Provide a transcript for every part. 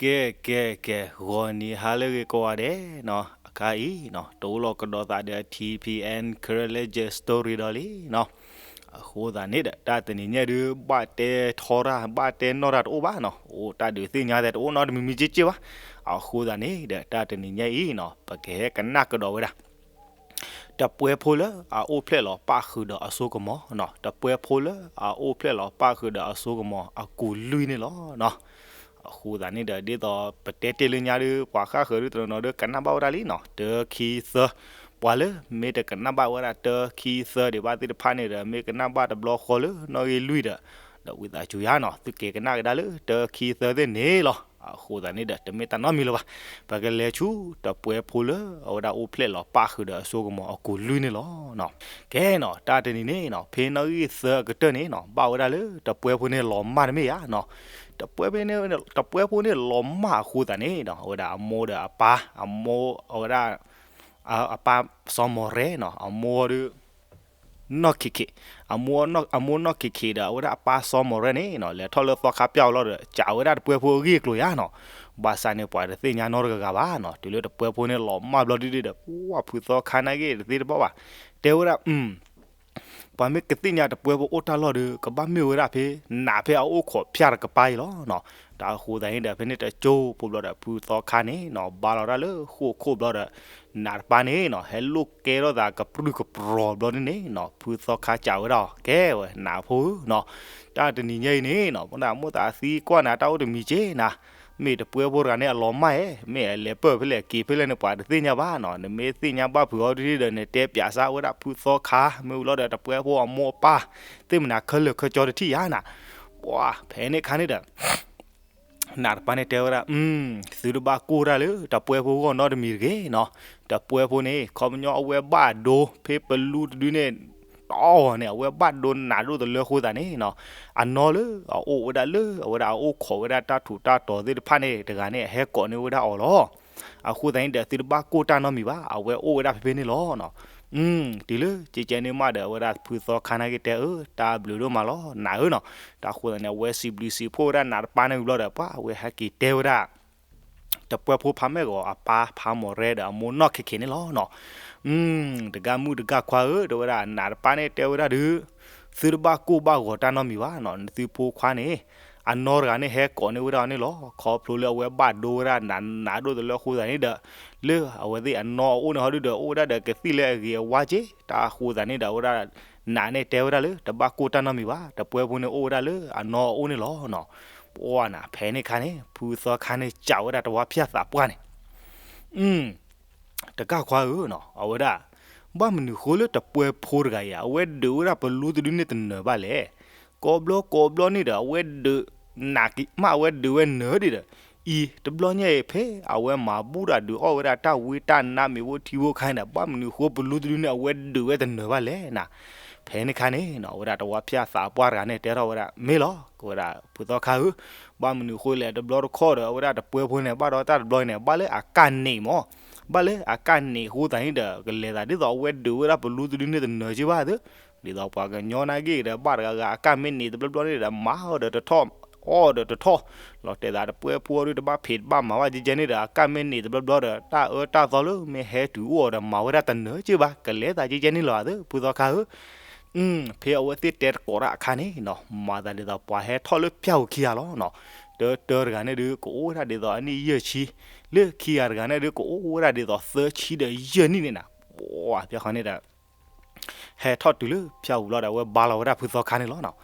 ကဲ ကဲ ကဲ ဂီၤနံၤဟါလၢအဂ့ၤကိးဂၤဒဲးနီၤ, အခါအံၤနီၤ တအိၣ်လီၤကဒီးသးဒီး ထံၣ်ဖံၣ်အဲၣ် Karen Legend Story ဒီးလံနီၤ. အဃိသတးန့ၣ်ဒီး တၢ်တနံၤညါဒုး ဘၣ်တဲထီတၢ် ဘၣ်တဲနီၣ်တၢ်တအိၣ်ဘၣ်နီၤ, အိၣ်တၢ်ဒုးသ့ၣ်ညါသဲးတအိၣ်နီတမံၤမံၤက့က့ဘၣ်. အဃိသတးန့ၣ်ဒီး တၢ်တနံၤညါအံၤနီၤ ပကဟဲကနၣ်ကဒီးဝဲဒၣ် တပှဲဖိလၢအအိၣ်ဖျဲၣ်လီၤပၣ်ဃုာ်ဒီးအစိကမီၤနီၤ, တပှဲဖိလၢအအိၣ်ဖျဲၣ်လီၤပၣ်ဃုာ်ဒီးအစိကမီၤအကူာ်လွံၢ်န့ၣ်လီၤနီၤ. အဃိသတးန့ၣ်ဒီး ဒ်သိးပတဲတ့ၢ်လၢညါဒီး ပှၤဃၣ်ဃၢၤဒုတနီၤနီၤဒီး ကနၣ်ဘၣ်ဝဲဒၣ်လံနီၤ, တၢ ခံ သၢ, ပှၤလၢမ့ၢ်တကနၣ်ဘၣ်ဝဲဒၣ်တၢ ခံ သၢဒံးဘၣ်သ့ၣ်တဖၣ်န့ၣ်ဒီး မ့ၢ်ကနၣ်ဘၣ်တဘျီဃီလၢနီၣ်ဂံၢ်လွံၢ်ဒီး ဒီးဝံသးစူၤယါနီၤ သုက့ၤကနၣ်ကဒါလၢတၢ ခံ သၢသ့ၣ်န့ၣ်လီၤ. အဃိသတးန့ၣ်ဒီး တမ့ၢ်တၢ်နီတမံၤလၢၤဘၣ်. ပကလဲၤဆူတပှဲဖိလၢအဝဲဒၣ်အိၣ်ဖျဲၣ်လီၤပၣ်ဃုာ်ဒီးအစိကမီၤအကူ်လွံၢ်န့ၣ်လီၤ. ကဲနီၤ တၢ်တနံၤန့ၣ်နီၤ ဖဲနီၣ်ဂံၢ်သၢအကတၢၢ်န့ၣ်နီၤ ဘၣ်ဝဲဒၣ်လၢတပှဲဖိန့ၣ်လီၤမၢ်တမ့ၢ်ဧါနီၤ. တပှဲဖိန့ၣ် တပှဲဖိန့ၣ်လီၤမၢ်အဃိသတးန့ၣ်နီၤ အဝဲဒၣ်အမိၢ်ဒီးအပၢ်, အမိၢ်အဝဲဒၣ် အပၢ်စီၤမီၢ်ရဲနီၤ အမိၢ်ဒီး နီၢ်ခ့ခ့, အမိၢ်နီၢ်ခ့ခ့ဒီး အဝဲဒၣ်အပၢ်စီၤမီၢ်ရဲန့ၣ်နီၤ လဲၤထီၣ်လၢသီခါပျၢ်အလီၢ်ဒီး ကးဝဲဒၣ်တပှဲဖိအဂ့ၢ်အကျိၤယါနီၤ. ဘၣ်ဆၣ်န့ၣ် ပှၤတသ့ၣ်ညါနီတဂၤဂၤဘၣ်နီၤ. တုၤလၢတပှဲဖိန့ၣ်လီၤမၢ်ဘျီဒုဒုဒီး ပှၤဖုသီခါနာ်က့တသ့တဘၣ်ဘၣ်. တဲဝဲဒၣ် ပှၤမ့ၢ်ကသ့ၣ်ညါတပှဲဖိအိၣ်တၢ်လီၢ်ဒီး ကဘၣ်မ့ၢ်ဝဲဒၣ်ဖဲ နးဖဲအအိၣ်ခိးဖၠၣ်တကပၤအံၤလီၤနီၤ. တၢ်အဃိသတးန့ၣ်ဒီး ဖဲန့ၣ်တကၠိဖိဘျီဒီး ဖုသီခါန့ၣ်နီၤ ဘါလီၤဒၣ်လၢဃိၣ်ခိၣ်ဘျီဒီး နးတပၤန့ၣ်နီၤ ဟဲလိၣ်ကဲထီၣ်သးကပြုၢ်ကပြီၤဘျီဒုန့ၣ်နီၤ ဖုသီခါကးဝဲဒၣ်အီၤ ကဲဝဲ နးဖိဧၢနီၤ. တၢ်တနံၤညါအံၤန့ၣ်နီၤ ပနၢ်မိၣ်သးသံကွၢ်နၤ တၢ်အိၣ်တမံၤက့နၤ မ့ၢ်တပှဲဖိတဂၤန့ၣ်အလီၤမၢ်ဧါ, မ့ၢ်အလဲၤပၢၢ်ဖဲလဲၣ်က့ၤဖဲလဲၣ်န့ၣ် ပှၤတသ့ၣ်ညါဘၣ်နီၤ. နမ့ၢ်သ့ၣ်ညါဘၣ်ဖုးအီၤဒုဒီး နတဲပၠးစၢ်ဝဲဒၣ်ဖုသီခါ မ့ၢ်ဝံၤလီၤဒီးတပှဲဖိအမိၢ်အပၢ် သ့ၣ်မနၤခဲလၢာ်ခဲကၠီတထံၣ်ယါနၤ. ပှၤဖဲန့ၣ်ခါန့ၣ်ဒီး နးတပၤန့ၣ်တဲဝဲဒၣ် သုတဘၣ်ကိၢ်တၢ်လၢတပှဲဖိဂီၢ်နီတမံၤတဂ့ၤနီၤ. တပှဲဖိန့ၣ် ခီပညီအဝဲဘၣ်ဒိ ဖဲပလူတဒုန့ၣ် တီၢ်န့ၣ် အဝဲဘၣ်ဒိနးဒိၣ်တလၢအဃိသတးန့ၣ်နီၤ အနီၢ်လၢအအိၣ်ဝဲဒၣ်လၢ အဝဲဒၣ်အအိၣ်ခိးဝဲဒၣ်တၢ်ထူးတၢ်တီၤသ့ၣ်တဖၣ်န့ၣ် တဂၤန့ၣ် အဟဲကိးန့ၢ်ဝဲဒၣ်အီၤလီၤ. အဃိသတးန့ၣ်ဒီး သုတဘၣ်ကိၢ်တၢ်နီတမံၤဘၣ်, အဝဲအိၣ်ဝဲဒၣ်ဖဲဖဲန့ၣ်လီၤနီၤ. တုၤလၢကဲကဲန့ၣ်မးဒီး အဝဲဒၣ်ဖုသီခါနာ်က့တဲအၢ တၢ်ဘျုးဒိၣ်မးလီၤ နးဧၢနီၤ. တၢ်အဃိသတးန့ၣ် အဝဲစံးဘျုးစံးဖှိၣ်ဝဲဒၣ်နးတပၤန့ၣ်ဝံၤဘျီဒီး ပှၤအဝဲဟဲက့ၤတဲဝဲဒၣ် တပှဲဖိဖါမဲာ်ဂီၤအပၢ်ဖါမီၢ်ရဲဒီးအမိၢ်နီၢ်ခ့ခ့န့ၣ်လီၤနီၤ. တဂၤမုၣ်တဂၤခွါဧၢ တဲဝဲဒၣ် နးတပၤန့ၣ်တဲဝဲဒၣ်ဒုး သုတဘၣ်ကိၢ်ဘၣ်ဂီၤတၢ်နီတမံၤဘၣ်နီၤ, နသုဖိခွါန့ၣ် အနီၢ်တဂၤန့ၣ်ဟဲကိးန့ၢ်ဝဲဒၣ်အီၤန့ၣ်လီၤ. ခီဖျိလၢအဝဲဘၣ်ဒိဝဲဒၣ်နး နးဒိၣ်တလၢအဃိသတးန့ၣ်ဒီး လၢအဝဲသ့ၣ်အနီၢ်အအိၣ်န့ၣ်ဟီဒုဒီး အိၣ်ဝဲဒၣ်ဒီးကသံၣ်လၢအဂ့ၤအဝါက့, တၢ်အဃိသတးန့ၣ်ဒီး အဝဲဒၣ် နးန့ၣ်တဲဝဲဒၣ်လၢ တဘၣ်ကိၢ်တၢ်နီတမံၤဘၣ်, တပှဲဖိန့ၣ်အိၣ်ဝဲဒၣ်လၢအနီၢ်အအိၣ်န့ၣ်လီၤနီၤ. ပှၤနၤဖဲန့ၣ်ခါန့ၣ် ဖုသီခါန့ၣ် စံးဝဲဒၣ်တဝါဖၠၣ်သးပှၢ်န့ၣ် တကၢ်ခွါဧၢနီၤ, အဝဲဒၣ် ဘၣ်မနုၤဃိလၢတပှဲဖိတဂၤအံၤ အဝဲဒုးဝဲဒၣ်ပလူတဒုန့ၣ်တနၢၤဘၣ်လဲၣ်. ကိးဘျီကိးဘျီန့ၣ်ဒီး အဝဲဒုး နးက့ၤမး အဝဲဒုးဝဲနၢၤဒံးဒီး အံၤတဘျီညါအံၤ ဖဲအဝဲမၤဘူၣ်တၢ်ဒုးအီၣ်ဝဲဒၣ်တၢ်ဝံတၢ်နါမ့ၤဖိထံဖိခါန့ၣ်ဒီး ဘၣ်မနုၤဃိပလူတဒုန့ၣ် အဝဲဒုးဝဲတနၢၤဘၣ်လဲၣ်နၤ. ဖဲန့ၣ်ခါန့ၣ်နီၤ အဝဲဒၣ်တဝါဖၠၣ်သးပှၢ်တဂၤန့ၣ် တဲထီၣ်ဝဲဒၣ် မ့ၢ်လီၤ ကဝဲဒၣ်ဖုသီခါဧၢ, ဘၣ်မနုၤဃိလဲၣ် တဘျီတခီၣ်ဒီး အဝဲဒၣ်တပှဲဖိန့ၣ် ဘၣ်ဒီးတၢ်တဘျီန့ၣ် ဘၣ်လၢအကၢ်န့ၣ်မး, ဘၣ်လၢအကၢ်န့ၣ်အဃိသတးန့ၣ်ဒီး ကလဲၤသးဒ်သိးအဝဲဒုးဝဲဒၣ်ပလူတဒုန့ၣ်တနၢၤက့ဘၣ်သ့, ဒ်သိးပှၤကညီနာ်က့ဒီး ဘၣ်တဂၤဂၤအကၢ်မ့ၢ်န့ၢ်တဘျီဘျီန့ၣ်ဒီး မၤအီၤဒီးတထီၣ် အီၣ်ဒီးတထီၣ်, လီၤတဲာ်သးတပှဲဖိဒုးတဘၣ်ဖံးတဘၣ်မၤဘၣ်ကဲကဲန့ၣ်ဒီး အကၢ်မ့ၢ်န့ၢ်တဘျီဘျီဒီး တၢ်အၢတၢ်သီလၢမ့ၢ်ဟဲတုၤအိၣ်အီၤဒီးမၤဝဲဒၣ်တနၢၤက့ဘၣ်, ကလဲၤသးကဲကဲန့ၣ်လီၤသ့ ဖုသီခါဧၢ. ဖဲအဝဲသ့ၣ်တဲတကိးတၢ်အခါန့ၣ်နီၤ မၤသးဒ်သိးပှၤဟဲထီၣ်လၢဖၠၣ်ဧိၤခံဂၤလီၤနီၤ. တၢတၢတဂၤန့ၣ်ဒုး ကအိၣ်ဝဲဒၣ်ဒ်သိးအနံၣ်ယဲၢ်ဆံ, လၢခံဂၤတဂၤန့ၣ်ဒုး ကအိၣ်ဝဲဒၣ်ဒ်သိးသၢဆံဒီးယဲၢ်နံၣ်န့ၣ်နၤ. ပှၤဖဲခီန့ၣ်ဒီး ဟဲထီၣ်တုၤလၢဖၠၣ်ဧိၤဘျီဒီး အဝဲဘါလီၤဝဲဒၣ်ဖုသီခါန့ၣ်လီၤနီၤ.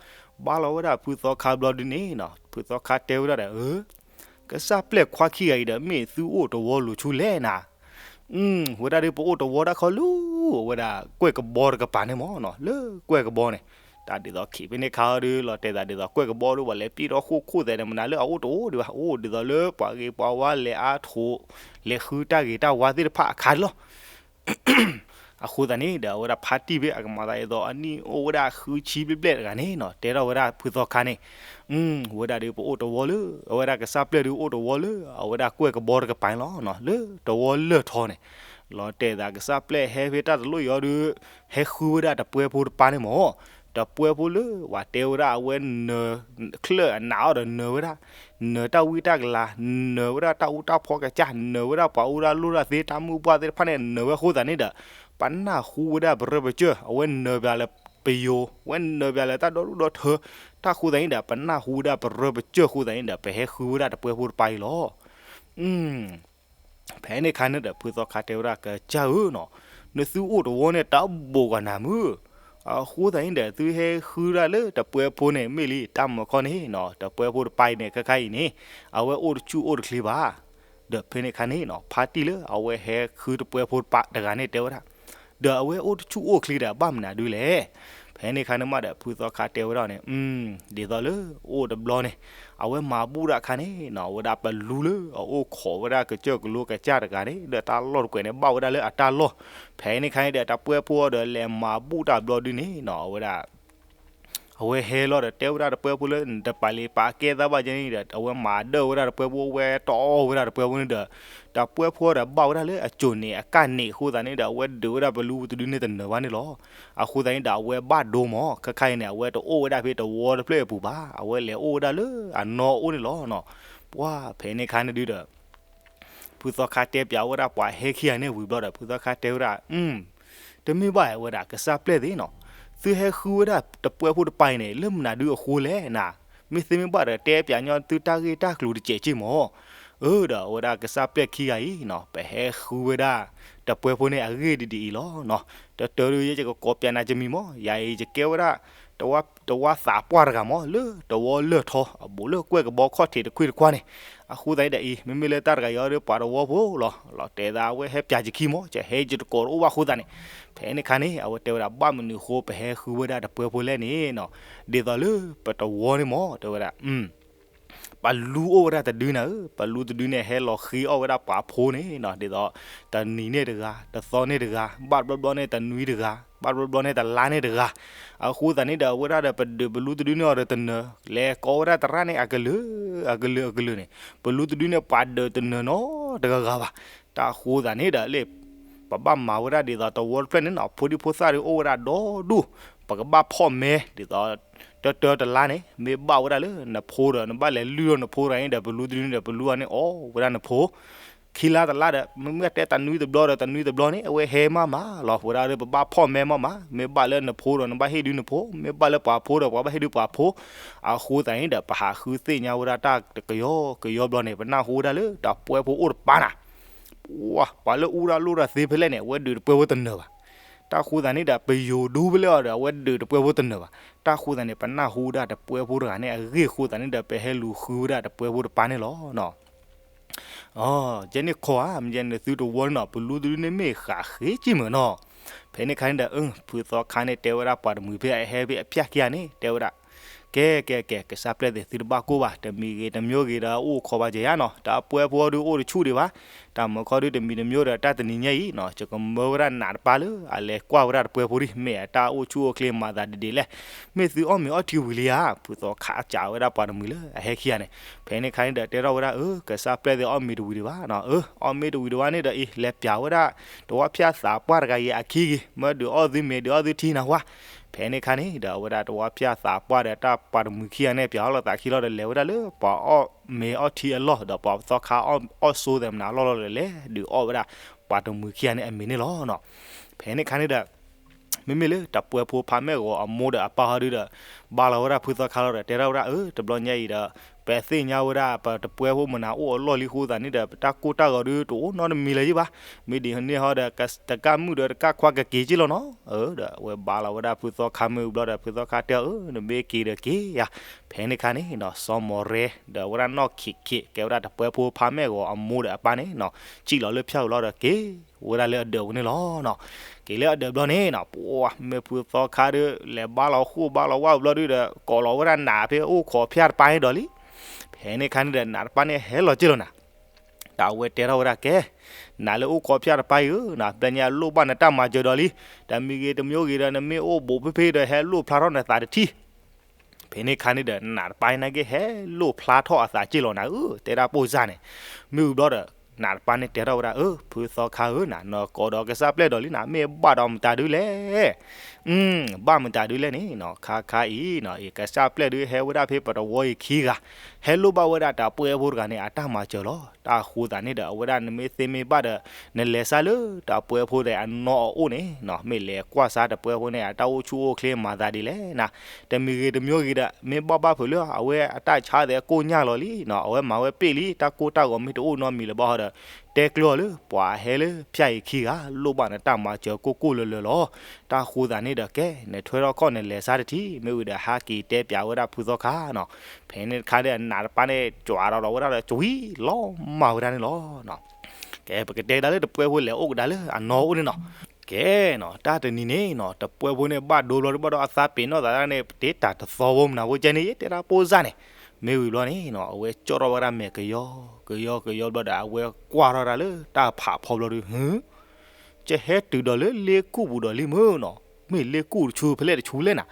ဘါလီၤဝဲဒၣ်ဖုသီခါဘျီဒုးန့ၣ်နီၤ ဖုသီခါတဲဝဲဒၣ်ဒီး အၢ ကစၢ်ပျဲၢ်ခွါခံဂၤအံၤဒီး မ့ၢ်သုအိၣ်တဝီလိၤဆူလဲၣ်နၤ. ဝဲဒၣ်ဒုးပအိၣ်တဝီတၢ်ခီလၢ အဝဲဒၣ်ကွဲၢ်ကဘီတကပၤန့ၣ်မးနီၤ လၢကွဲၢ်ကဘီန့ၣ် တၢ်ဒ်သိးခံးဖဲန့ၣ်ခါအီၤဒုး လီၤတဲာ်သးဒ်သိးကွဲၢ်ကဘီဒုး ပှၤလဲၤပံၣ်ထီၣ်ဃိၣ်ခိၣ်သဲးဒီးမနုၤလၢအအိၣ်တအိၣ်ဒံးဘၣ် အိၣ်ဒ်သိးလၢပှၤဂ့ၤပှၤဝါလဲၤအါထိး လဲၤဃုတၢ်ဂ့ၤတၢ်ဝါသ့ၣ်တဖၣ်အခါလီၤ. အဃိသတးန့ၣ်ဒီး အဝဲဒၣ်ဖါတံၢ်ဖဲအကမၤသးဒ်သိး အနံၣ်အိၣ်ဝဲဒၣ်ဃုဆံဘျဲၣ်ဘျဲၣ်တဂၤန့ၣ်နီၤ တဲထီၣ်ဝဲဒၣ်ဖုသီခါန့ၣ် ဝဲဒၣ်ဒုးပအိၣ်တဝီလၢ အဝဲဒၣ်ကစၢ်ပျဲၢ်ဒုးအိၣ်တဝီလၢ အဝဲဒၣ်ကွဲၢ်ကဘီတကပၤန့ၣ်လီၤနီၤ လၢတဝီလၢၢ်ထီန့ၣ် လီၤတဲာ်သးကစၢ်ပျဲၢ်ဟဲဖဲတၢ်တလိၣ်အံၤအီၤဒုး ဟဲဃုဝဲဒၣ်တပှဲဖိတပၤန့ၣ်မး တပှဲဖိလၢပှၤတဲဝဲဒၣ်အဝဲနၢၤ ချၢၣ်အနးအီၣ်ဒီးနၢၤဝဲဒၣ်, နၢၤတၢ်ဝံတၢ်ကလၤ, နၢၤဝဲဒၣ်တၢ်အူတၢ်ဖီကစၢ်, နၢၤဝဲဒၣ်ပှၤအိၣ်ဒၣ်လိၣ်ဒၣ်သ့ တၢ်မုၢ်ပှၢ်သ့ၣ်တဖၣ်န့ၣ် နၢၤဝဲအဃိသတးန့ၣ်ဒီး ပနၢ်ဟူဝဲဒၣ်ပရၢပစၢၢ်, အဝဲနၢၤပၠးလၢပယိၤ, အဝဲနၢၤပၠးလၢတၢ်ဒီဒူၣ်ဒီထၢ, တၢ်ဃိသတးန့ၣ်ဒီး ပနၢ်ဟူဝဲဒၣ်ပရၢပစၢၢ်အဃိသတးန့ၣ်ဒီး ပဟဲဃုဝဲဒၣ်တပှဲဖိတပၤအံၤလီၤ. ဖဲန့ၣ်အခါန့ၣ်ဒီး ဖုသီခါတဲဝဲဒၣ် ကစၢ်ဧၢနီၤ, နသုအိၣ်တဝီန့ၣ် တၢ်ဘိးဂီၤနၤမုၢ်, အဃိသတးန့ၣ်ဒီး သုဟဲဃုဒၣ်လၢတပှဲဖိန့ၣ် မ့ၢ်လံ တၢ်မၤခီန့ၣ်နီၤ, တပှဲဖိတပၤအံၤန့ၣ် ခဲခါအံၤန့ၣ် အဝဲအိၣ်တဆူၣ်အိၣ်တချ့ဘၣ်. ဒီးဖဲန့ၣ်အခါန့ၣ်နီၤ ဖါတံၢ်လၢအဝဲဟဲဃုတပှဲဖိတပၤတဂၤန့ၣ်တဲဝဲဒၣ်, ဒီးအဝဲအိၣ်တဆူၣ်အိၣ်ချ့ဒီး ဘၣ်မနုၤဒုလဲၣ်. ဖဲန့ၣ်အခါန့ၣ်မးဒီး ဖုသီခါတဲဝဲဒၣ်န့ၣ်, ဒ်သိးလၢအိၣ်တဘျီန့ၣ် အဝဲမၤဘူၣ်တၢ်အခါန့ၣ်နီၤ အဝဲဒၣ်ပလူလၢအအိၣ်ခိးဝဲဒၣ်ကစၢၢ်ကလိကစၢ်တဂၤန့ၣ် ဒီးတၢ်လီၢ်တကွဲးန့ၣ် ဘၣ်ဝဲဒၣ်လၢအတၢ်လီၢ်. ဖဲန့ၣ်အခါန့ၣ်ဒီး တပှဲဖိဒီးလဲၤမၤဘူၣ်တၢ်ဘျီဒုန့ၣ်နီၤ အဝဲဒၣ် အဝဲဟဲလီၤဒီးတဲဝဲဒၣ်တပှဲဖိလၢ နတပာ်လံပာ်ကဲသးဘၣ်ကဲန့ၣ်ဒီး အဝဲမၤဒၢၣ်ဝဲဒၣ်တပှဲဖိ အဝဲတီအီၣ်ဝဲဒၣ်တပှဲဖိန့ၣ်ဒီး တပှဲဖိဒီးဘၣ်ဝဲဒၣ်လၢအစိာ်န့ၣ်အကၣ်န့ၣ်အဃိသတးန့ၣ်ဒီး အဝဲဒုးဝဲဒၣ်ပလူတဒုန့ၣ်တနၢၤဘၣ်န့ၣ်လီၤ. အဃိသတးန့ၣ်ဒီး အဝဲဘၣ်ဒိမး ခဲခါအံၤန့ၣ် အဝဲတအိၣ်ဝဲဒၣ်ဖဲတဝီတဖျၢၣ်အပူၤဘၣ် အဝဲလဲၤအိၣ်ဝဲဒၣ်လၢအနီၢ်အိၣ်န့ၣ်လီၤ. ပှၤဖဲန့ၣ်အခါန့ၣ်ဒုဒီး ဖုသီခါတဲပၠးဝဲဒၣ်ပှၤဟဲခံဂၤန့ၣ်ဝံၤဘျီဒီး ဖုသီခါတဲဝဲဒၣ်, တမ့ၢ်ဘၣ်ဝဲဒၣ်ကစၢ်ပျဲၢ်သ့ၣ်နီၤ, သုဟဲဃုဝဲဒၣ်တပှဲဖိတပၤအံၤန့ၣ် လၢမနုၤဒုအဃိလဲၣ်နၤ, မ့ၢ်သ့မ့ၢ်ဘၣ်ဒီးတဲပၠးညီသုတၢ်ဂ့ၢ်တၢ်ကျိၤတစဲးက့ၢ်မး. အၢ ဒီးအဝဲဒၣ်ကစၢ်ပျဲၢ်ခံဂၤအံၤနီၤ ပဟဲဃုဝဲဒၣ်တပှဲဖိန့ၣ်အဂ့ၢ်ဒ်ဒ်အံၤလီၤနီၤ. တတၢၤဒုးယဲယကကိးပၠးနၤကမံၤမး ယၤအံၤယကဲဝဲဒၣ် တဝါသးပှၢ်တဂၤမး လၢတဝီလၢၢ်ထီ အဘူးလၢကွဲၢ်ကဘီခီၣ်ထံးတခွ့ၣ်တခွါန့ၣ်, အဃိသတးန့ၣ်ဒီးအံၤ မ့မ့ၢ်လၢတၢ်တဂၤအံၤဒီးပှၤတဝီဖိလီၤ, လီၤတဲာ်သးအဝဲဟဲပၠးယခံမး ယဟဲယတကိးတအိၣ်ဘၣ်အဃိသတးန့ၣ်, ဖဲန့ၣ်အခါန့ၣ် အဝဲတဲဝဲဒၣ် ဘၣ်မနုၤဃိပဟဲဃုဝဲဒၣ်တပှဲဖိလဲၣ်န့ၣ်နီၤ, ဒ်သိးလၢပတဝီန့ၣ်မး တဲဝဲဒၣ် ပလူအိၣ်ဝဲဒၣ်တဒုနၤဧၢ, ပလူတဒုန့ၣ် ဟဲလီၤဃ့အီၣ်ဝဲဒၣ်ပှၤဖိန့ၣ်နီၤ, ဒ်သိးတနံၤန့ၣ်တဂၤ, တသီန့ၣ်တဂၤ, ဘၣ်တဘျီဘျီန့ၣ်တနွံတဂၤ, ဘၣ်တဘျီဘျီန့ၣ်တလါန့ၣ်တဂၤ. အဃိသတးန့ၣ်ဒီး အဝဲဒၣ်ဒီးပဒုးပလူတဒုန့ၣ်အီၤဒီးတနၢၤ, လဲၤကိးဝဲဒၣ်သရၣ်န့ၣ် အကလုာ်, အကလုာ်အကလုာ်န့ၣ်, ပလူတဒုန့ၣ် ပှၤဒုးတနၢၤနီတဂၤဂၤဘၣ်. တၢ်ဃိသတးန့ၣ်ဒီးလၢ ပဘၣ်မၤဝဲဒၣ်ဒ်သိးတဝီတဖျၢၣ်န့ၣ်နီၤ, ဖိဒံဖိသၣ်ဒုးအိၣ်ဝဲဒၣ်ဒီဒူၣ်, ပကဘၣ်ဖီၣ်မဲ ဒ်သိး တၢတၢတလါန့ၣ် မ့ၢ်ဘၣ်ဝဲဒၣ်လၢနဖိဒီး နဘၣ်လဲၤလုၢ်ထီၣ်နဖိတဂၤန့ၣ်ဒီး ပလူတဒုန့ၣ်ဒီး ပလူအီၤန့ၣ်အီၣ်ဝဲဒၣ်နဖိ, ခံလါတလါဒီး မ့မ့ၢ်တဲတနွံတဘျီဒီးတနွံတဘျီန့ၣ် အဝဲဟဲမးမးလီၤ. ဝဲဒၣ်ဒီး ပဘၣ်ဖီၣ်မဲမးမး, မ့ၢ်ဘၣ်လၢနဖိဒီး နဘၣ်ဟ့ၣ်ဒုးနဖိ, မ့ၢ်ဘၣ်လၢပှၤဖိဒီး ပှၤဘၣ်ဟ့ၣ်ဒုးပှၤဖိ. အဃိသတးန့ၣ်ဒီး ပဟးဃုသ့ၣ်ညါဝဲဒၣ်တၢ်တကယီကယီဘျီန့ၣ် ပနၢ်ဟူဝဲဒၣ်လၢတၢ်ပှဲၤဖိအိၣ်တပၤနၤ ပှၤလၢအူဒၣ်လိၣ်တၢ်သ့ဖဲလဲၣ်န့ၣ် အဝဲဒုးတပှဲၤဖိတနၢၤဘၣ်. တၢ်ဃိသတးန့ၣ်ဒီး ပယိၤဒူဖဲလဲၣ်အီၤဒီး အဝဲဒုးတပှဲၤဖိတနၢၤဘၣ်. တၢ်ဃိသတးန့ၣ် ပနၢ်ဟူဝဲဒၣ်တပှဲၤဖိတဂၤန့ၣ် အဂ့ၢ်ဃိသတးန့ၣ်ဒီး ပဟဲလူၤဃုဝဲဒၣ်တပှဲၤဖိတပၤန့ၣ်လီၤ. ယဲန့ၣ်ခီဧါ, မ့ၢ်ယဲန့ၣ်သုတဝီန့ၣ်နီၤ, ပလူတဒုန့ၣ်မ့ၢ်ဃးဃ့က့ၢ်မုၢ်နီၤ. ဖဲန့ၣ်ခါန့ၣ်ဒီး ဖုသီခါန့ၣ်တဲဝဲဒၣ်ပှၤတမှံၤဖဲအဟဲဖဲအဖၠၣ်ခံဂၤန့ၣ် တဲဝဲဒၣ် ကဲကဲကဲ ကစၢ်ပျဲၢ်သ့ၣ်သုတဘၣ်ကိၢ်ဘၣ်, တမံၤဂ့ၤတမံၤဂ့ၤဒီးအိၣ်ခိးဘၣ်ကဲယါနီၤ, တၢ်ပှဲၤဖိဒုးအိၣ်တဆူၣ်ဒံးဘၣ်. တၢ်မၤခီဒုးတမံၤတမံၤဒီး တၢ်တနံၤညါအံၤနီၤ ယကမၢဝဲဒၣ်နးတပၤလၢ အလဲၤကွၢ်ဝဲဒၣ်တပှဲၤဖိဒံး မ့ၢ်အတၢ်အိၣ်ဆူၣ်အိၣ်ချ့မၤသးဒ်ဒ်လဲၣ်, မ့ၢ်သုအီၣ်မ့ၤအီထံဝံၤလံဧါ. ဖုသီခါစံးဝဲဒၣ်ပှၤတမှံၤလၢအဟဲခံဂၤန့ၣ်, ဖဲန့ၣ်ခါန့ၣ်ဒီးတဲထီၣ်ဝဲဒၣ် အၢ ကစၢ်ပျဲၢ်သ့ၣ်အီၣ်မ့ၤတဝံၤဒံးဘၣ်နီၤ, အၢ အီၣ်မ့ၤတဝံၤဒံးဘၣ်န့ၣ်ဒီးအံၤ လဲၤပၠးဝဲဒၣ် တဝီဖၠၣ်သးပှၢ်တဂၤအံၤအခံဂ့ၤ, မၢဒုးအီၣ်သုမ့ၤ ဒုးအီၣ်သုထံနၤဝါ. ဖဲန့ၣ်ခါန့ၣ်ဒီး အဝဲဒၣ်တဝီဖၠၣ်သးပှၢ်ဒီးတၢ်ပှၤတမှံၤခံဂၤန့ၣ် ပၠးအီၣ်လိာ်သးခံလီၤဒီး လဲၤဝဲဒၣ်လၢပှၤအီၣ်မ့ၤအီထံအလီၢ်ဒီး ပှၤသီခါအီၣ်ဆိသဲးမနၤအလီၢ်လီၤဒီး လဲၤဒုးအီၣ်ဝဲဒၣ်ပှၤတမှံၤခံဂၤန့ၣ်အမ့ၤန့ၣ်လီၤ. ဖဲန့ၣ်ခါန့ၣ်ဒီး မ့မ့ၢ်လၢတပှဲၤဖိဖးမဲာ်ဂီၤအမိၢ်ဒီးအပၢ်ဟီဒုဒီး ဘါလီၤဝဲဒၣ်ဖုသီခါလီၤဒီး တဲထီၣ်ဝဲဒၣ် အၢ တဘျီညါအံၤဒီး ပသ့ၣ်ညါဝဲဒၣ် ပတပှဲၤဖိမနၤအိၣ်အလီၢ်လံအဃိသတးန့ၣ်ဒီး ပတၢ်ကိၢ်တၢ်ဂီၤဒုတအိၣ်နီတမံၤလၢၤယံၤဘၣ်. မ့ၢ်ဒ်န့ၣ်ဟီဒီး တကၢ်မုၣ်ဒီးတကၢ်ခွါကက့ၤက့ၢ်လီၤနီၤ. အၢ ဒီးအဝဲဘါလီၤဝဲဒၣ်ဖုသီခါမ့ၢ်ဝံၤဘျီဒီး ဖုသီခါတဲအီၤ အၢ နမ့ၢ်က့ၤဒီးက့ၤယၤ. ဖဲန့ၣ်ခါန့ၣ်နီၤ စီၤမီၢ်ရဲဒီး အဝဲဒၣ်နီၢ်ခံးခံး ကဲဝဲဒၣ်တပှဲၤဖိဖးမဲာ်ဂီၤအမိၢ်ဒီးအပၢ်န့ၣ်နီၤ စံၣ်လီၤလၢဖၠၣ်ဝံၤလီၤဒီးက့ၤ ဝဲဒၣ်လၢအဒၢးပူၤန့ၣ်လီၤနီၤ. က့ၤလၢအဒၢးဘျီန့ၣ်နီၤ ပှၤမ့ၢ်ဖုသီခါဒီး လဲၤဘါလီၤဃိၣ်ဘါလီၤဝါဝံၤဘျီဒုဒီး ကိးလီၤဝဲဒၣ်နးဖဲအိၣ်ခိးဖၠၣ်တပၤန့ၣ်ဒီးလံ. ဖဲန့ၣ်ခါန့ၣ်ဒီး နးတပၤန့ၣ်ဟဲလီၤက့ၢ်လီၤနၤ. တၢ်ဝဲတဲထီၣ်ဝဲဒၣ်ကဲ နးလၢအိၣ်ခိးဖၠၣ်တပၤအံၤဧၢ နၤ ဘျီညါလိၣ်ဘၣ်နတၢ်မၤစၢၤဒီးလံ. တမံၤဂ့ၤတမံၤဂ့ၤဒီး နမ့ၢ်အိၣ်ဘူးဖဲဖဲဒီး ဟဲလိၣ်ဖျါထီၣ်နသးတထံၣ် ဖဲန့ၣ်ခါန့ၣ်ဒီး နးတပၤနာ်က့ဟဲလိၣ်ဖျါထီၣ်အသးက့ၢ်လီၤနၤဧၢ တဲဒၣ်ပိၢ်စၢ်န့ၣ်. မ့ၢ်ဝံၤဘျီဒီး နးတပၤန့ၣ်တဲထီၣ်ဝဲဒၣ်, အၢ ဖုသီခါဧၢ နၤ နကိးဒီးကစၢ်ပျဲၢ်ဒီးလံနၤ မ့ၢ်ဘၣ်ဒီးမတၤဒုလဲၣ်. ဘၣ်မတၤဒုလဲၣ်န့ၣ်နီၤ, ခါခါအံၤနီၤ အံၤ ကစၢ်ပျဲၢ်ဒုဟဲဝဲဒၣ်ဖဲပတဝီအံၤခံဂၤ, ဟဲလိၣ်ဘၣ်ဝဲဒၣ်တၢ်ပှဲၤဖိတဂၤန့ၣ် အတၢ်မၤစၢၤလီၤ. တၢ်ဃိသးန့ၣ်ဒီး အဝဲဒၣ်နမ့ၢ်သ့မ့ၢ်ဘၣ်ဒီး နလဲၤစၢ်လၢတၢ်ပှဲၤဖိဒီးအနီၢ်အအိၣ်န့ၣ်နီၤ, မ့ၢ်လဲၤကွၢ်စၢ်တၢ်ပှဲၤဖိန့ၣ် အတၢ်အိၣ်ဆူၣ်အိၣ်ချ့မၤသးဒ်လဲၣ်နၤ, တမံၤဂ့ၤတမံၤဂ့ၤဒီး မ့ၢ်ဘၣ်ဘၣ်ဖုးလၢအဝဲအတၢ်ဆါသဲးကိၢ်ညၢ်လီၤလံနီၤ, အဝဲမၤဝဲပ့ၢ်လံ တၢ်ကိၢ်တၢ်ဂီၤမ့ၢ်တအိၣ်နီတမံၤလၢၤဘၣ်ဒီး တဲကျၢၤအီၤလၢ ပှၤဟဲလၢဖၠၣ်အံၤခံဂၤ လိၣ်ဘၣ်နတၢ်မၤစၢၤကိၢ်ကိၢ်လၢၤလၢၤလီၤ. တၢ်ဃိသးန့ၣ်ဒီးကဲ နထွဲထီၣ်ခီၣ်နလဲၤစၢ်တထံၣ်, မ့ၢ်ဝံၤဒီးဟးက့ၤတဲပၠးဝဲဒၣ်ဖုသီခါနီၤ. ဖဲန့ၣ်တခါဒီး နးတပၤန့ၣ် ကွၢ်ဒီးဒီးဝဲဒၣ်ဒီး ကွံလီၤမၢ်ဝဲဒၣ်န့ၣ်လီၤ. ကဲ ပကတဲဒၣ်လၢတပှဲၤဖိလဲၤအိၣ်ကဒါလၢအနီၢ်အိၣ်န့ၣ်နီၤ. ကဲနီၤ တၢ်တနံၤန့ၣ်နီၤ တပှဲၤဖိန့ၣ်ဘၣ်ဒိဘျီဒုးဘၣ်ဒီးအသးပ့ၤနီၣ်သးဒၣ်န့ၣ် ပတ့တၢ်တသီဖိမနၤဖိကဲန့ၣ် ယတဲဒၣ်ပိၢ်စၢ်န့ၣ်, မ့ၢ်ဝံၤဘျီန့ၣ်နီၤ အဝဲကၠီၣ်ထီၣ်ဝဲဒၣ်မဲာ်ကယီကယီကယီဘျီဒီး အဝဲကွၢ်ထီၣ်ဒၣ်လၢတၢ်ဖးဖီဘျီဒုး ဟၢ ကဟဲတုၤဒီးလၢလ့ကူၣ်ပူၤဒီးလံမုၢ်နီၤ, မ့ၢ်လ့ကူၣ်တဆူဖဲလဲၣ်တဆူလဲၣ်နၤ.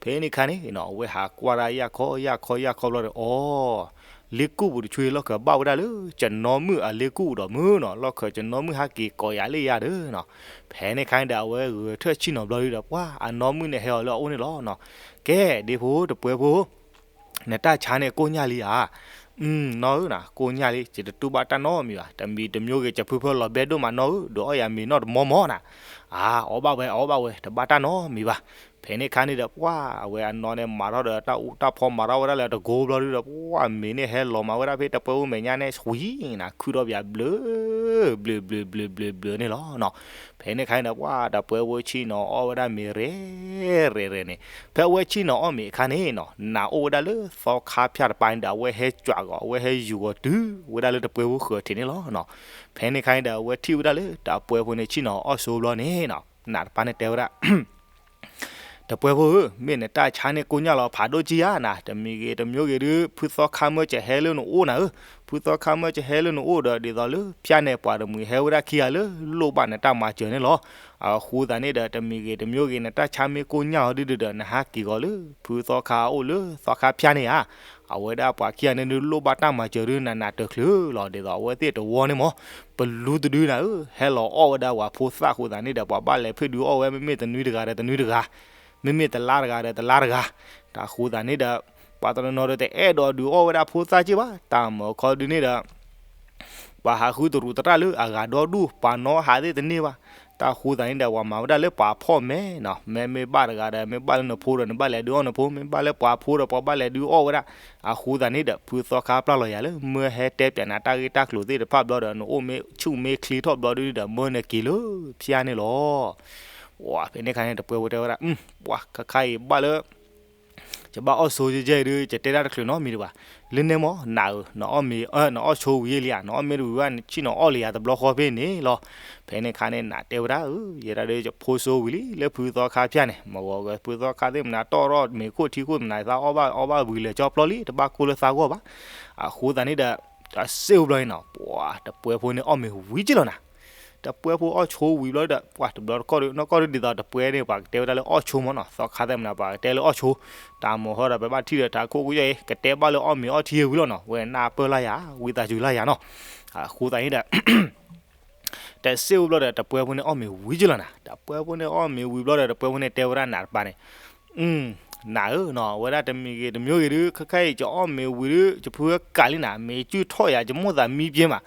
ဖဲန့ၣ်ခါန့ၣ်နီၤ အဝဲဟးကွၢ်ဒၣ်ယၢ်ခီယၢ်ခီယၢ်ခီဘျီဒီး အိ လ့ကူၣ်ပူၤတဆူလီၢ်ခၢၣ်ဘၣ်ဝဲဒၣ်လၢ ကနီမုၣ်အလ့ကူၣ်ပူၤဒီးမုၢ်နီၤ, လီၢ်ခၢၣ်ကနီမုၣ်ဟးက့ၤကိးယၤလၢယၤဒီးနီၤ. ဖဲန့ၣ်ခါန့ၣ်ဒီး အဝဲဂဲၤထၢၣ်ဆ့ၣ်နီၤဘျီဒုးဒီး ပှၤအနီမုၣ်န့ၣ်ဟဲအီၤလၢအအိၣ်န့ၣ်လီၤနီၤ. ကဲ ဒ့ဖိတပှဲၤဖိ နတၢ်ဆါန့ၣ်ကိၢ်ညၢ်လံဧါ. နီၢ်ဧၢနီၤ ကိၢ်ညၢ်လံ ယတတူၢ်ဘၣ်တၢ်နီတမံၤဘၣ်, တမံၤတမံၤဂ့ၤ ယဖုဖၢလီၤဘဲဒိၣ်မးနီၢ်ဧၢ, ဒုးအီၣ်ယၤမ့ၤနီၢ်တမီမီနၤ. အါ အီၣ်ဘၣ်ဝဲ အီၣ်ဘၣ်ဝဲ တဘၣ်တၢ်နီတမံၤဘၣ်. ဖဲန့ၣ်ခါန့ၣ်ဒီး ပှၤအဝဲအနီၢ်န့ၣ် မၤထီၣ်ဒီးတၢ်အူတၢ်ဖီမၤထီၣ်ဝဲဒၣ်လၢတကိဘျီဒုးဒီး ပှၤမ့ၤန့ၣ်ဟဲလီၤမၤဝဲဒၣ်ဖဲတပှဲၤဖိမဲာ်ညါန့ၣ် ဆှံနၤ ခုၣ်ထီၣ်ပယၤဘျၢ ဘျၢဘျၢဘျၢဘျၢဘျၢန့ၣ်လီၤနီၤ. ဖဲန့ၣ်ခါန့ၣ်ဒီး ပှၤတပှဲၤဖိဆ့ၣ်နီၤအီၣ်ဝဲဒၣ်မ့ၤရဲၣ်ရဲၣ်ရဲၣ်န့ၣ်, ဖဲအဝဲဆ့ၣ်နီၤအီၣ်မ့ၤအခါန့ၣ်နီၤ နးအိၣ်ဝဲဒၣ်လၢသီခါဖၠၣ်တပၤန့ၣ်ဒီး အဝဲဟဲကွၢ်ဂီၤ အဝဲဟဲယူၤဂီၤတုၤဝဲဒၣ်လၢတပှဲၤဖိဃၢၤထံးန့ၣ်လီၤနီၤ. ဖဲန့ၣ်ခါန့ၣ်ဒီး အဝဲထံၣ်ဝဲဒၣ်လၢတပှဲၤဖိန့ၣ်ဆ့ၣ်နီၤအီၣ်ဆိဘျီန့ၣ်နီၤ နးတပၤန့ၣ်တဲဝဲဒၣ် တပှဲၤဖိဧၢ, မ့ၢ်နတၢ်ဆါန့ၣ်ကိၢ်ညၢ်လီၤဖးဒိၣ်ကံဧါနၤ, တမံၤဂ့ၤတမံၤဂ့ၤဒုး ဖုသီခါမၢကဟဲလၢနအိၣ်နၤဧၢ, ဖုသီခါမၢကဟဲလၢနအိၣ်ဒီး ဒ်သိးလၢဖၠၣ်န့ၣ်ပှၤတမှံၤဟဲဝဲဒၣ်ခံဂၤလၢလိၣ်ဘၣ်နတၢ်မၤစၢၤန့ၣ်လီၤ. အဃိသတးန့ၣ်ဒီး တမံၤဂ့ၤတမံၤဂ့ၤ နတၢ်ဆါမ့ၢ်ကိၢ်ညၢ်အီၤဒုးဒီး နဟးက့ၤဂီၤလၢ ဖုသီခါအအိၣ်လၢသီခါဖၠၣ်န့ၣ်ဧါ. အဝဲဒၣ်ပှၤခံဂၤန့ၣ်ဒုးလိၣ်ဘၣ်တၢ်မၤစၢၤဒုးနးနးတချုးလီၤ, ဒ်သိးအဝဲသ့ၣ်တဝီန့ၣ်မး ပလူတဒုနၤဧၢ ဟဲလီၤအီၣ်ဝဲဒၣ်ပှၤဖိသၣ်အဃိသတးန့ၣ်ဒီး ပှၤဘၣ်လဲၤဖုၣ်ဒုးအီၣ်ဝဲ မ့မ့ၢ်တနွံတဂၤဒီးတနွံတဂၤ, မ့မ့ၢ်တလါတဂၤဒီးတလါတဂၤ, တၢ်ဃိသတးန့ၣ်ဒီး ပှၤတနီၤနီၤဒီးတအဲၣ်ဒိးဒုးအီၣ်ဝဲဒၣ်ဖိသၣ်က့ၢ်ဘၣ်, တၢ်မၤခီဒုးန့ၣ်ဒီး ပှၤဟးဃုတရူးသရၣ်လၢအဂၤဒီဒူၣ် ပှၤနီၣ်ဟးသ့ၣ်တန့ၢ်ဘၣ်. တၢ်ဃိသတးန့ၣ်ဒီး ပှၤမၤဝဲဒၣ်လၢပှၤဖီၣ်မဲနီၤ, မ့မ့ၢ်ဘၣ်တဂၤဒီး မ့ၢ်ဘၣ်လၢနဖိဒီး နဘၣ်လဲၤဒုးအီၣ်နဖိ, မ့ၢ်ဘၣ်လၢပှၤဖိဒီး ပှၤဘၣ်လဲၤဒုးအီၣ်ဝဲဒၣ်. အဃိသတးန့ၣ်ဒီး ဖုသီခါပျၢ်လီၤယၤလၢ မၢဟဲတဲပၠးနၤတၢ်ဂ့ၢ်တၢ်ကျိၤသ့ၣ်တဖၣ်ဘျီဒီး နအိၣ်မ့ၢ်ဆူၣ်မ့ၢ်ချ့ထီၣ်ဘျီဒုးဒီး မၢနက့ၤလၢဖၠၣ်န့ၣ်လီၤ. ဝဲ ဖဲန့ၣ်ခါန့ၣ် တပှဲၤဖိတဲဝဲဒၣ်, ပှၤခါခါအံၤဘၣ်လၢ ယဘၣ်အီၣ်ဆိယဲၢ်ယဲၢ်ဒုး ယတဲတၢ်တချုးနီတမံၤဒံးဘၣ်. လၢန့ၣ်မး နးဧၢ, နအီၣ်မ့ၤ နအီၣ်ဆိဝံၤယဲၢ်လံဧါ, နအီၣ်မ့ၢ်တဝံၤဘၣ် ဆ့ၣ်နီၤအီၣ်လၢယၤတဘျီဃီဖဲန့ၣ်လီၤ. ဖဲန့ၣ်ခါန့ၣ် နးတဲဝဲဒၣ်ဧၢ, ယဲဒၣ်ဒီးယဖိဆိဝံၤလံ လၢဖုသီခါဖၠၣ်န့ၣ်, မ့ၢ်ဂီၤဂီၤဖုသီခါသ့ၣ်မနၤတီၢ်ထီၣ်မ့ၤခိၣ်ထံခိၣ်မနၤသးအီၣ်ဘၣ်အီဘၣ်ဝံၤလၢာ်ကၠီပျီလံ တဘၣ်ကိၢ်လၢသးဂီၢ်ဘၣ်. အဃိသတးန့ၣ်ဒီး တစ့ၢ်ဝံၤဘျီန့ၣ်နီၤ ပှၤတပှဲၤဖိန့ၣ်အီၣ်မ့ၤဝံၤက့ၢ်လီၤနၤ. တပှဲၤဖိအီၣ်ဆိဝံၤဘျီဒီး ပှၤတဘျီတခီၣ်ဒီး နီၢ်ကီၢ်ဒုးဒ်သိးတပှဲၤန့ၣ် ပှၤကတဲဝဲဒၣ်လၢအီၣ်ဆိမးနီၤ, သီခါသ့ၣ်မနၤ ပှၤကတဲလၢအီၣ်ဆိ, တၢ်မၤဟီဒီးပဘၣ်ထံၣ်ဒီးတၢ်ခိၣ်ကယီၣ်အံၤ ကတဲဘၣ်လၢအီၣ်မ့ၤအီထံဝံၤလီၤနီၤ, ဝဲနၢ်ပၢၢ်လၢယၤ ဝံသးစူၤလၢယၤနီၤ. အဃိသတးန့ၣ်ဒီး တစ့ၢ်ဝံၤဘျီဒီး တပှဲၤဖိန့ၣ်အီၣ်မ့ၤဝံၤက့ၢ်လီၤနၤ, တပှဲၤဖိန့ၣ်အီၣ်မ့ၤဝံၤဘျီဒီး တပှဲၤဖိန့ၣ်တဲဝဲဒၣ်နးတပၤန့ၣ် နးဧၢနီၤ, ဝဲဒၣ်တမံၤဂ့ၤတမံၤဂ့ၤဒုး ခဲခါအံၤ ကအီၣ်မ့ၤဝံၤဒုး ယဖုကးလံနၤ, မ့ၤစုၣ်ထီၣ်ယၤ ယမိၣ်သးမံပျဲမး,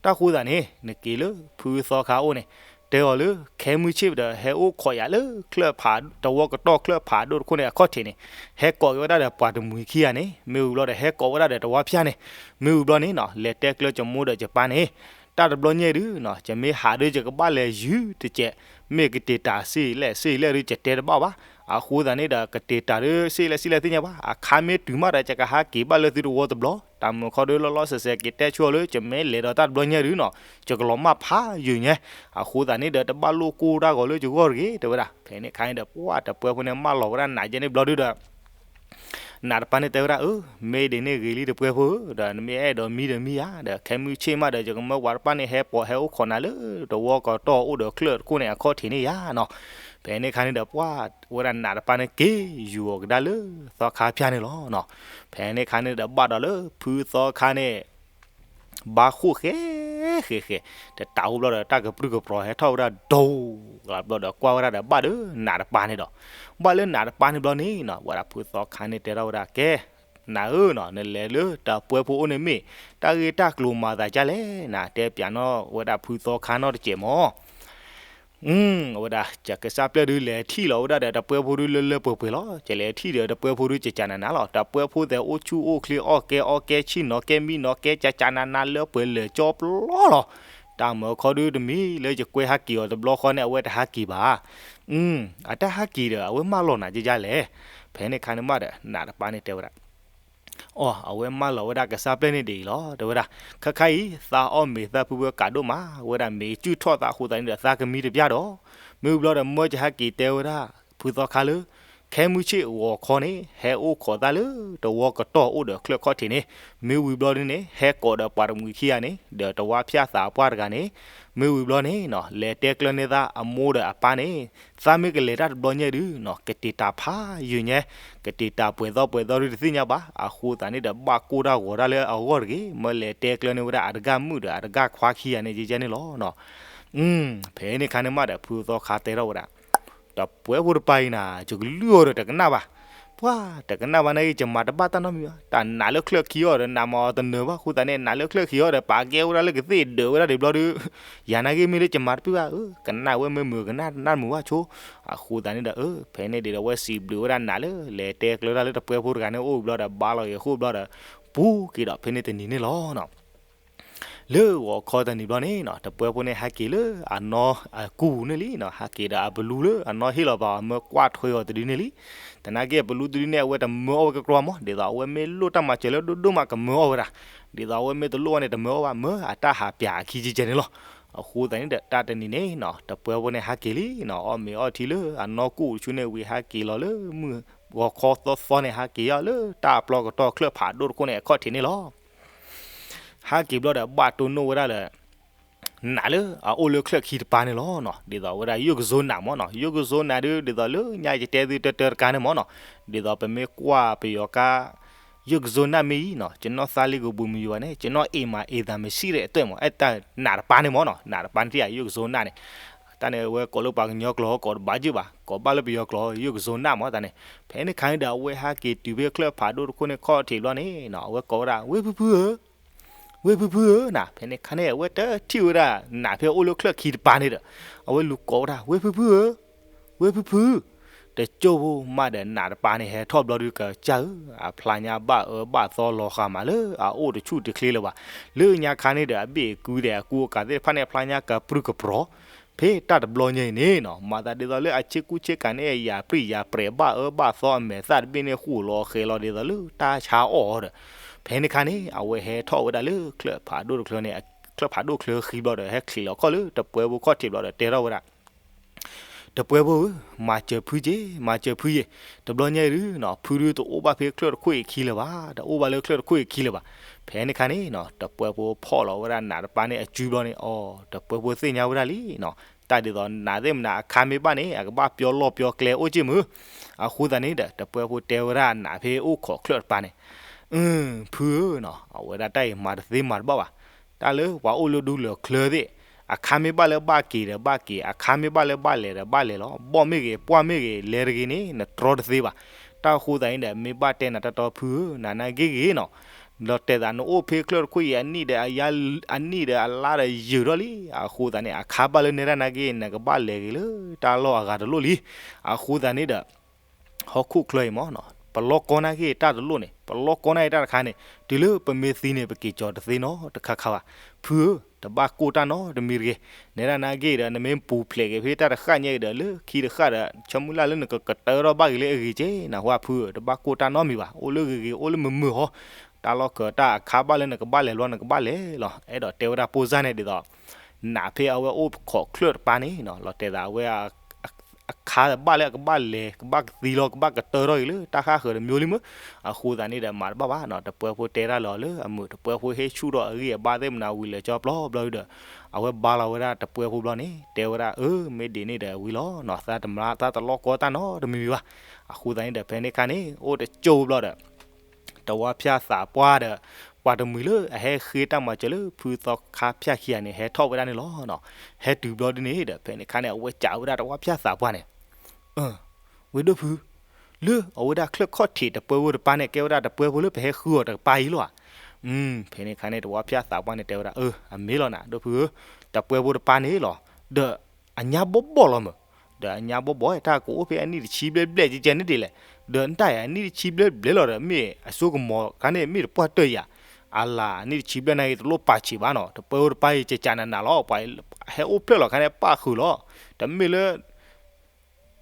တၢ်ဃိသတးန့ၣ် နက့ၤလၢဖုသီခါအိၣ်န့ၣ် တဲအီၤလၢ ခဲမုၢ်ဆ့ၣ်ဒီး ဟဲအိၣ်ခိးယၤလၢချၢၣ်ဖး တဝီကတီၢ်ချၢၣ်ဖးဒိၣ်တခိၣ်န့ၣ် အခီၣ်ထံးန့ၣ်, ဟဲကိးက့ၤဝဲဒၣ်ဒီးပှၤတမှံၤခံဂၤန့ၣ်, မ့ၢ်ဝံၤဘျီဒီး ဟဲကိးဝဲဒၣ်ဒီးတဝီဖၠၣ်န့ၣ်, မ့ၢ်ဝံၤဘျီန့ၣ်နီၤ လဲၤတဲကျၢၤယမိၢ်ဒီးယပၢ်န့ၣ်, တၢ်တဘျီညါဒုးနီၤ ယမ့ၢ်ဟးဒုး ယကဘၣ်လဲၤယုၢ်တစဲး, မ့ၢ်ကတ့ၤတၢ်စ့လဲၣ်စ့လဲၣ်ဒုး ယတဲတဘၣ်ဘၣ်. အဃိသတးန့ၣ်ဒီး ကတ့ၤတၢ်ဒုး စ့လဲၣ်စ့လဲၣ်သ့ၣ်ညါဘၣ်, အခါမ့ၢ်တုၤမးဒီး ယကဟးက့ၤဘၣ်လၢသုတဝီတဘျီ, တၢ်မုာ်ခီဒုး လီၤလီၤဆဲးဆဲးက့ၤတဲဆိလၢ ယမ့ၢ်လဲၤဒီးတၢ်တဘျီညါဒုးနီၤ ယကလီၤမၢ်ဖးယုာ်ညါ, အဃိသတးန့ၣ်ဒီး တဘၣ်လိၣ်ကိၢ်တၢ်ဂီၤလၢယဂီၢ်တဂ့ၤ တဲဝဲဒၣ်. ဖဲန့ၣ်ခါန့ၣ်ဒီး ပှၤတပှဲၤဖိန့ၣ် မၢလီၤဝဲဒၣ်နးယဲန့ၣ်ဘျီဒုးဒီး နးတပၤန့ၣ်တဲဝဲဒၣ် အၢ မ့ၢ်ဒ်န့ၣ်ဂ့ၤလံတပှဲၤဖိဧၢ, ဒီးနမ့ၢ်အဲၣ်ဒိးမံဒီးမံဧါ, ဒီးခဲမုၢ်ဆ့ၣ်မးဒီး ယကမၢပှၤတပၣ်န့ၣ် ဟဲပိာ်ဟဲအိၣ်ခိးနၤလၢ တဝီကတီၢ်အိၣ်ဒီးချၢၣ်တခိၣ်န့ၣ် အခီၣ်ထံးန့ၣ်ယါနီၤ. ဖဲန့ၣ်ခါန့ၣ်ဒီး ပှၤဝဲဒၣ်နးတပၤန့ၣ် က့ၤယူၤအီၤကဒါလၢသီခါဖၠၣ်န့ၣ်လီၤနီၤ. ဖဲန့ၣ်ခါန့ၣ်ဒီး ဘၣ်ဒီးလၢဖုသီခါန့ၣ် ဘၣ်ဃိၣ်ဃဲ ဃဲးဃဲးဃဲး, တတးအိၣ်ဘျီဒီး တၢ်ကပြုၢ်ကပြီၤဟဲထီၣ်ဝဲဒၣ်ဒိၣ်လီၤဘျီဒီး ကွၢ်ဝဲဒၣ်ဒီး ဘၣ်ဒီးနးတပၤန့ၣ်ဒီး, ဘၣ်လၢနးတပၤန့ၣ်ဘျီန့ၣ်နီၤ ဝဲဒၣ်ဖုသီခါန့ၣ်တဲထီၣ်ဝဲဒၣ် ကဲ နးဧၢနီၤ, နလဲၤလၢတပှဲဖိအိၣ်န့ၣ်မ့ၢ် တၢ်ဂ့ၢ်တၢ်ကျိၤမၤသးဒ်လဲၣ်, နတဲပျးနီၣ်ဝဲဒၣ်ဖုသီခါနီတစဲးမၢ်. အဝဲဒၣ် ကစၢ်ပျဲၢ်ဒုးလဲၤထံၣ်လီၤဝဲဒၣ်ဒီး တပှဲဖိဒုးလၢလၢပှဲၤပှဲၤလီၤ, ကလဲၤထံၣ်ဒီးတပှဲဖိဒုးကကနးနးလီၤ, တပှဲဖိသဲးအိၣ်ဆူၣ်အိၣ်ချ့ အီၣ်ကဲအီကဲ ဆံၣ်နီၤကဲမံနီၤကဲ ကကနးနးလၢပှဲၤလဲၤကၠီပျီလီၤ. တၢ်မၢခီဒုးတမံၤလၢယကွဲဟးက့ၤအီၤတဘျီဃီန့ၣ် အဝဲတဟးက့ၤဘၣ်. အတၢ်ဟးက့ၤဒီး အဝဲမၢလီၤနးကကလဲၣ်. ဖဲန့ၣ်ခါန့ၣ်မးဒီး နးတပၤန့ၣ်တဲဝဲဒၣ် အီ အဝဲမၢလီၤဝဲဒၣ်ကစၢ်ပျဲၢ်န့ၣ်ဒ်အံၤလီၤ တဲဝဲဒၣ်, ခါခါအံၤ သးအီၣ်မ့ၤသးဖုဖုကးဒိၣ်မး, ဝဲဒၣ်မ့ၤစုၣ်ထီၣ်သးအဃိသတးန့ၣ်ဒီး သးကမံတပျၢ်ဒီး, မ့ၢ်ဝံၤဘျီဒီး မၢယဟဲက့ၤတဲဝဲဒၣ် ဖုသီခါလၢ ခဲမုၢ်ဆ့ၣ်ဂီၤခီန့ၣ် ဟဲအိၣ်ခိးသးလၢတဝီကတီၢ်အိၣ်ဒီးချၢၣ်ခီၣ်ထံးန့ၣ်, မ့ၢ်ဝံၤဘျီဒုန့ၣ် ဟဲကိးဒီးပှၤတမှံၤခံဂၤန့ၣ် ဒီးတဝါဖၠၣ်သးပှၢ်တဂၤန့ၣ်, မ့ၢ်ဝံၤဘျီန့ၣ်နီၤ လဲၤတဲကျၢၤန့ၢ်သးအမိၢ်ဒီးအပၢ်န့ၣ် သးမ့ၢ်ကလဲၤတၢ်တဘျီညါဒုးနီၤ ကတ့ၤတၢ်ဖးယုာ်ညါ, ကတ့ၤတၢ်ပှဲၤသီပှဲၤသီဒုတသ့ၣ်ညါဘၣ်, အဃိသတးန့ၣ်ဒီး ဘၣ်ကိၢ်တၢ်ဂီၤတၢ်လၢအဂီၢ်တဂ့ၤ, မၢလဲၤတဲကျၢၤန့ၢ်ဝဲဒၣ်အတဂၤမုၣ်ဒီးအတဂၤခွါခံဂၤန့ၣ် ယဲယဲန့ၣ်လီၤ. ဖဲန့ၣ်ခါန့ၣ်မးဒီး ဖုသီခါတဲထီၣ်ဝဲဒၣ် တပှဲဖိတပၤအံၤနၤ ယကလုၢ်အီၤဒီးတကနၣ်ဘၣ်, ပှၤတကနၣ်ဘၣ်နာ်က့ ယမၤတဘၣ်တၢ်နီတမံၤဘၣ်, တၢ်နးလၢချၢၣ်ခံအီၤဒီး နးမၤအီၤတနၢၤဘၣ်, အဃိသတးန့ၣ် နးလၢချၢၣ်ခံအီၤဒီး ပာ်ကဲဝဲဒၣ်လၢကသ့ၣ်ဒၢးဝဲဒၣ်ဒံးဘျီဒုး, ယၤနာ်က့မ့ၢ်လၢယမၤတပၢၢ်ဘၣ်, ကနၣ်ဝဲမ့ၢ်မုာ်ကနၣ်နၢ်မုာ်ဘၣ်ဆိ, အဃိသတးန့ၣ်ဒီး ဖဲန့ၣ်ဒ်ဒီး အဝဲစံးဘျုးဝဲဒၣ်နးလၢ လဲၤတဲကျၢၤတၢ်လၢတပှဲဖိတဂၤန့ၣ်အိၣ်ဘျီဒီး ဘါလီၤဂ့ၤအဃိဘျီဒီး ပူၤက့ၤဒီးဖဲန့ၣ်တနံၤန့ၣ်လီၤ. လၢဂီၤခီတနံၤဘျီန့ၣ်နီၤ တပှဲဖိန့ၣ်ဟဲက့ၤလၢအနီၢ်အကူၢ်န့ၣ်လံနီၤ, ဟဲက့ၤဒီးအပလူလၢအနီၢ်ဟ့ၣ်လီၤဘၣ်အီၤ မၢကွၢ်ထွဲအီၤတဒုန့ၣ်လံ. သနာ်က့အပလူတဒုန့ၣ် အဝဲတမၢအီၣ်ဝဲကကြီမး, ဒ်သိးအဝဲမ့ၢ်လိၣ်တၢ်မၤစၢၤလၢဒိၣ်ဒိၣ်မးကမၢအီၣ်ဝဲဒၣ်, ဒ်သိးအဝဲမ့ၢ်တလိၣ်ဘၣ်န့ၣ် တမၢအီၣ်ဘၣ်, မၢအတၢ်ဟးပၠးအခံကဲကဲန့ၣ်လီၤ. အဃိသတးန့ၣ်ဒီး တၢ်တနံၤန့ၣ်နီၤ တပှဲဖိန့ၣ်ဟဲက့ၤလံနီၤ, အီၣ်မ့ၤအီထံလၢအနီၢ်ကူၢ်တဆူန့ၣ်ဝံၤ ဟဲက့ၤလီၤလၢမုၢ်ဂီၤခီသီသီန့ၣ် ဟဲက့ၤယီၤလၢတၢ်ပျီကတီၢ်ချၢၣ်ဖးဒိၣ်တခိၣ်န့ၣ်အခီၣ်ထံးန့ၣ်လီၤ. ဟဲက့ၤဘျီဒီး ဘၣ်တိၢ်နီၣ်ဝဲဒၣ်လၢ နးလၢအအိၣ်လၢချၢၣ်ခံတပၤန့ၣ်လီၤနီၤ, ဒ်သိးဝဲဒၣ်ယိၣ်ကစိနးမၢ်နီၤ, ယိၣ်ကစိနးဒုး ဒ်သိးလၢညါယတဲသုတၢ်တခါန့ၣ်မၢ်နီၤ, ဒ်သိးပမ့ၢ်ကွၢ်ပယီၤကါ ယိၣ်ကစိနးမ့ၢ်အံၤနီၤ, ကျွန်တော်သားလေးကို ဘုံမယိုပါနဲ့, ကျွန်တော်အိမ်မှာ အိမ်သာမရှိတဲ့အတွက်ပေါ့, အဲတၢ်နးတပၤန့ၣ်မၢ်နီၤ, နးတပၤန့ၣ် ယိၣ်ကစိနးန့ၣ် တၢ်န့ၣ်အဝဲကိးလၢပှၤကညီကျိာ် ကိးတဘၣ်ယုၢ်ဘၣ်, ကိးဘၣ်လၢပယီၤကျိာ် ယိၣ်ကစိနးမၢ်တၢ်န့ၣ်. ဖဲန့ၣ်ခါန့ၣ်ဒီး အဝဲဟဲက့ၤတုၤဖဲချၢၣ်ဖးဒိၣ်တခိၣ်န့ၣ်ခီၣ်ထံးဘျီန့ၣ်နီၤ, အဝဲကိးဝဲဒၣ် ဝ့ၢ်ဖုဖုဧၢ, ဝ့ၢ်ဖုဖုဧၢနၤ. ဖဲန့ၣ်ခါန့ၣ် အဝဲတထံၣ်ဝဲဒၣ်နးဖဲအိၣ်လၢချၢၣ်ခံတပၤန့ၣ်ဒီး အဝဲလူၤကိးဝဲဒၣ် ဝ့ၢ်ဖုဖုဧၢ, ဝ့ၢ်ဖုဖု, တကၠိၢ်ဖိမးဒီး နးတပၤန့ၣ်ဟဲထီၣ်ဘျီဒုး ကစၢ်ဧၢ, အဖျါညါဘၣ်အၢဘၣ်သီလီၤဃာ်မးလၢအအိၣ်တဆူၣ်တချ့လၢၤဘၣ်. လၢညါခါန့ၣ်ဒီး အဘ့ၣ်အကူဒီးအကူအကၤသ့ၣ်တဖၣ်န့ၣ် အဖျါညါကပြုၢ်ကပြီၤ ဖဲတၢ်တဘျီညါအံၤန့ၣ်နီၤ, မၤသးဒ်သိးလၢအဆ့ကူဆ့ကၤန့ၣ် ယၤပြံၣ်ယၤပြဲး ဘၣ်အၢဘၣ်သီအမဲာ်သၣ်တဘ့ၣ်န့ၣ် ဃိာ်လီၤဃဲၤလီၤဒ်သိးလၢတၢ်ဆါအီၣ်အီၤဒီး ဖဲန့ၣ်ခါန့ၣ် အဝဲဟဲထီၣ်ဝဲဒၣ်လၢချၢၣ်ဖးဒိၣ်တချၢန့ၣ်, ချၢၣ်ဖးဒိၣ်ချၢဃံဘျီဒီး ဟဲချံးလီၤခီၣ်လၢတပှဲဖိခီၣ်ထံးဘျီဒီး တဲထီၣ်ဝဲဒၣ် တပှဲဖိဧၢ, မၤစၢၤဖုက့ၤ, မၤစၢၤဖုက့ၤ, တဘျီညါအံၤဒုးနီၤ ဖုဒုးတအိၣ်ဘၣ်ဖဲချၢၣ်တခိၣ်အံၤခံလၢၤဘၣ်, တအိၣ်ဘၣ်လၢချၢၣ်တခိၣ်အံၤခံလၢၤဘၣ်. ဖဲန့ၣ်ခါန့ၣ်နီၤ တပှဲဖိဖီၣ်လီၤဝဲဒၣ်နးတပၤန့ၣ်အစုဘျီန့ၣ်, အီ တပှဲဖိသ့ၣ်ညါဝဲဒၣ်လံနီၤ, တၢ်ဒ်သိးနးသ့ၣ်မနၤ အခါမ့ၢ်ဘၣ်န့ၣ် အကဘၣ်ပျီလီၢ်ပျီကျဲအိၣ်က့ၢ်မုၢ်. အဃိသတးန့ၣ်ဒီး တပှဲဖိတဲဝဲဒၣ်နးဖဲအိၣ်ခိးချၢၣ်တပၤန့ၣ် အၢ ဖုဧၢနီၤ, အဝဲဒၣ်တၢ်အံၤမၤတသ့မၤတဘၣ်ဘၣ်. တၢ်လၢပှၤအိၣ်လၢဒူလၢာ်ချၢသ့ၣ်, အခါမ့ၢ်ဘၣ်လၢဘၣ်က့ၤဒီးဘၣ်က့ၤ, အခါမ့ၢ်ဘၣ်လၢဘၣ်လဲၤဒီးဘၣ်လဲၤလီၤ. ဘီၣ်မ့ၢ်ဂ့ၤ, ပှၢ်မ့ၢ်ဂ့ၤ, လဲၤတဂ့ၤန့ၣ် နတြီတသ့ဘၣ်. တၢ်အဃိသတးန့ၣ်ဒီး မ့ၢ်ဘၣ်တဲနၤတၢ်တီဖုဧၢ, နၤနာ်ဂ့ၤဂ့ၤနီၤ, လီၤတဲာ်သးနအိၣ်ဖဲချၢၣ်တခိၣ်အံၤ အနံၣ်ဒီးအယါ, အနံၣ်ဒီးအလါဒီးယုာ်ထီၣ်လံ. အဃိသတးန့ၣ် အခါဘၣ်လၢနဲဒၣ်နာ်ဂ့ၤ နကဘၣ်လဲၤဂ့ၤလၢတၢ်လီၢ်အဂၤတလိၣ်လံ. အဃိသတးန့ၣ်ဒီး ဟီၣ်ခိၣ်ချၢအံၤမၢ်နီၤ, ပလီၢ်ကီနၢ်ဂ့ၢ်တၢ်တလိၣ်န့ၣ်, ပလီၢ်ကီနၢ်ဂ့ၢ်တၢ်တခါန့ၣ် တုၤလၢပမ့ၢ်သံန့ၣ် ပက့ၤကီၤတသ့နီတခါခါဘၣ်. ဖုဧၢ, တဘၣ်ကိၢ်တၢ်နီတမံၤတဂ့ၤ. နဲဒၣ်နာ်ဂ့ၢ်ဒီး နမ့ၢ်ပူၤဖျဲးက့ၤဖဲတၢ်တဃၣ်ညါအံၤဒီး လၢခံတဃၣ်ဒီး ဆၢမုၢ်လၢ်လၢနကကတၢထီၣ်ဘၣ်ဂ့ၤလၢအဂ့ၤက့နီၤ, ဝဲဖုဧၢ, တဘၣ်ကိၢ်တၢ်နီတမံၤဘၣ်. အိၣ်လၢဂ့ၤဂ့ၤ အိၣ်လၢမုာ်မုာ်ဟီ, တၢ်လီၢ်ခၢးတၢ်အခါဘၣ်လၢနကဘၣ်လဲၤဘျီ နကဘၣ်လဲၤလီၤ. အဲၣ်ဒိးတဲဝဲဒၣ်ပိၢ်စၢ်န့ၣ်ဒ်သိး နးဖဲအဝဲအိၣ်ခိးချၢၣ်တပၤန့ၣ်နီၤ, လီၤတဲာ်သးအဝဲ အခါဘၣ်လၢအကဘၣ်လဲၤ ကဘၣ်ကသံလီၤ ကဘၣ်ကတၢထီၣ်ဂ့ၤလၢတၢ်ဃၣ်ဃၢၤတမံၤလံမုၢ်. အဃိသတးန့ၣ်ဒီး မၤတဘၣ်ဘၣ်နီၤ, တပှဲဖိတဲတၢ်လီၤလၢအမုာ်, တပှဲဖိဟ့ၣ်ဆူၣ်ထီၣ်အဂံၢ်အဘါသ့ၣ်မနၤဝံၤလၢာ်ကၠီပျီဘျီဒီး အဝဲဘါလီၤဝဲဒၣ်တပှဲဖိဘျီန့ၣ် တဲဝဲဒၣ် အၢ မ့ၢ်ဒ်န့ၣ်ဒီးဝံၤလီၤနီၤ, သးတမၤ သးတလီၢ်ကီတၢ်နီတမံၤမံၤဘၣ်. အဃိသတးန့ၣ်ဒီး ဖဲန့ၣ်ခါန့ၣ် အိၣ်တကၠိၢ်ဘျီဒီး တဝါဖၠၣ်သးပှၢ်ဒီး ပှၤတမှံၤလၢအဟဲဃ့တၢ်မၤစၢၤလၢဖုသီခါဖၠၣ်ခံဂၤန့ၣ် ဟဲထီၣ်ဝဲဒၣ်န့ၣ်လီၤ. ဟဲတုၤဘျီဒ်န့ၣ်ဒီး ဖဲန့ၣ်ခါန့ၣ် အဝဲစံးဝဲဒၣ်တဝီဖၠၣ်သးပှၢ်န့ၣ်, ဝ့ၢ်ဒိၣ်ဖု, လၢအဝဲဒၣ်ချၢၣ်ခီၣ်ထံးတပၢၤဖိတပၢ်န့ၣ် ကဲဝဲဒၣ်တပၢၤဖိလၢပဟဲဃုအီၤတကပၤအံၤလီၤဧါ. ဖဲန့ၣ်ခါန့ၣ် တဝီဖၠၣ်သးပှၢ်န့ၣ်တဲဝဲဒၣ်, အမ့ၢ်လီၤနၤ ဒိၣ်ဖုဧၢ, တပၢၤဖိတပၢ်န့ၣ်လီၤ, ဒီးအညါဘီၣ်ဘီၣ်လီၤမၢ်, ဒီးအညါဘီၣ်ဘီၣ် တၢ်ကအိၣ်ဖဲအနံၣ်တဆံဘျဲၣ်ဘျဲၣ်ကဲကဲန့ၣ်ဒ်လဲၣ်, ဒီးနတၢ်အံၤအနံၣ်တဆံဘျဲၣ်ဘျဲၣ်လီၤဒီး မ့ၢ်အစိကမီၤခါန့ၣ် မ့ၢ်တပှၢ်တၢၢ်ယၤ, အလၤ အနံၣ်တဆံဘျဲၣ်န့ၣ်ဂ့ၤ တလိၣ်ပာ်ဆံးဘၣ်နီၤ, တပၢၤဖိတပၢ်အံၤ ကကးနးနးလီၤ, ပှၤဟဲအိၣ်ဖျဲၣ်လီၤခါန့ၣ် ပၣ်ဃုာ်လီၤ, တမ့ၢ်လၢ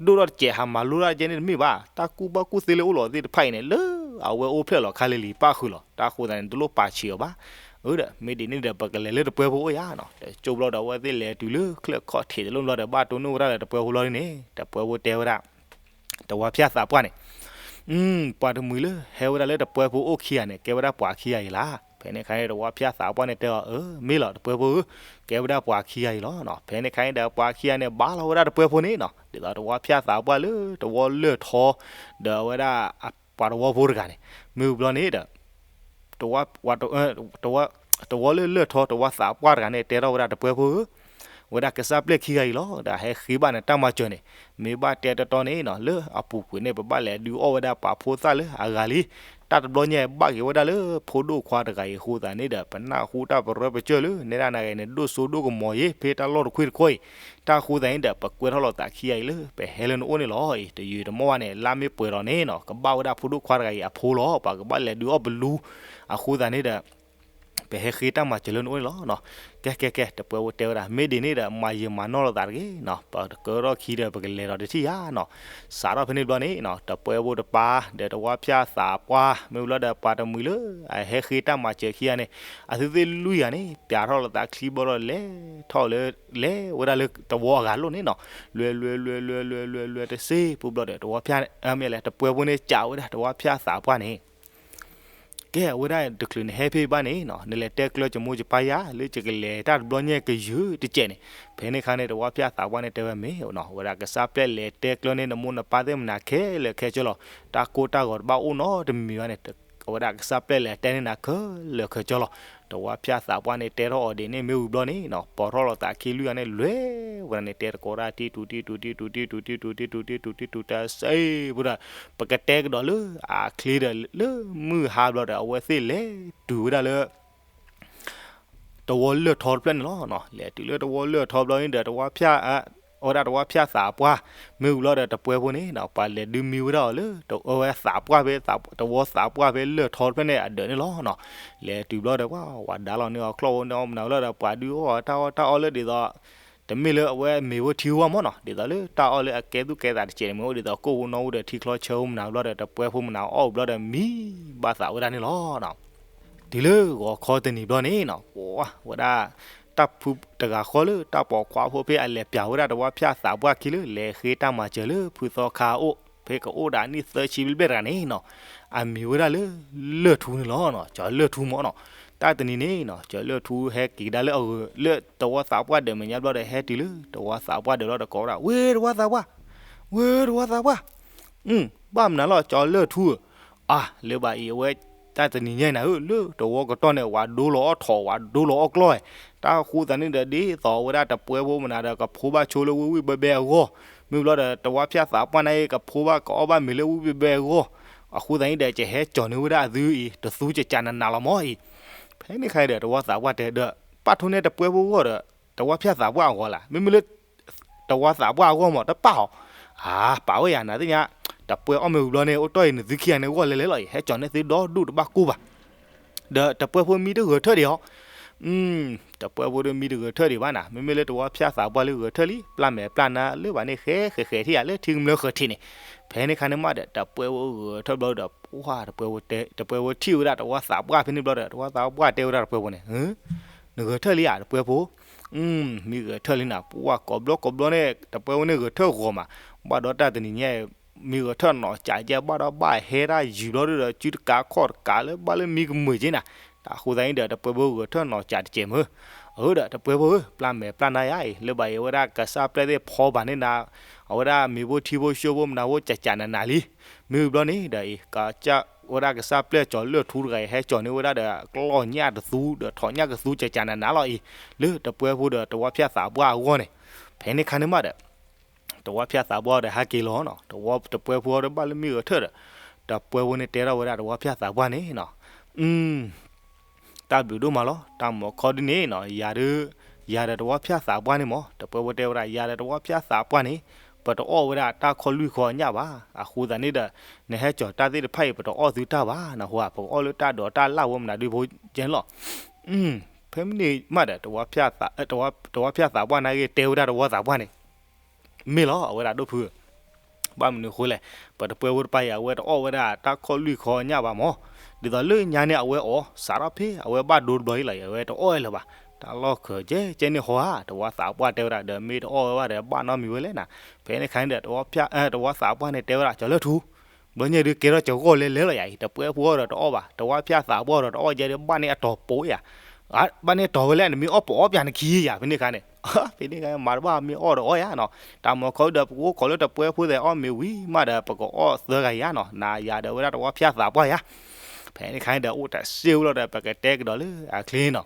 ဒိၣ်ထီၣ်တစဲးဟးမၤလိတၢ်ကဲန့ၣ်တမ့ၢ်ဘၣ်, တၢ်ကူၣ်ဘၣ်ကူၣ်သ့လၢအိၣ်လီၤသ့ၣ်တဖၣ်အံၤန့ၣ် လၢအဝဲအိၣ်ဖျဲၣ်လီၤခါလံလံၤ ပၣ်ဃုာ်လီၤ, တၢ်အဃိသတးန့ၣ် တလိၣ်ပာ်ဆံးအီၤဘၣ်. အၢဒီး မ့ၢ်ဒ်န့ၣ်ဒီး ပကလဲၤလၢတပၢၤဖိအိၣ်ယၤနီၤ, ဒီးကၠိဘျီဒီးအဝဲသ့ၣ်လဲၤတုၤလၢချၢၣ်ခီၣ်ထံးတလိၣ်ဘျီဒီး ဘၣ်တိၢ်နီၣ်ဝဲဒၣ်လၢတပၢၤဖိလီၤဒ်န့ၣ် တပၢၤဖိတဲဝဲဒၣ် တဝီဖၠၣ်သးပှၢ်န့ၣ်, ပှၤတမှံၤလၢဟဲဝဲဒၣ်လၢတပၢၤဖိအိၣ်ခံဂၤန့ၣ် ကဲဝဲဒၣ်ပှၤခံဂၤအံၤလီၤ. ဖဲန့ၣ်ခါန့ၣ် တဝီဖၠၣ်သးပှၢ်န့ၣ်တဲအီၤ, အၢ မ့ၢ်လီၤ တပၢၤဖိဧၢ, ကဲဝဲဒၣ်ပှၤခံဂၤအံၤလီၤ. ဖဲန့ၣ်ခါန့ၣ်ဒီး ပှၤခံဂၤန့ၣ် ဘါလီၤဝဲဒၣ်တပၢၤဖိန့ၣ်နီၤ, ဒ်သိးတဝီဖၠၣ်သးပှၢ်လၢတဝီလၢၢ်ထီ ဒီးအဝဲဒၣ် ပှၤတဝီဖိတဂၤန့ၣ်, မ့ၢ်ဝံၤဘျီန့ၣ်ဒီး တဝီလၢၢ်ထီ တဝီသးပှၢ်တဂၤန့ၣ် တဲထီၣ်ဝဲဒၣ်တပၢၤဖိဧၢ, ဝဲဒၣ်ကစၢ်ပျဲၢ်ခံဂၤအံၤလီၤ, ဒီးဟဲဃ့ဘၣ်နတၢ်မၤစၢၤန့ၣ်, မ့ၢ်ဘၣ်တဲတီတီန့ၣ်နီၤ လၢအပူၤကွံာ်န့ၣ် ပဘၣ်လဲၤဒုးအီၣ်ဝဲဒၣ်ပာ်ဖိသၣ်လၢအဂၤလံ. တၢ်တဘျီညါ ဘၣ်က့ၤဝဲဒၣ်လၢဖိဒိၣ်ခွါတဂၤအံၤအဃိသတးန့ၣ်ဒီး ပနၢ်ဟူတၢ်ပရၢပစၢၢ်လၢ နဲဒၣ်နဂၤန့ၣ် ဒိၣ်စိဒိၣ်ကမီၤယ့ၤ ဖဲတၢ်လီၢ်တခွ့တခီအံၤ, တၢ်အဃိသတးန့ၣ်ဒီး ပကွဲထီၣ်လိာ်သးခံဂၤအံၤလၢ ပဟဲလၢနအိၣ်န့ၣ်လီၤအံၤ, တယုာ်တမီၢ်ဘၣ်န့ၣ် လါမ့ၢ်ပှဲၤလီၤန့ၣ်နီၤ ကဘၣ်ဝဲဒၣ်ဖိဒိၣ်ခွါတဂၤအံၤအဖိလီၤ, ပှၤကဘၣ်လဲၤဒုးအီၣ်ပလူ အဃိသတးန့ၣ်ဒီး ပဟဲဃ့တၢ်မၤစၢၤလၢနအိၣ်န့ၣ်လီၤ. ကဲ ကဲ ကဲ တပၢၤဖိတဲဝဲဒၣ် မ့ၢ်ဒ်န့ၣ်ဒီး မၤယံာ်မၤနီၢ်လိာ်သးတဂ့ၤနီၤ, ပတကၢထီၣ်ခံဒီး ပကလဲၤဒီးတထံၣ်ယၤနီၤ. စးထီၣ်ဖဲန့ၣ်ဘျီန့ၣ်နီၤ တပၢၤဖိတပၢ် ဒီးတဝီဖၠၣ်သးပှၢ် မ့ၢ်ဝံၤလီၤဒီး ပှၤတမှံၤလၢ အဟဲဃ့တၢ်မၤစၢၤခံဂၤန့ၣ် အသုသ့ၣ်လွံၢ်ဂၤန့ၣ် ပျးထီၣ်လိာ်သးချံဘျီဒီး လဲၤထီၣ်လၢ လဲၤဝဲဒၣ်လၢတဝီအဂၤလိၣ်န့ၣ်နီၤ, လွဲ လွဲ လွဲ လွဲ လွဲ လွဲ လွဲ တစ့ၢ်ပူၤဘျီဒီး တဝီဖၠၣ် မ့ၢ်လဲၣ် တပၢၤဖိန့ၣ် စံးဝဲဒၣ်တဝီဖၠၣ်သးပှၢ်န့ၣ် ကဲ အဝဲဒၣ်တချုးနဟဲဖဲအံၤဘၣ်န့ၣ်နီၤ နလဲၤတဲကျၢၤကမိၢ်ကပၢ်ယၤ လၢယကလဲၤတၢ်တဘျီညါကယုၢ်တစဲးန့ၣ်. ဖဲန့ၣ်ခါန့ၣ် တဝီဖၠၣ်သးပှၢ်န့ၣ်တဲဝဲမ့ၢ်နီၤ အဝဲဒၣ်ကစၢ်ပျဲၢ်လဲၤတဲကျၢၤန့ၢ်နမိၢ်နပၢ်သ့ၣ်မနၤခဲလၢာ်ခဲဆ့လီၤ. တၢ်ကိၢ်တၢ်ဂီၤတဘၣ်အိၣ်နီတမံၤဘၣ်န့ၣ် အဝဲဒၣ်ကစၢ်ပျဲၢ်လဲၤတဲန့ၢ်နၤခဲလၢာ်ခဲဆ့လီၤ. တဝီဖၠၣ်သးပှၢ်န့ၣ်တဲထီၣ်အီၤဒ်န့ၣ် မ့ၢ်ဝံၤဘျီန့ၣ်နီၤ ပိာ်ထီၣ်လိာ်သးခံလွံၢ်ဂၤန့ၣ် လွဲဝဲဒၣ်န့ၣ် တဲတကိးတၢ် တံၢ်တူၤတံၢ်တူၤ တံၢ်တူၤတံၢ်တူၤ တံၢ်တူၤတံၢ်တူၤ တံၢ်တူၤတံၢ်တူၤ တံၢ်တူၤတၢ်စ့ၢ်ပူၤဒီး ပကတဲကဒီးလၢအချ့ဒီး လၢမုၢ်ဟါဘျီဒီး အဝဲသ့ၣ်လဲၤတုၤဝဲဒၣ်လၢ တဝီလၢၢ်ထီတဖျၢၣ်န့ၣ်လီၤ. လဲၤတုၤလၢတဝီလၢၢ်ထီဘျီန့ၣ်ဒီး တဝီဖၠၣ် အဝဲဒၣ်တဝီဖၠၣ်သးပှၢ် မ့ၢ်ဝံၤလီၤဒီး တပၢၤဖိန့ၣ်နီၤ ပှၤလဲၤဒုးမံဝဲဒၣ်အီၤလၢ အဝဲသးပှၢ်ဖဲ တဝီသးပှၢ်ဖဲလၢၢ်ထီတဖျၢၣ်န့ၣ်အဒၢးန့ၣ်လီၤ. လဲၤတုၤဘျီဒီး ပှၤဝၤဒါလီၤန့ၢ်အီၤချီၣ်ဖိန့ၢ်အီၤမနုၤလီၤဒီး ပှၤဒုးအီၣ်တၢ်အီၣ်တၢ်အီလၢဒ်သိး တမ့ၢ်လၢအဝဲမ့ၤဖိထံဖိဘၣ်မ့ၢ်နီၤ ဒ်သိးလၢတၢ်အီၣ်လၢအကဲသူၣ်ကဲသးတစဲးန့ၣ် မ့ၢ်အိၣ်ဒ်သိးကိၣ်ဖိနီၣ်ဖိဒီးထံချီဆၢဖိမနုၤဘျီဒီး တပၢၤဖိမနုၤအီၣ်ဘျီဒီးမံဘၣ်သးဝဲဒၣ်န့ၣ်လီၤ. တုၤလၢဂီၤခီတနံၤဘျီန့ၣ်နီၤ ပှၤဝဲဒၣ် တၢ်ဖုတဂၤဃီလၢတၢ်ပိာ်ခွါဖိဖဲအလဲၤပျးဝဲဒၣ်တဝီဖၠၣ်သးပှၢ်ခံလၢ လဲၤဃ့တၢ်မၤစၢၤလၢဖုသီခါအအိၣ် ဖဲကအိၣ်ဒၣ်နံၣ်သၢဆံဘျဲၣ်ဘျဲၣ်တဂၤန့ၣ်နီၤ အမံၤဝဲဒၣ်လၢ လၢၢ်ထူန့ၣ်လီၤ. ကၠီၤလၢၢ်ထူမ့ၢ်နီၤ တၢ်တနံၤန့ၣ်နီၤ ကၠီၤလၢၢ်ထူဟဲက့ၤကဒါလၢအဂုၤ လၢတဝီသးပှၢ်ဒၢးမဲာ်ညါဘျီဒီး ဟဲတုၤလၢတဝီသးပှၢ်ဒၢးလီၤဒီးကိးဝဲဒၣ် ဝ့ၢ်တဝီသးပှၢ် ဝ့ၢ်တဝီသးပှၢ် ဘၣ်မနုၤလီၤ ကၠီၤလၢၢ်ထူဧၢ, အါ လၢဘၣ်အံၤအဝဲ တၢ်တနံၤညါအံၤနၤဧၢ လၢတဝီကတီၢ်န့ၣ် ဝၤဒိလီၤအီၣ်ထိး ဝၤဒိလီၤအီၣ်ကျီၢ်, တၢ်ဃိသတးန့ၣ်ဒီး ဒ်သိးဝဲဒၣ်တပၢၤဖိမနုၤဒီး ကဖိဘၣ်ဆိလၢဝံၣ်ဝံၣ်ဘဲဘဲအဂီၢ်, မ့ၢ်ဘျီဒီး တဝီဖၠၣ်သးပှၢ်န့ၣ် ကဖိဘၣ်ကအီၣ်ဘၣ်မ့ၤလၢဝံၣ်ဝံၣ်ဘဲဘဲအဂီၢ်, အဃိသတးန့ၣ်ဒီး ကဟဲကၠီၤန့ၢ်ဝဲဒၣ်အသုအံၤ တသူကကးနးနးလီၤမ့ၢ်အံၤ, ဖဲန့ၣ်ခါန့ၣ်ဒီး တဝီသးပှၢ်တဲဒီး ပာ်ထူန့ၢ်တပၢၤဖိအဂီၢ်ဒီး တဝီဖၠၣ်သးပှၢ်အဂီၢ်လၢ မ့မ့ၢ်လၢ တဝီသးပှၢ်အဂီၢ်မး တပာ်အီၤ, အါ ပာ်ဝဲယၤနၤသ့ၣ်ညါ, တပၢၤအီၣ်မ့ၤဝံၤဘျီန့ၣ် အိၣ်တီၢ်အံၤနသုခံဂၤန့ၣ် ဂီၢ်လဲၤလဲၤလီၤအံၤ ဟဲကၠီၤန့ၢ်သုဒီဒူၣ်တဘၣ်ကိၢ်ဘၣ်, ဒီးတပၢၤဖိမံတဂၢၢ်ထၢၣ်ဒံးအီၤ, တပၢၤဖိဒီးမံတဂၢၢ်ထၢၣ်ဒံးဘၣ်နၤ, မ့မ့ၢ်လၢတဝီဖၠၣ်သးပှၢ်လၢဂၢၢ်ထၢၣ်လံ ပျၢ်မဲာ်ပျၢ်နါလၢဘၣ်န့ၣ် ဃဲဃဲဃဲထံၣ်ယၤလၢထံကမျၢၢ်ဃၢၤထံးန့ၣ်, ဖဲန့ၣ်ခါန့ၣ်မးဒီး တပၢၤဖိဂၢၢ်ထၢၣ်ဘျီဒီး ပှၢ် တပၢၤဖိတဲ တပၢၤဖိထံၣ်ဝဲဒၣ်တဝီသးပှၢ်ဖဲန့ၣ်ဘျီဒီး တဝီသးပှၢ်တဲဝဲဒၣ်တပၢၤဖိန့ၣ် နဂၢၢ်ထၢၣ်လံဧါ တပၢၤဖိ, မံဂၢၢ်ထၢၣ်လံနၤ, ပှၢ်ကိးဘျီကိးဘျီန့ၣ် တပၢၤဖိန့ၣ်ဂၢၢ်ထၢၣ်ဂီၤမး, ဘၣ်ဒီးတၢ်တနံၤညါ မံဂၢၢ်ထၢၣ်နီၢ်ကးကဲ ဘၣ်ဒီးဘၣ်ဟဲတၢ်ယံၤဘျီဒီး စုတကးခီၣ်တကးလၢဘၣ်လၢမံကမုာ်က့နၤ, တၢ်ဃိသတးန့ၣ်ဒီး တပၢၤဖိဂၢၢ်ထၢၣ်နီၢ်ကးတကဲမ့ၢ်, အၢဒီး တပၢၤဖိဧၢ ပျၢ်မဲာ်ပျၢ်နါယၤအံၤ လၢဘၣ်အံၤ အဝဲဒၣ်ကစၢ်ပျဲၢ်သ့ၣ်ဖီဘၣ်န့ၣ်နၤ, အဝဲဒၣ်မံၤဖိထံဖိဆိဖိမနၤဖိကကးနးနးလံ, မ့ၢ်ဝံၤဘျီန့ၣ်ဒီးအံၤ ကစၢ် ဝဲဒၣ်ကစၢ်ပျဲၢ်ကၠီၤလၢၢ်ထူတဂၤအံၤ ဟဲကၠီၤန့ၢ်ဝဲဒၣ်ဒီး ကျီၢ်ညၣ်တသူဒီးထိးညၣ်ကသူကကနးနးလီၤအံၤ လၢတပှဲဖိဒီးတဝီဖၠၣ်သးပှၢ်အဂီၢ်န့ၣ်, ဖဲန့ၣ်ခါန့ၣ်မးဒီး တဝီဖၠၣ်သးပှၢ်ဒီးဟဲက့ၤလီၤနီၤ, တဝီတပှဲဖိဒီးဘၣ်လၢမ့ၢ်ဂဲၤထၢၣ်ဒီး တပှဲဖိန့ၣ်တဲထီၣ်ဝဲဒၣ်တဝီဖၠၣ်သးပှၢ်န့ၣ်နီၤ, တၢ်ဘျုးဒိၣ်မးလီၤ, တၢ်မၤခီဒ်န့ၣ်နီၤ, ယၤဒီး ယၤဒီးတဝီဖၠၣ်သးပှၢ်န့ၣ်မး, တပှဲဖိတဲဝဲဒၣ် ယၤဒီးတဝီဖၠၣ်သးပှၢ်န့ၣ် ပတအီၣ်ဝဲဒၣ်တၢ်ခီၣ်လွံၢ်ခီၣ်ညၣ်ဘၣ်, အဃိသတးန့ၣ်ဒီး နဟဲကၠီၤတၢ်သ့ၣ်တဖၣ်အံၤ ပတအီၣ်သုတၢ်ဘၣ်, နဟါ ပကအီၣ်လၢတၢ်ဒိးတၢ်လၣ်ဝဲမနုၤဒုဖိကဲန့ၣ်လီၤ. ဖဲမ့ၢ်န့ၣ်မးဒီး တဝီဖၠၣ်သးပှၢ်န့ၣ်ဂ့ၤ တဲဝဲဒၣ်တဝီသးပှၢ်န့ၣ် မ့ၢ်လီၤ အဝဲဒၣ်ဒိၣ်ဖု ဘၣ်မနုၤအဃိလဲၣ်, ပတပှဲဖိတပၤအံၤ အဝဲတအီၣ်ဝဲဒၣ်တၢ်ခီၣ်လွံၢ်ခီၣ်ညၣ်ဘၣ်မး, ဒ်သိးလၢညါန့ၣ် အဝဲအီၣ် စးထီၣ်ဖဲအဝဲဘၣ်ဒိတဘျီအံၤလီၤ, အဝဲတအီၣ်ဝဲလၢၤဘၣ်, တၢ်လီၢ်ခၢးကဲကဲန့ၣ်ဟါဧါ, တဝီသးပှၢ်တဲဝဲဒၣ် ဒီးမ့ၢ်တအီၣ်ဝဲဘၣ်ဒီး ဘၣ်နီတမံၤဝဲလဲၣ်နၤ, ဖဲန့ၣ်ခါန့ၣ်ဒီး တဝီသးပှၢ်န့ၣ်တဲဝဲဒၣ် ကၠီၤလၢၢ်ထူ ဘျီညါဒုးကဲထီၣ်ကဂီၢ်လဲၤလဲၤလီၤယၤအံၤ, တပှဲဖိဒီးတအီၣ်ဘၣ်, တဝီဖၠၣ်သးပှၢ်ဒီးတအီၣ်ယဲဒီး ဘၣ်န့ၢ်အတီၤပိယၤ, ဘၣ်န့ၢ်အတီၤဝဲလဲၣ် နမ့ၢ်အီၣ်ပအီၣ်ပျးနခံယၤ, ဖဲန့ၣ်ခါန့ၣ်, ဖဲန့ၣ်ခါမၤတဘၣ်မ့ၢ်အီၣ်ဒီးအီၣ်ယၤနီၤ, တၢ်မၤခီဒီး ပကအိၣ်ခိးလၢတပှဲဖိသဲးအီၣ်မ့ၤဝံၤမးဒီး ပကအီၣ်သၢဂၤယၤနီၤ, နၤယၤဒီးဝဲဒၣ်တဝီဖၠၣ်သးပှၢ်ယၤ, ဖဲန့ၣ်ခါန့ၣ်ဒီး အိၣ်တၢ်စ့ဝဲလီၤဒီး ပကတဲကဒီးလၢအချ့နီၤ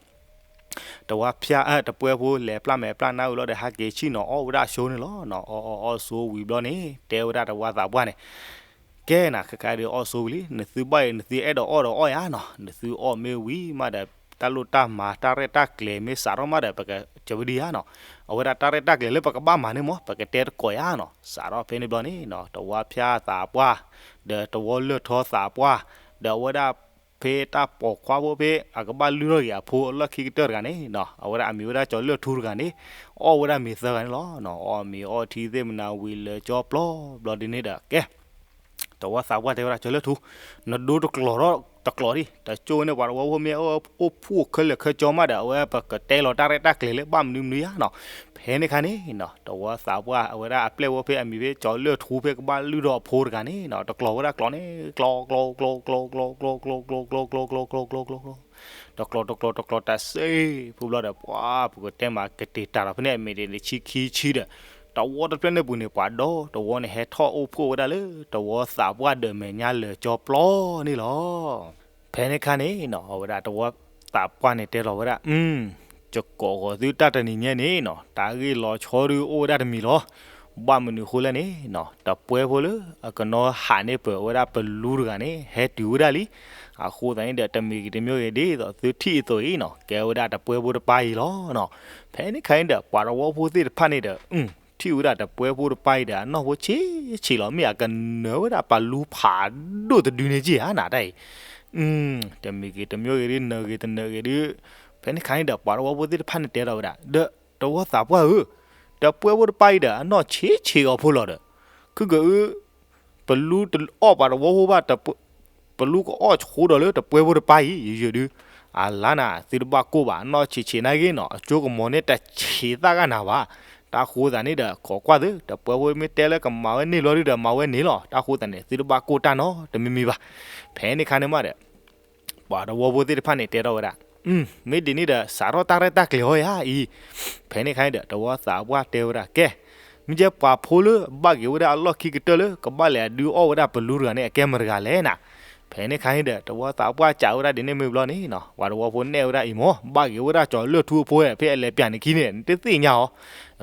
တဝီဖၠၣ် တပှဲဖိလဲၤပျၢ်မဲာ်ပျၢ်နါဝံၤလီၤဒီး ဟဲက့ၤဆ့ၣ်နီၤအီၣ်ဝဲဒၣ်ဆိန့ၣ်လီၤနီၤ, အီၣ်အီၣ်အီၣ်ဆိဝံၤဘျီန့ၣ် တဲဝဲဒၣ်တဝီသးပှၢ်န့ၣ်, ကဲနၤ ခဲခါဒုးအီၣ်ဆိဝံၤလံ, နသုဘၣ်အံၤ နသုအဲၣ်ဒိးအီၣ်ဒီးအီၣ်ယၤနီၤ, နသုအီၣ်မ့ၢ်ဝံၤမးဒီး တၢ်လိၣ်တၢ်မၤတၢ်ရဲၣ်တၢ်ကျဲၤမ့ၢ်စးထီၣ်မးဒီး ပကစၢၤဝဲဒံးယၤနီၤ, အဝဲဒၣ်တၢ်ရဲၣ်တၢ်ကျဲၤလၢပကဘၣ်မၤန့ၣ်မး ပကတဲတကိးယၤနီၤ, စးထီၣ်ဖဲန့ၣ်ဘျီန့ၣ်နီၤ တဝီဖၠၣ်သးပှၢ် ဒီးတဝီလၢၢ်ထီသးပှၢ် ဒီးအဝဲဒၣ် ဖဲတၢ်ပိာ်ခွါဖိဖဲ အကဘၣ်လုၢ်ထီၣ်က့ၤအဖိအလီၢ်ခံကတၢၢ်တဂၤန့ၣ်နီၤ, အဝဲဒၣ်အမံၤဝဲဒၣ်ကၠီၤလၢၢ်ထူတဂၤန့ၣ်, အီၣ်ဝဲဒၣ်မ့ၤသၢဂၤန့ၣ်လီၤနီၤ, အီၣ်မ့ၤအီၣ်ထံသ့ၣ်မနၤဝံၤလၢာ်ကၠီပျီဘျီဒ်န့ၣ်ဒီး ကဲ တဝီသးပှၢ်တဲဝဲဒၣ် ကၠီၤလၢၢ်ထူ, နဒိတကျိၤထီၣ်တကျိၤဒံး, တကၠိန့ၣ် ပှၤတဝီဖိမ့ၢ်အိၣ်ဖှိၣ်ခဲလၢာ်ခဲဆ့မးဒီး အဝဲပကတဲလီၤတၢ်ရဲၣ်တၢ်ကျဲၤလၢဘၣ်မနုၤမနုၤယၤနီၤ, ဖဲန့ၣ်ခါန့ၣ်နီၤ တဝီသးပှၢ် အဝဲဒၣ်အပျဲၢ်ဖိဖဲအမံၤဖဲ ကၠီၤလၢၢ်ထူဖဲကဘၣ်လုၢ်ထီၣ်အဖိတဂၤန့ၣ်နီၤ တကျိၤဝဲဒၣ်ကျိၤန့ၣ် ကျိၤ ကျိၤ ကျိၤ ကျိၤ ကျိၤ ကျိၤ ကျိၤ ကျိၤ ကျိၤ ကျိၤ ကျိၤ ကျိၤ ကျိၤ ကျိၤ ကျိၤ တကျိၤ တကျိၤ တကျိၤ တၢ်စ့ ဖုဘျီဒီး ပှၤပကတဲမး ကတ့ၤတၢ်ဒီးဖဲန့ၣ် အမ့ၢ်ဒ်န့ၣ် ဆံခံဆံဒီး တဝီတဖျၢၣ်န့ၣ်ပူၤန့ၣ် ပှၤဒီတဝီန့ၣ် ဟဲထီၣ်အိၣ်ဖှိၣ်ဝဲဒၣ်လၢ တဝီသးပှၢ်ဒီးမဲာ်ညါလၢာ်ကၠီပျီန့ၣ်လီၤ. ဖဲန့ၣ်ခါန့ၣ်နီၤ အဝဲဒၣ်တဝီသးပှၢ်န့ၣ်တဲလီၤဝဲဒၣ် ယကိးဃီၤသုတၢ်တနံၤညါန့ၣ်နီၤ တၢ်ဂ့ၢ်လီၤဆီဒုးအိၣ်ဝဲဒၣ်တမံၤလီၤ. ဘၣ်မနုၤအဃိလဲၣ်န့ၣ်နီၤ တပှဲဖိလၢအကနီၤဟးန့ၢ်ပၢၢ်ဝဲဒၣ်ပလူတဂၤန့ၣ် ဟဲတုၤဝဲဒၣ်လံ. အဃိသတးန့ၣ်ဒီး တမံၤဂ့ၤတမံၤဂ့ၤ ဒ်သိးသုထံၣ်အသိးအံၤနီၤ ကဲဝဲဒၣ်တပှဲဖိတပၢ်အံၤလီၤနီၤ. ဖဲန့ၣ်ခါန့ၣ်ဒီး ပှၤတဝီဖိသ့ၣ်တဖၣ်န့ၣ်ဒီး ထံၣ်ဝဲဒၣ်တပှဲဖိတပၢ်အံၤဒီး အနီၢ်ဖိဆံးဆံးလီၤ. မ့ၢ်အကနၢၤဝဲဒၣ်ပလူဖးဒိၣ်တဒုန့ၣ်က့ၤဧါနၤတၢ်အံၤ တမံၤဂ့ၤတမံၤဂ့ၤဒ် နၢၤဂ့ၤတနၢၤဂ့ၤဒ် ဖဲန့ၣ်ခါန့ၣ်ဒီး ပှၤတဝီဖိသ့ၣ်တဖၣ်န့ၣ်တဲထီၣ်ဝဲဒၣ် ဒီး တဝီသးပှၢ်ဧၢ, တပှဲဖိတပၢ်အံၤဒီး အနီၢ်ဆံးဆံးအီၤဖိလီၤဒီး ခုကအု ပလူတအီၣ်ပှၤတဝီဖိဘၣ်, ပလူကအီၣ်ဆိဒီးလၢတပှဲဖိတပၢ်အံၤ ယယဒု အလါနၤ သုတဘၣ်ကိၢ်ဘၣ် အနီၢ်ဆံးဆံးနၤဂ့ၤနီၤ အကၠိကမီၤန့ၣ်တဆံးသၣ်ဂၤနၤဘၣ်. တၢ်ဃိသတးန့ၣ်ဒီး ခိးကွၢ်သု တပှဲဖိမ့ၢ်တဲလၢကမၤဝဲန့ၢ်လီၤဒုဒီး မၤဝဲန့ၢ်လီၤ. တၢ်ဃိသတးန့ၣ် သုတဘၣ်ကိၢ်တၢ်နီတမံၤမံၤဘၣ်. ဖဲန့ၣ်ခါန့ၣ်မးဒီး ပှၤတဝီဖိသ့ၣ်တဖၣ်န့ၣ်တဲထီၣ်ဝဲဒၣ် မ့ၢ်ဒ်န့ၣ်ဒီး စးထီၣ်တၢ်ရဲၣ်တၢ်ကျဲၤအီၤယၤအံၤ. ဖဲန့ၣ်ခါန့ၣ်ဒီး တဝီသးပှၢ်တဲဝဲဒၣ် ကဲ မ့ၢ်ကဲပှၤဖိလၢဘၣ်က့ၤဝဲဒၣ်အလီၢ်ခံကတၢၢ်လၢ ကဘၣ်လဲၤဒုးအီၣ်ဝဲဒၣ်ပလူတဂၤန့ၣ် အကဲမတၤတဂၤလဲၣ်နၤ. ဖဲန့ၣ်ခါန့ၣ်ဒီး တဝီသးပှၢ်စံးဝဲဒၣ်ဒ်န့ၣ်မ့ၢ်ဘျီန့ၣ်နီၤ ပှၤတဝီဖိနဲၣ်ဝဲဒၣ်အံၤမး ဘၣ်က့ၤဝဲဒၣ်ကၠီၤလၢၢ်ထူအဖိဧါ ဖဲအလဲၤပျးန့ၢ်ခံန့ၣ် နတသ့ၣ်ညါ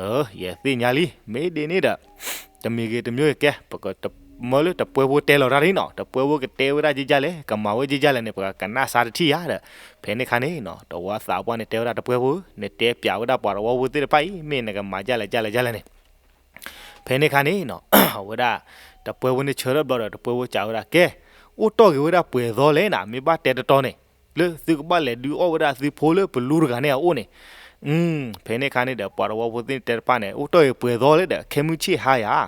အီၤ. ယသ့ၣ်ညါလံ မ့ၢ်ဒ်န့ၣ်ဒီး တမံၤဂ့ၤတမံၤဂ့ၤကဲ ပကမၢလၢတပှဲဖိတဲလီၤတၢ်ဒ်နီၤ တပှဲဖိကတဲဝဲဒၣ်ကဲကဲလဲၣ် ကမၤဝဲကဲကဲလဲၣ်န့ၣ် ပကကနၣ်စါတထံၣ်ယၤဒီး ဖဲန့ၣ်ခါန့ၣ်နီၤ တဝီသးပှၢ်န့ၣ်တဲဝဲဒၣ်တပှဲဖိ နတဲပျးဝဲဒၣ်ပှၤတဝီဖိသ့ၣ်တဖၣ်အံၤ မ့ၢ်နကမၤကဲလဲၣ်ကဲလဲၣ်ကဲလဲၣ်န့ၣ် ဖဲန့ၣ်ခါန့ၣ်နီၤ အဝဲဒၣ် တပှဲဖိန့ၣ်ဆၢထၢၣ်ဘျီဒီး တပှဲဖိစံးဝဲဒၣ် ကဲ အိၣ်တီၢ်ဂ့ၤဝဲဒၣ်ပှဲၤသီလဲၣ်နၤ မ့ၢ်ဘၣ်တဲတတီၤန့ၣ် လၢသုကဘၣ်လဲၤဒုးအီၣ်ဝဲဒၣ်သုဖိလၢပလူတဂၤန့ၣ်အအိၣ်န့ၣ် ဖဲန့ၣ်ခါန့ၣ်ဒီး ပှၤတဝီဖိသ့ၣ်န့ၣ်တဲတပၣ်န့ၣ် အိၣ်တီၢ်ဂ့ၤပှဲၤသီလဲၣ်ဒီး ခဲမုၢ်ဆ့ၣ်ဟါယၤ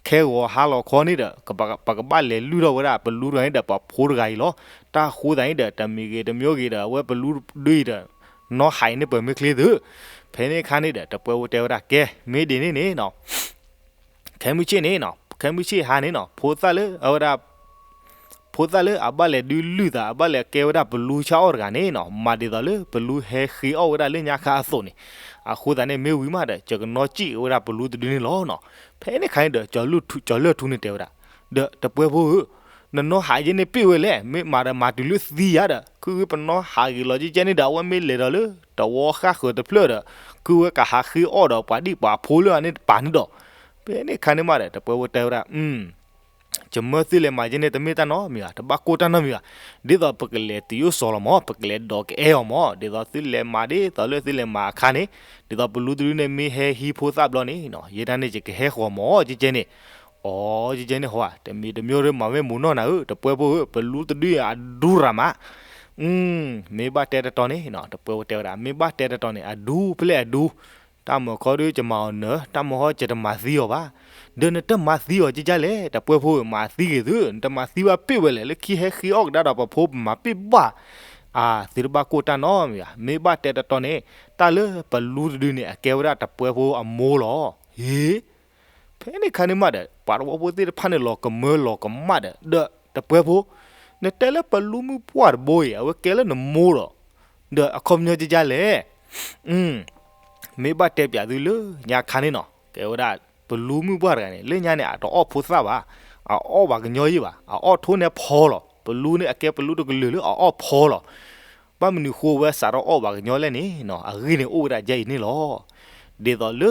ခဲဂီၤဟါလီၤခီန့ၣ်ဒီး ပကဘၣ်လဲၤလုၢ်ထီၣ်ဝဲဒၣ်ပလူတဂၤန့ၣ်ဒီး ပဖိတဂၤအံၤလီၤ. တၢ်ဃိသတးန့ၣ်ဒီး တမံၤဂ့ၤတမံၤဂ့ၤဒီး အဝဲပလူဒုအံၤဒီး နီၢ်ဟးအံၤန့ၣ်ပှဲၤမ့ၢ်ချ့သု ဖဲန့ၣ်ခါန့ၣ်ဒီး တပှဲဖိတဲဝဲဒၣ် ကဲ မ့ၢ်ဒ်န့ၣ်န့ၣ်နီၤ ခဲမုၢ်ဆ့ၣ်န့ၣ်နီၤ ခဲမုၢ်ဆ့ၣ်ဟါန့ၣ်နီၤ ဖိသၣ်လၢအဝဲဒၣ် ဖိသၣ်လၢအဘၣ်လဲၤဒုးလုၢ်သး အဘၣ်လဲၤကဲဝဲဒၣ်ပလူဆါအီၣ်တဂၤန့ၣ်နီၤ မၤဒ်သိးလၢပလူဟဲဃ့အီၣ်ဝဲဒၣ်လၢညါခါအသိးန့ၣ် အဃိသတးန့ၣ် မ့ၢ်ဝံၤမးဒီး ယကနီၢ်စံၣ်ဝဲဒၣ်ပလူတဒုန့ၣ်လီၤနီၤ. ဖဲန့ၣ်ခါန့ၣ်ဒီး ကၠီၤလၢၢ်ထူန့ၣ်တဲဝဲဒၣ် ဒီးတပှဲဖိဧၢ နနီၢ်ဟးယဲန့ၣ်ပ့ၢ်ဝဲလဲၣ်, မ့ၢ်မၤဒီးမၤတုၤလၢသံယၤဒီး ခုၣ်ဝဲပနီၢ်ဟးဂ့ၤလီၤကဲကဲန့ၣ်ဒီး အဝဲမ့ၢ်လဲၤဒီးလၢ တဝီဃၣ်ဃၢၤတဖျၢၣ်ဒီး ခုၣ်ဝဲကဟးဃ့အီၣ်ဒီးပှၤဒံၣ်ပှၤဖိလၢအန့ၣ်တပၤန့ၣ်ဒီး, ဖဲန့ၣ်ခါန့ၣ်မးဒီး တပှဲၤဖိတဲဝဲဒၣ် ယမၢသုလဲၤမၤယဲန့ၣ် တမ့ၢ်တၢ်နီတမံၤဘၣ်, တဘၣ်ကိၢ်တၢ်နီတမံၤဘၣ်. ဒ်သိးပကလဲၤတုၤယိၣ်စီၤလီၤမး, ပကလဲၤဒိးကအဲၣ်အီၤမး. ဒ်သိးသုလဲၤမၤဒ်သိးလၢသုလဲၤမၤအခါန့ၣ်, ဒ်သိးပလူတဒုန့ၣ်မ့ၢ်ဟဲဟံးဖိသၣ်ဘျီန့ၣ်, ယဲဒၣ်န့ၣ်ယကဟဲဃီၤမး ကဲကဲန့ၣ်. အိ ကဲကဲန့ၣ်ဟီဧါ, တမံၤတမံၤဒီးမၤဝဲမုာ်နီၢ်နၤဧၢ, တပှဲၤဖိဧၢ, ပလူတဒုအဒူရၤမး. မ့ၢ်ဘၣ်တဲတတီၤန့ၣ်, တပှဲၤဖိတဲဝဲဒၣ် မ့ၢ်ဘၣ်တဲတတီၤန့ၣ် အဒူဖဲလဲၣ်အဒူ, တၢ်မၤခီဒုးကမၤအီၤနၢၤ, တၢ်မၤဟီကတမၤသံအီၤဘၣ်. ဒီးနတမၤသံအီၤကဲကဲလဲၣ်, တပှဲၤဖိဧၢ, မၤသံဂ့ၤသု, နတမၤသံဘၣ်ပ့ၢ်ဝဲလဲၣ်, လၢခံဟဲဃ့အီၣ်ကဒါဒီးပဖိပမၤပ့ၢ်ဘၣ်. အါ, သုတဘၣ်ကိၢ်တၢ်နီတမံၤဘၣ်, မ့ၢ်ဘၣ်တဲတတီၤန့ၣ်, တၢ်လၢပလူတဒုန့ၣ် အကဲဝဲဒၣ်တပှဲၤဖိအမိၢ်လီၤ. ဟ့ ဖဲန့ၣ်ခါန့ၣ်မးဒီး ပှၤတဝီဖိသ့ၣ်တဖၣ်န့ၣ် လီၤကမၢလီၤကမၣ်ဒီး ဒီးတပှဲၤဖိ, နတဲလၢပလူမုၣ်ပှၢ်တဘိအံၤ အဝဲကဲလၢနမိၢ်ဒီး, ဒီးအခီပညီကဲကဲလဲၣ်. မ့ၢ်ဘၣ်တဲပၠးသုလၢညါခါန့ၣ်နီၤ, ကဲဝဲဒၣ် ပလူမုၣ်ပှၢ်တဂၤန့ၣ် လၢညါန့ၣ် အတအီၣ်ဖိသၣ်ဘၣ်, အအီၣ်ပှၤကညီယံၣ်ဘၣ်, အအီၣ်ထိၣ်န့ၢ်ဖီလီၤ. ပလူန့ၣ် အကဲပလူတကလုာ်လၢအအီၣ်ဖီလီၤ. ဘၣ်မနုၤဃိဝဲစးထီၣ်အီၣ်ပှၤကညီလဲၣ်န့ၣ်နီၤ, အဂ့ၢ်န့ၣ်အိၣ်ဝဲဒၣ်ဒ်အံၤန့ၣ်လီၤ. ဒ်သိးလ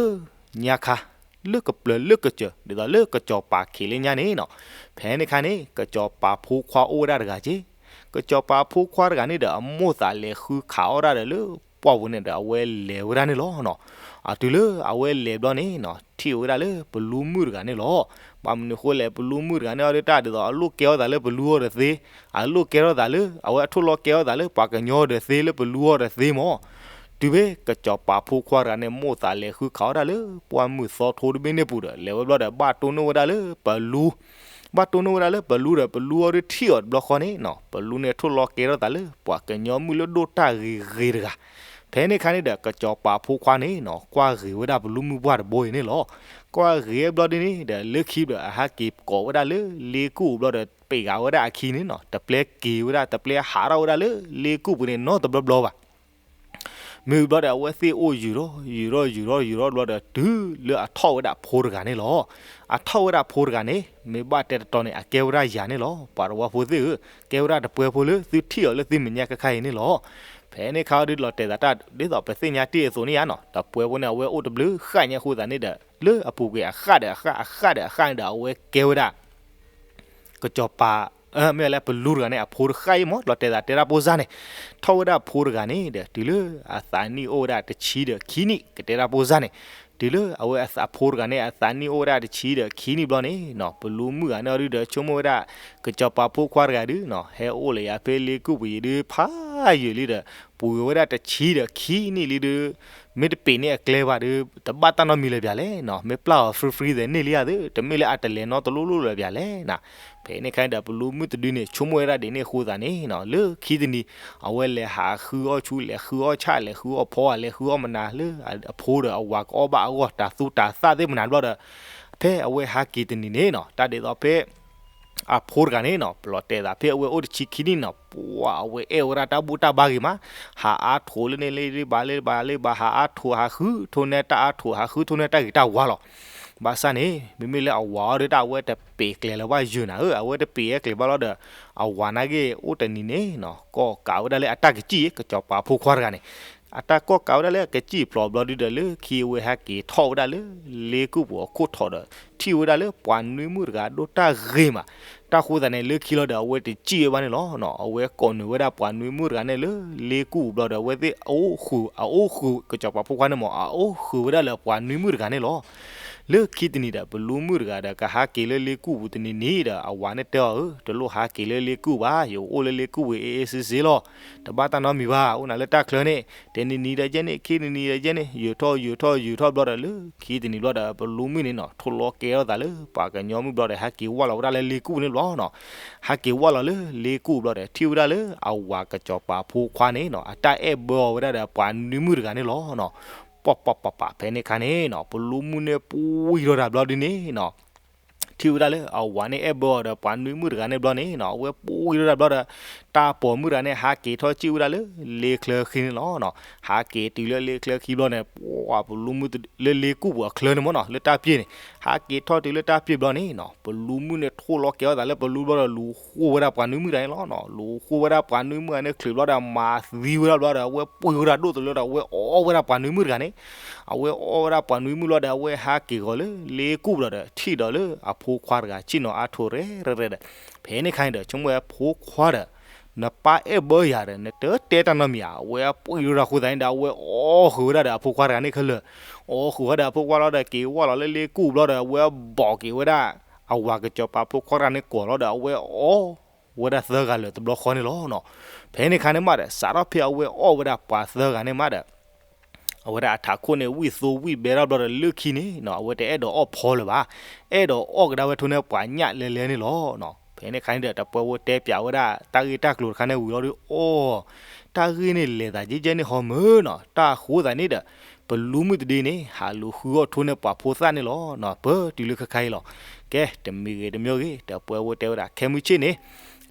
ၢညါခါ လၢကပျၢၤလၢကစၢၤ ဒ်သိးလၢကစီၤပၤခံးလၢညါန့ၣ်နီၤ, ဖဲန့ၣ်ခါန့ၣ် ကစီၤပၤဖိခွါအိၣ်ဝဲဒၣ်တဂၤက့, ကစီၤပၤဖိခွါတဂၤန့ၣ်ဒီး အမိၢ်သးလဲၤဃုခးအီၣ်ဒၣ်ဒီးလၢပှၢ်ပူၤန့ၣ်ဒီး အဝဲလဲၤဝဲဒၣ်န့ၣ်လီၤနီၤ. အတုၤလၢအဝဲလဲၤဘျီန့ၣ်နီၤ, ထံၣ်ဝဲဒၣ်လၢပလူမုၣ်တဂၤန့ၣ်လီၤ. ဘၣ်မနုၤဃိလဲၣ်, ပလူမုၣ်တဂၤန့ၣ်အီၤဒုးတၢ်ဒ်သိး အလိၣ်ကဲထီၣ်သးလၢပလူအီၤတသ့, အလိၣ်ကဲထီၣ်သးလၢ အဝဲအထိၣ်လီၤကဲထီၣ်သးလၢပှၤကညီအီၤတသ့လၢပလူအီၤတသ့မး. တုၤဖဲကစီၤပၤဖိခွါတဂၤန့ၣ် မိၢ်သးလဲၤဃုခးအီၣ်ဒၣ်လၢပှၢ်မုၢ်သီထိတဘ့ၣ်န့ၣ်ပူၤဒီး လဲၤဝဲဘျီဒီး ဘၣ်တိၢ်နီၣ်ဝဲဒၣ်လၢပလူ, ဘၣ်တိၢ်နီၣ်ဝဲဒၣ်လၢပလူဒီး ပလူအီၤဒုးထံၣ်အီၤတဘျီဃီန့ၣ်နီၤ, ပလူန့ၣ်ထိၣ်လီၤကဲထီၣ်သးလၢပှၤကညီမုၣ်လၢဒိၣ်တၢ်ဂ့ၤဂ့ၤတဂၤ. ဖဲန့ၣ်ခါန့ၣ်ဒီး ကစီၤပၤဖိခွါန့ၣ်နီၤ ကွၢ်ဂ့ၤဝဲဒၣ်ပလူမုၣ်ပှၢ်တဘိအံၤန့ၣ်လီၤ. ကွၢ်ဂ့ၤဘျီဒ်န့ၣ်ဒီး လၢခံဒီး အဟးက့ၤကိးဝဲဒၣ်လၢလ့ကူၣ်ဘျီဒီး ပ့ၤဂၤဝဲဒၣ်အခံန့ၣ်နီၤ, တပျဲက့ၤဝဲဒၣ် တပျဲဟးထီၣ်ဝဲဒၣ်လၢလ့ကူၣ်ပူၤန့ၣ်နီတဘျီဘျီဘၣ်. မ့ၢ်ဘျီဒီး အဝဲသ့ၣ်အိၣ်ယုာ်ထီၣ်ယုာ်ထီၣ်ယုာ်ထီၣ်ယုာ်ထီၣ်ဘျီဒီး တုၤလၢအထီၣ်ဝဲဒၣ်ဖိတဂၤန့ၣ်လီၤ. အထီၣ်ဝဲဒၣ်ဖိတဂၤန့ၣ် မ့ၢ်ဘၣ်တဲတတီၤန့ၣ် အကဲဝဲဒၣ်ယၤန့ၣ်လီၤ. ပှၤတဝီဖိသ့ၣ်ဧၢ, ကဲဝဲဒၣ်တပှဲၤဖိလၢသုထံၣ်အီၤလၢသုမဲာ်ညါခဲခါအံၤန့ၣ်လီၤ. ဖဲန့ၣ်ခါအီၤဒုးလီၤတဲာ်သးတၢ် ဒ်သိးပသ့ၣ်ညါတ့ၢ်အသိးန့ၣ်ဧါနီၤ, တပှဲၤဖိန့ၣ် အဝဲအိၣ်တဘျုးဃၣ်ညါအဃိသတးန့ၣ်ဒီး လၢအပူၤကွံာ်အဃၣ်ဒီးအဃၣ် အဃၣ်ဒီးအဃၣ်န့ၣ်ဒီး အဝဲကဲဝဲဒၣ် ကစီၤပၤ, မ့ၢ်လၢပလူတဂၤန့ၣ် အဖိတဃၣ်အံၤမး လီၤတဲာ်သးတဲတၢ်ဖိစၢ်န့ၣ်, ထီၣ်ဝဲဒၣ်ဖိတဂၤန့ၣ်ဒီး တုၤလၢအသးနံၣ်အိၣ်ဝဲဒၣ်တဆံဒီးခံနံၣ် ကတဲတၢ်ဖိစၢ်န့ၣ်, တုၤလၢအဝဲအဖိတဂၤန့ၣ် အသးနံၣ်အိၣ်ဝဲဒၣ်တဆံဒီးခံနံၣ်ဘျီန့ၣ်နီၤ, ပလူမုၣ်ဂၤန့ၣ်အီၤဒုးဒီး ဆိကမိၣ်ဝဲဒၣ် ကစီၤပၤဖိခွါတဂၤဒုးနီၤ ဟဲအိၣ်လၢယၤဖဲလ့ကူၣ်ပူၤအံၤဒုး ဖးယံာ်လံဒီး ပှဲၤဝဲဒၣ်တဆံဒီးခံနံၣ်လံဒုး မ့ၢ်တပ့ၤန့ၢ်အကျဲဘၣ်ဒီး တဘၣ်တၢ်နီတမံၤလၢၤဘၣ်လဲၣ်နီၤ, မ့ၢ်ပျၢ်အီၤ free free သဲးန့ၣ်လံဧါဒုး တမ့ၢ်လၢအတလဲၤနီတလိၣ်လိၣ်လၢၤဘၣ်လဲၣ်နီၤ. ဖဲန့ၣ်ခါန့ၣ်ဒီး ပလူမုၣ်တဒုန့ၣ် ဆိကမိၣ်ဝဲဒၣ်ဒ်န့ၣ်အဃိသတးန့ၣ်နီၤ လၢခံတနံၤ အဝဲလဲၤဟးဃုအီၣ်ဆူ လဲၤဃုအီၣ်ဆၣ် လဲၤဃုအီၣ်ဖီ လဲၤဃုအီၣ်မနၤလၢအဖိဒီးအဝၤကအီၣ်ဘၣ်အဂီၢ် တၢ်သူတၢ်သၣ်သ့ၣ်မနၤဘျီဒီး ဖဲအဝဲဟးက့ၤတနံၤန့ၣ်နီၤ တၢ်ဒ်သိးဖဲ အဖိတဂၤန့ၣ်နီၤ ပလီၤတဲာ်သးဖဲအဝဲအိၣ်တဆံခံနံၣ်နီၤ ပှၤအဝဲအဲၣ်ဝဲဒၣ်တၢ်ဘူၣ်တၢ်ဘါဂ့ၤမး ဟးအါထိးလၢန့ၣ်လၢဘၣ်လၢဘၣ်လၢဘၣ် ဟးအါထိး ဟးဃုထိးန့ၢ်တၢ်အါထိး ဟးဃုထိးန့ၢ်တၢ်ဂ့ၤတၢ်ဝါလီၤ. ဘၣ်ဆၣ်န့ၣ် မ့မ့ၢ်လၢအဝၤအီၤဒုးတၢ်အဝဲတပ့ၤကျဲၤလၢၤဘၣ်ယုာ်နၤဧၢ အဝဲတပ့ၤအဲကျဲၤဘၣ်လီၤဒီး အဝၤနာ်က့အိၣ်တနံၤန့ၣ်နီၤ ကိးကးဝဲဒၣ်လၢအတၢ်ကစံၣ် ကစီၤပၤဖိခွါတဂၤန့ၣ် အတၢ်ကိးကးဝဲဒၣ်လၢအကစံၣ်ဖျိးဘျီဒုးဒီး လၢခံအဝဲဟဲက့ၤထီၣ်ဝဲဒၣ်လၢ လ့ကူၣ်ပူၤအခိၣ်ထီးဒီး ထံၣ်ဝဲဒၣ်လၢပှၤနွံမုၣ်တဂၤဒိၣ်တၢ်ဂ့ၤမး တၢ်ဃိသတးန့ၣ် လၢခံလီၤဒီး အဝဲတစံၣ်ဝဲဘၣ်န့ၣ်လီၤ. အဝဲကိးနုာ်ဝဲဒၣ်ပှၤနွံမုၣ်တဂၤန့ၣ်လၢ လ့ကူၣ်ပူၤဘျီဒီး အဝဲသ့ၣ်အအိၣ်ဃုာ် အအိၣ်ဃုာ် ကစီၤပၤဖိခွါန့ၣ်မး အအိၣ်ဃုာ်ဝဲဒၣ်လၢပှၤနွံမုၣ်တဂၤန့ၣ်လီၤ. လၢခံတနံၤဒီး ပလူမုၣ်တဂၤဒီး ကဟးက့ၤလၢလ့ကူၣ်ပူၤတနံၤနံၤဒီး အဝၤန့ၣ်တဲအီၤဧၢ တလိၣ်ဟးက့ၤလၢလ့ကူၣ်ဘၣ် ယအိၣ်လၢလ့ကူၣ်ပူၤအ့ၣ်အ့ၣ်စ့စ့လီၤ. တဘၣ်တၢ်နီတမံၤဘၣ် အိၣ်နၤလၢတၢ်ချၢန့ၣ် တနံၤနံၤဒီးယဲန့ၣ် ခံနံၤနံၤဒီးယဲန့ၣ် ယုာ်ထီၣ်ယုာ်ထီၣ်ယုာ်ထီၣ်ဘျီဒီး လၢခံတနံၤဘျီဒီး ပလူမုၣ်န့ၣ်နီၤ ထိၣ်လီၤကဲထီၣ်သးလၢပှၤကညီမုၣ်ဘျီဒီး ဟဲက့ၤဝၢ်လီၤဝဲဒၣ်လၢလ့ကူၣ်ပူၤန့ၣ်လီၤနီၤ. ဟဲက့ၤဝၢ်လီၤလၢလ့ကူၣ်ပူၤဘျီဒီး ထံၣ်ဝဲဒၣ်လၢအဝၤကစီၤပၤဖိခွါန့ၣ်နီၤ အတၢ်အဲၣ်ဘၢအီၤဝဲဒၣ်ဒီးပှၤနွံမုၣ်တဂၤန့ၣ်လီၤနီၤ. ပီၢ်ပီၢ်ပၢ်ပၢ် ဖဲန့ၣ်ခါန့ၣ်နီၤ ပလူမုၣ်န့ၣ်ပှံၢ်ထီၣ်တၢ်ဘျီဒုန့ၣ်နီၤ ထံၣ်ဝဲဒၣ်လၢအဝၤန့ၣ်အဲၣ်ဘၢအီၤဒီးပှၤနွံမုၣ်တဂၤန့ၣ်ဘျီန့ၣ်နီၤ အဝဲပှံၢ်ထီၣ်ဒၣ်ဘျီဒီး တၢ်ပိာ်မုၣ်တဂၤန့ၣ် ဟးက့ၤထီၣ်စံၣ်ဝဲဒၣ်လၢလ့ချၢခံန့ၣ်လီၤနီၤ. ဟးက့ၤတုၤလၢလ့ချၢခံဘျီန့ၣ် ပှၤပလူမုၣ်လၢလ့ကူၣ်ပူၤအချၢန့ၣ်မ့ၢ်နီၤ လၢတၢ်ပျ့ၤန့ၣ် ဟးက့ၤထီၣ်တုၤလၢတၢ်ပျ့ၤဘျီန့ၣ်နီၤ ပလူမုၣ်န့ၣ်ထိၣ်လီၤကဲၤအီၣ်သးလၢပလူဘျီဒီး လူၤဃိဝဲဒၣ်ပှၤနွံမုၣ်တဂၤန့ၣ်လီၤနီၤ. လူၤဃိဝဲဒၣ်ပှၤနွံမုၣ်တဂၤန့ၣ် ချုးဘျီဒီး မၤသံဝဲဒၣ်ဘျီဒီး အဝဲပှံၢ်ဝဲဒၣ်ဒိၣ်တုၤလၢဒီး အဝဲအီၣ်ဝဲဒၣ်ပှၤနွံမုၣ်တဂၤန့ၣ် အဝဲအီၣ်ဝဲဒၣ်ပှၤနွံမုၣ်လီၤဒီး အဝဲဟးက့ၤဂီၤလၢလ့ကူၣ်ဘျီဒီး ထံၣ်ဒီးလၢအဖိခွါတဂၤဆ့ၣ်နီၤအါထိးရဲၣ်ရဲၣ်ဒီး ဖဲန့ၣ်ခါန့ၣ်ဒီး ဆိကမိၣ်ဝဲဖိခွါဒီး နပၢ်အဲၣ်ဘၢယၤဒီး နတတဲတၢ်နီတမံၤဧါ. အဝဲပှံၢ်ထီၣ်ဒၣ်အဃိသတးန့ၣ်ဒီး အဝဲအီၣ်ဃုာ်ဝဲဒၣ်ဒီးအဖိခွါတဂၤန့ၣ်ခဲလၢာ်, အီၣ်ဃုာ်ဝဲဒၣ်အဖိခွါလီၤဒီး က့ၤဝဲလီၤလၢလ့ကူၣ်ဘျီဒီး အဝဲဘီၣ်က့ၤဝဲဒၣ် အဝၤကစီၤပၤဖိခွါတဂၤန့ၣ်ကိာ်လီၤဒီး အဝဲအီၣ်ဝဲဒၣ်သၢဂၤလၢာ်တဘျီဃီန့ၣ်လီၤနီၤ. ဖဲန့ၣ်ခါန့ၣ်မးဒီး စးထီၣ်ဖဲအဝဲအီၣ်ဝဲဒၣ်ပှၤသၢဂၤန့ၣ်မးဒီး အဝဲဒၣ်အထးခိၣ်န့ၣ် ဝံၣ်သိဝံၣ်ဘဲထီၣ်ဘျီဒီး လၢခံန့ၣ်နီၤ အဝဲတအဲၣ်ဒိးအီၣ်ဖီလၢၤဘၣ်. အဲၣ်ဒိးအီၣ်ကဒါဝဲထိၣ်န့ၢ်ပှၤညၣ်လဲၤလဲၤန့ၣ်လီၤနီၤ. ဖဲန့ၣ်ခါန့ၣ်ဒီး တပှဲၤဖိတဲပၠးဝဲဒၣ် တၢ်ဂ့ၢ်တၢ်ကျိၤတခါန့ၣ်ဝံၤလီၤဒီး အိၣ် တၢ်ဂ့ၢ်န့ၣ်လဲၤသးကဲကဲန့ၣ်ဟီမၢ်နီၤ. တၢ်အဃိသတးန့ၣ်ဒီး ပလူမုၣ်တဒုန့ၣ် ဟးလူၤဃုအီၣ်ထိၣ်န့ၢ်ပှၤဖိသၣ်န့ၣ်လီၤနီၤ. ပတုၤလၢခဲခါအံၤလီၤ. ကဲ တမံၤဂ့ၤတမံၤဂ့ၤ တပှဲၤဖိတဲဝဲဒၣ် ခဲမုၢ်ဆ့ၣ်န့ၣ်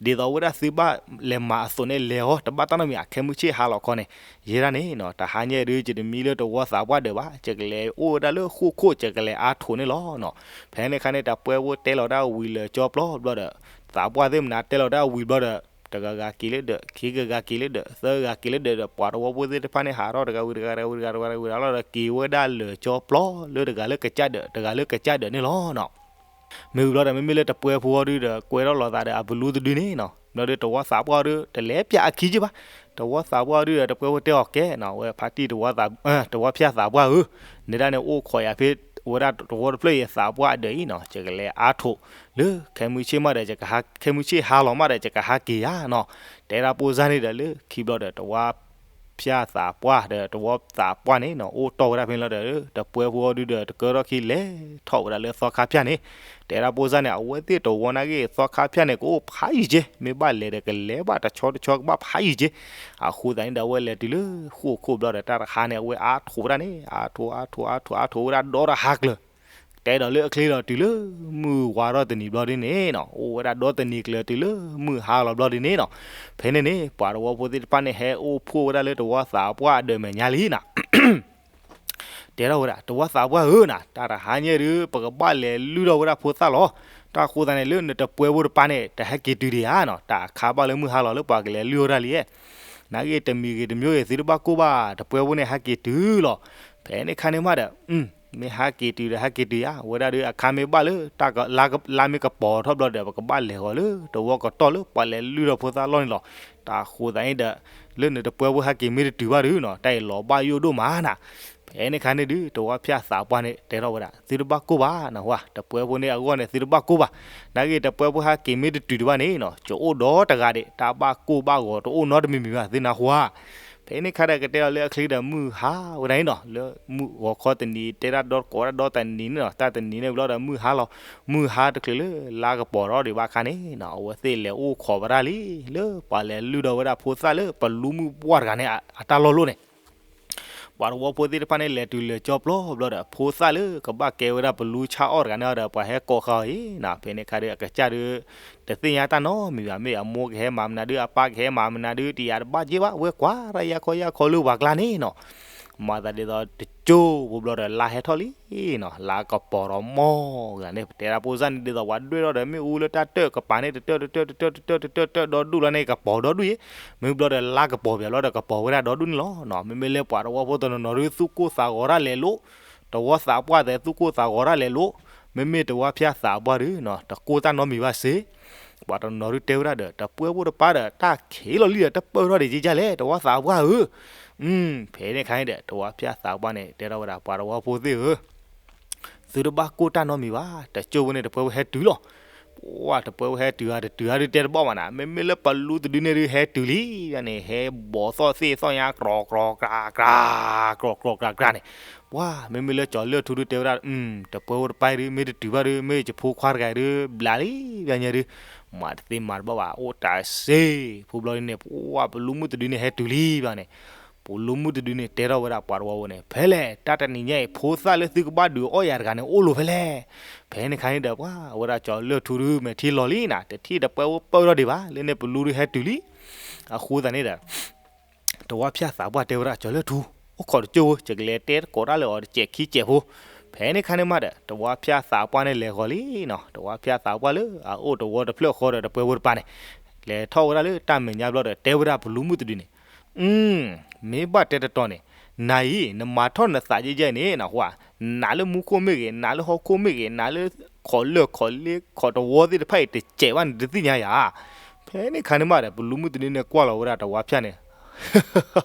ဒ်သိးဝဲဒၣ်သုဘၣ် လဲၤမၤအသိးန့ၣ်လဲၤအီၤ တဘၣ်တၢ်နီတမံၤဧါ. ခဲမုၢ်ဆ့ၣ်ဟါလီၤခီန့ၣ် ယဲဒၣ်န့ၣ်နီၤ တဟါညါဒုး ယတမံလၢတဝီသးပှၢ်ဒၢးဘၣ်, ယကလဲၤအိၣ်ဝဲဒၣ်လၢဃိၣ်ခိၣ် ယကလဲၤအါထိးန့ၣ်လီၤနီၤ. ဖဲန့ၣ်ခါန့ၣ် တပှဲၤဖိတဲလီၤဒၣ်ဝံၤလၢာ်ကၠီပျီဘျီဒီး သးပှၢ်သ့ၣ်မနုၤတဲလီၤဒၣ်ဝံၤဘျီဒီး တဂၤဂၤက့ၤလၢဒၢး ခံဂၤဂၤက့ၤလၢဒၢး သၢဂၤက့ၤလၢဒၢးဒီး ပှၤတဝီဖိသ့ၣ်တဖၣ်န့ၣ် ဟးထီၣ်တဂၤဝံၤတဂၤ တဂၤဝံၤတဂၤဝံၤတဂၤလီၤဒီး က့ၤဝဲဒၣ်လၢာ်ကၠီပျီ လၢတဂၤလၢကစၢ်ဒၢး တဂၤလၢကစၢ်ဒၢးန့ၣ်လီၤနီၤ. မ့ၢ်ဝံၤဘျီဒီး မ့မ့ၢ်လၢတပှဲၤဖိအီၤဒုဒီး ကွဲထီၣ်လိာ်သးဒီးအဘလူတဒုန့ၣ်နီၤ. ဘျီဒီးတဝီသးပှၢ်အီၤဒု တလဲၤပၠးအခံက့ဘၣ်. တဝီသးပှၢ်အီၤဒုဒီး တပှဲၤဖိတဲအီၤကဲနီၤ အဝဲဖါတံၢ်တဝီသး တဝီဖၠၣ်သးပှၢ်ဧၢ, နဒၣ်န့ၣ်အိၣ်ခိးယၤဖဲ ဝဲဒၣ်တဝီတဖျၢၣ်အံၤသးပှၢ်အဒၢးအံၤနီၤ ယကလဲၤအါထိး လၢခဲမုၢ်ဆ့ၣ်မးဒီး ယကဟး ခဲမုၢ်ဆ့ၣ်ဟါလီၤမးဒီး ယကဟးက့ၤယၤနီၤ. တဲဒၣ်ပိၢ်စၢ်န့ၣ်ဒီး လၢခံဘျီဒီး တဝီဖၠၣ်သးပှၢ်ဒီး တဝီသးပှၢ်န့ၣ်နီၤ အိၣ်တီၢ်ဝဲဒၣ်ဖဲန့ၣ်လီၤဒီး တပှဲၤဖိအီၤဒုဒီး တကၢထီၣ်ခံလဲၤထီၣ်ဝဲဒၣ်လၢသီခါဖၠၣ်န့ၣ်. တဲဒၣ်ပိၢ်စၢ်န့ၣ် အဝဲသ့ၣ်တဝီနာ်က့ သီခါဖၠၣ်န့ၣ် ကအိၣ်ဖးယံၤက့, မ့ၢ်ဘၣ်လဲၤဒီးကလဲၤဘၣ်တဆီတဆီကဘၣ်ဖးယံၤက့. အဃိသတးန့ၣ်ဒီး အဝဲလဲၤတုၤလၢဃိၣ်ခိၣ်ဘျီဒီး တၢ်တဟါန့ၣ် အဝဲအါထိးဝဲဒၣ်န့ၣ် အါထိး အါထိး အါထိး အါထိးဝဲဒၣ်ဒီတဟါကျၢၤ တဲဒီးလၢအချ့ဒီးတုၤလၢမုၢ်ဝါထီၣ်တနံၤဘျီဒ်န့ၣ်နီၤ အိၣ်ဝဲဒၣ်ဒီတနံၤကျၢၤတုၤလၢမုၢ်ဟါလီၤဘျီဒ်န့ၣ်နီၤ. ဖဲန့ၣ်န့ၣ် ပှၤတဝီဖိသ့ၣ်တဖၣ်န့ၣ် ဟဲအိၣ်ဖှိၣ်ဝဲဒၣ်လၢတဝီသးပှၢ်အဒၢးမဲာ်ညါလံနီၤ. တဲထီၣ်ဝဲဒၣ် တဝီသးပှၢ်ဧၢနီၤ တၢ်တဟါညါဒုး ပကဘၣ်လဲၤလုၢ်ထီၣ်ဝဲဒၣ်ဖိသၣ်လီၤ. တၢ်အဃိသတးန့ၣ် လၢနတပှဲၤဖိတပၤန့ၣ် တဟဲက့ၤတုၤဒံးဧါနီၤ တၢ်အခါဘၣ်လၢမုၢ်ဟါလီၤလၢပှၤကလဲၤလုၢ်ဝဲဒၣ်လံ. နာ်က့တမံၤဂ့ၤတမံၤဂ့ၤ သုတဘၣ်ကိၢ်ဘၣ် တပှဲၤဖိန့ၣ်ဟဲက့ၤတုၤလီၤ. ဖဲန့ၣ်ခါန့ၣ်မးဒီး မ့ၢ်ဟဲက့ၤတုၤဒီးဟဲက့ၤတုၤယါ အဝဲဒၣ်ဒုးအခါမ့ၢ်ဘၣ်လၢ တၢ်က လါမ့ၢ်ကပီၤထီၣ်ဘျီဒီး ပကဘၣ်လဲၤဂီၤလၢတဝီကတီၢ်လၢပှၤလဲၤလုၢ်ထီၣ်ဖိသၣ်လီၢ်န့ၣ်လီၤ. တၢ်အဃိသတးန့ၣ်ဒီး လၢနတပှဲၤဖိဟဲက့ၤမ့ၢ်တတုၤဘၣ်ဒုးနီၤ တၢ်အံၤလီၤဘၣ်ယိၣ်ဒိၣ်မးနီၤ. ဖဲန့ၣ်ခါန့ၣ်ဒုး တဝီဖၠၣ်သးပှၢ်န့ၣ် တဲထီၣ်ဝဲဒၣ် သုတဘၣ်ကိၢ်ဘၣ်နီၤ ဝါ တပှဲၤဖိန့ၣ်အဂီၢ်န့ၣ် သုတဘၣ်ကိၢ်ဘၣ်. နာ်က့တပှဲၤဖိဟဲက့ၤမ့ၢ်တတုၤတဘၣ်န့ၣ်နီၤ ကအိၣ်ဒီတဂၤဒံး တၢ်ဘၣ်ကိၢ်ဘၣ်ဂီၤတအိၣ်နီတမံၤမံၤဘၣ် သုနၢ်ဟူဧါ. ဖဲန့ၣ်ခါဒီးကတဲလီၤလၢအချ့ဒီးမုၢ်ဟါဝဲဒၣ်န့ၣ်နီၤ လၢမုၢ်ဂီၤခီတနံၤ တဲဒၣ်ဒီကိးဝဲဒၣ်ဒီတနံၤန့ၣ်နီၤ တၢ်တနံၤန့ၣ်ဘျီဒီးမုၢ်ဟါလီၤ. မုၢ်ဟါတချုးလၢလါကပီၤထီၣ်ဒံးဘၣ်အခါန့ၣ်နီၤ အဝဲသ့ၣ်လဲၤအိၣ်ခိးဝဲဒၣ်လံ လၢပှၤလဲၤလုၢ်ထီၣ်ဝဲဒၣ်ဖိသၣ်လၢပလူမုၢ်ပှၢ်တဂၤန့ၣ် အတၢ်လီၢ်လိၤန့ၣ် ပှၤတဝီဖိသ့ၣ်တဖၣ်န့ၣ် လဲၤတုၤလၢာ်ကၠီပျီဘျီဒီး ဖိသၣ်လၢကဘၣ်ကဲဝဲဒၣ်ပလူဆၣ်အီၣ်တဂၤန့ၣ်ဒီး ပှၤဟဲကိးဃာ်အီၤအံၤနီၤ ဖဲန့ၣ်ခါဒီးအကစၢ်ဒုး တသ့ၣ်ညါတၢ်နီတမံၤဘၣ် မ့ၢ်အမိၢ်ကဟဲမၤမနုၤဒုး အပၢ်ကဟဲမၤမနုၤဒုး တယၤတဘၣ်က့ဘၣ် ဝဲကွၢ်တၢ်ယါခီယါခီလၢပှၤကျါန့ၣ်နီၤ မၤသးဒ်သိးတကၠိဖိဘျီဒီး လါဟဲထီၣ်လံနီၤ လါကပီၤဒီးမီၢ်ဂၤန့ၣ် ပတဲဒၣ်ဖိစၢ်န့ၣ် ဒ်သိးပှၤဒွဲၣ်ထီၣ်ဒီး မ့ၣ်အူလၢတၢ်တၢၣ်ကပၤန့ၣ် တတၢၣ်တတၢၣ်တတၢၣ်တတၢၣ်တတၢၣ်တတၢၣ်ဒီဒူၣ်လီၤန့ၣ် ကပီၤဒီဒူၣ်အံၤ မ့ၢ်ဘျီဒီးလါကပီၤပၠးလီၤဒီးကပီၤဝဲဒၣ်ဒီဒူၣ်န့ၣ်လီၤနီၤ မ့မ့ၢ်လၢပှၤတဝီဖိတနီၤနီၤဒုး သူၣ်ကိၢ်သးဂီၤတၢ်လဲၤလိၤ တဝီသးပှၢ်သဲးသူၣ်ကိၢ်သးဂီၤတၢ်လဲၤလိၤ မ့မ့ၢ်တဝီဖၠၣ်သးပှၢ်ဒုးနီၤ တကိၢ်တၢ်နီတမံၤဘၣ်စ့ၢ် ပှၤတနီၤနီၤဒုးတဲဝဲဒၣ်ဒီး တပှဲၤဖိတပၤဒီး တၢ်ခံးလီၤလံဒီး တပၢၢ်ထီၣ်ဒံးကကလဲၣ် တဝီသးပှၢ်ဧၢ, ဖဲန့ၣ်ခါန့ၣ်ဒီး တဝီဖၠၣ်သးပှၢ်န့ၣ် တဲထီၣ်ဝဲဒၣ် ပှၤတဝီဖိသ့ၣ်ဧၢ, သုတဘၣ်ကိၢ်တၢ်နီတမံၤဘၣ်, တကၠိဖိန့ၣ် တပှဲၤဖိဟဲတုၤလီၤ, ပှၤတပှဲၤဖိဟဲတုၤဧါ တတုၤဧါဒုးတဲတဘၣ်ဘၣ်နၤ, မ့မ့ၢ်လၢပလူတဒုန့ၣ်ဒုး ဟဲတုၤလံန့ၣ် ဟဲဘီၣ်သီၣ်သ့ၣ်သီၣ်ညါ ကြီကြီကြၢကြၢ ကြီကြီကြၢန့ၣ်, ပှၤမ့မ့ၢ်လၢကၠီၤလၢၢ်ထူဒုးတဲဝဲဒၣ် တပှဲၤဖိတပၤဒုး မ့ၢ်တတုၤဘၣ်ဒုး မ့ၢ်ယဖိခွါတဂၤဒုး ဘျးလံ ဘျးညါဒုး, မၤတသ့မၤတဘၣ်ဘၣ် အိၣ်တၢ်စ့ၢ် ဖိဘျီဒုန့ၣ် ပှၤပလူမုၣ်တဒုန့ၣ် ဟဲတုၤလံဘျီန့ၣ်, ပလူမုၢ်တဒုန့ၣ်တဲထီၣ်ဝဲဒၣ်ပှၤတဝီဖိန့ၣ် ဖဲလဲၣ် တၢ်တနံၤညါအံၤ ဖိသၣ်လၢသုကဘၣ်ဒုးအီၣ်ယၤတဂၤန့ၣ် အိၣ်လိာ်ဖဲလဲၣ်. ဖဲန့ၣ်ခါန့ၣ်ဒီး ပှၤဝဲဒၣ်ကၠီၤလၢၢ်ထူဒုး မဲာ်ထံလီၤလံနၤ တထံၣ်တပှဲၤဝဲပၢၢ်ထီၣ်ဒံးဘၣ် လၢန့ၣ်ပလူဒုးဟဲတုၤလံ. အဃိသတးန့ၣ်ဒီး တဝီဖၠၣ်သးပှၢ်တဲဝဲဒၣ်ကၠီၤလၢၢ်ထူ, အိၣ်ခိးတကၠိၢ်ဖိ ယကလဲၤတဲသကိးတၢ်လၢအီၤတစဲးခံစဲးဖိ. ဖဲန့ၣ်ခါန့ၣ်မးဒီး တဝီဖၠၣ်သးပှၢ်န့ၣ်လဲၤဃီၤလံနီၤ. တဝီဖၠၣ်သးပှၢ်လၢအအိၣ်တဝီတဖျၢၣ်ဃီဒီးတပှဲၤဖိတပၤန့ၣ် လဲၤထီၣ်ဝဲဒၣ်လၢတၢ်မဲာ်ညါဘျီဒီး တဲဝဲဒၣ်ပလူမုၢ်တဒုန့ၣ်, မ့ၢ်ဘၣ်တဲတတီၤန့ၣ် နၤအံၤ နမၤထီၣ်နသးယဲၢ်ယဲၢ်န့ၣ် နဃိ နၤလၢမူခိၣ်မ့ၢ်ဂ့ၤ, နၤလၢဟီၣ်ခိၣ်မ့ၢ်ဂ့ၤ, နၤလၢခိးလၢၢ်ခိးလ့ခိးတဝီသ့ၣ်တဖၣ်အံၤ တစဲးဘၣ်န့ၣ် တသ့ၣ်ညါယၤ. ဖဲန့ၣ်ခါန့ၣ်မးဒီး ပလူမုၢ်တဒုန့ၣ်ကွၢ်လီၤဝဲဒၣ်တဝီဖၠၣ်န့ၣ်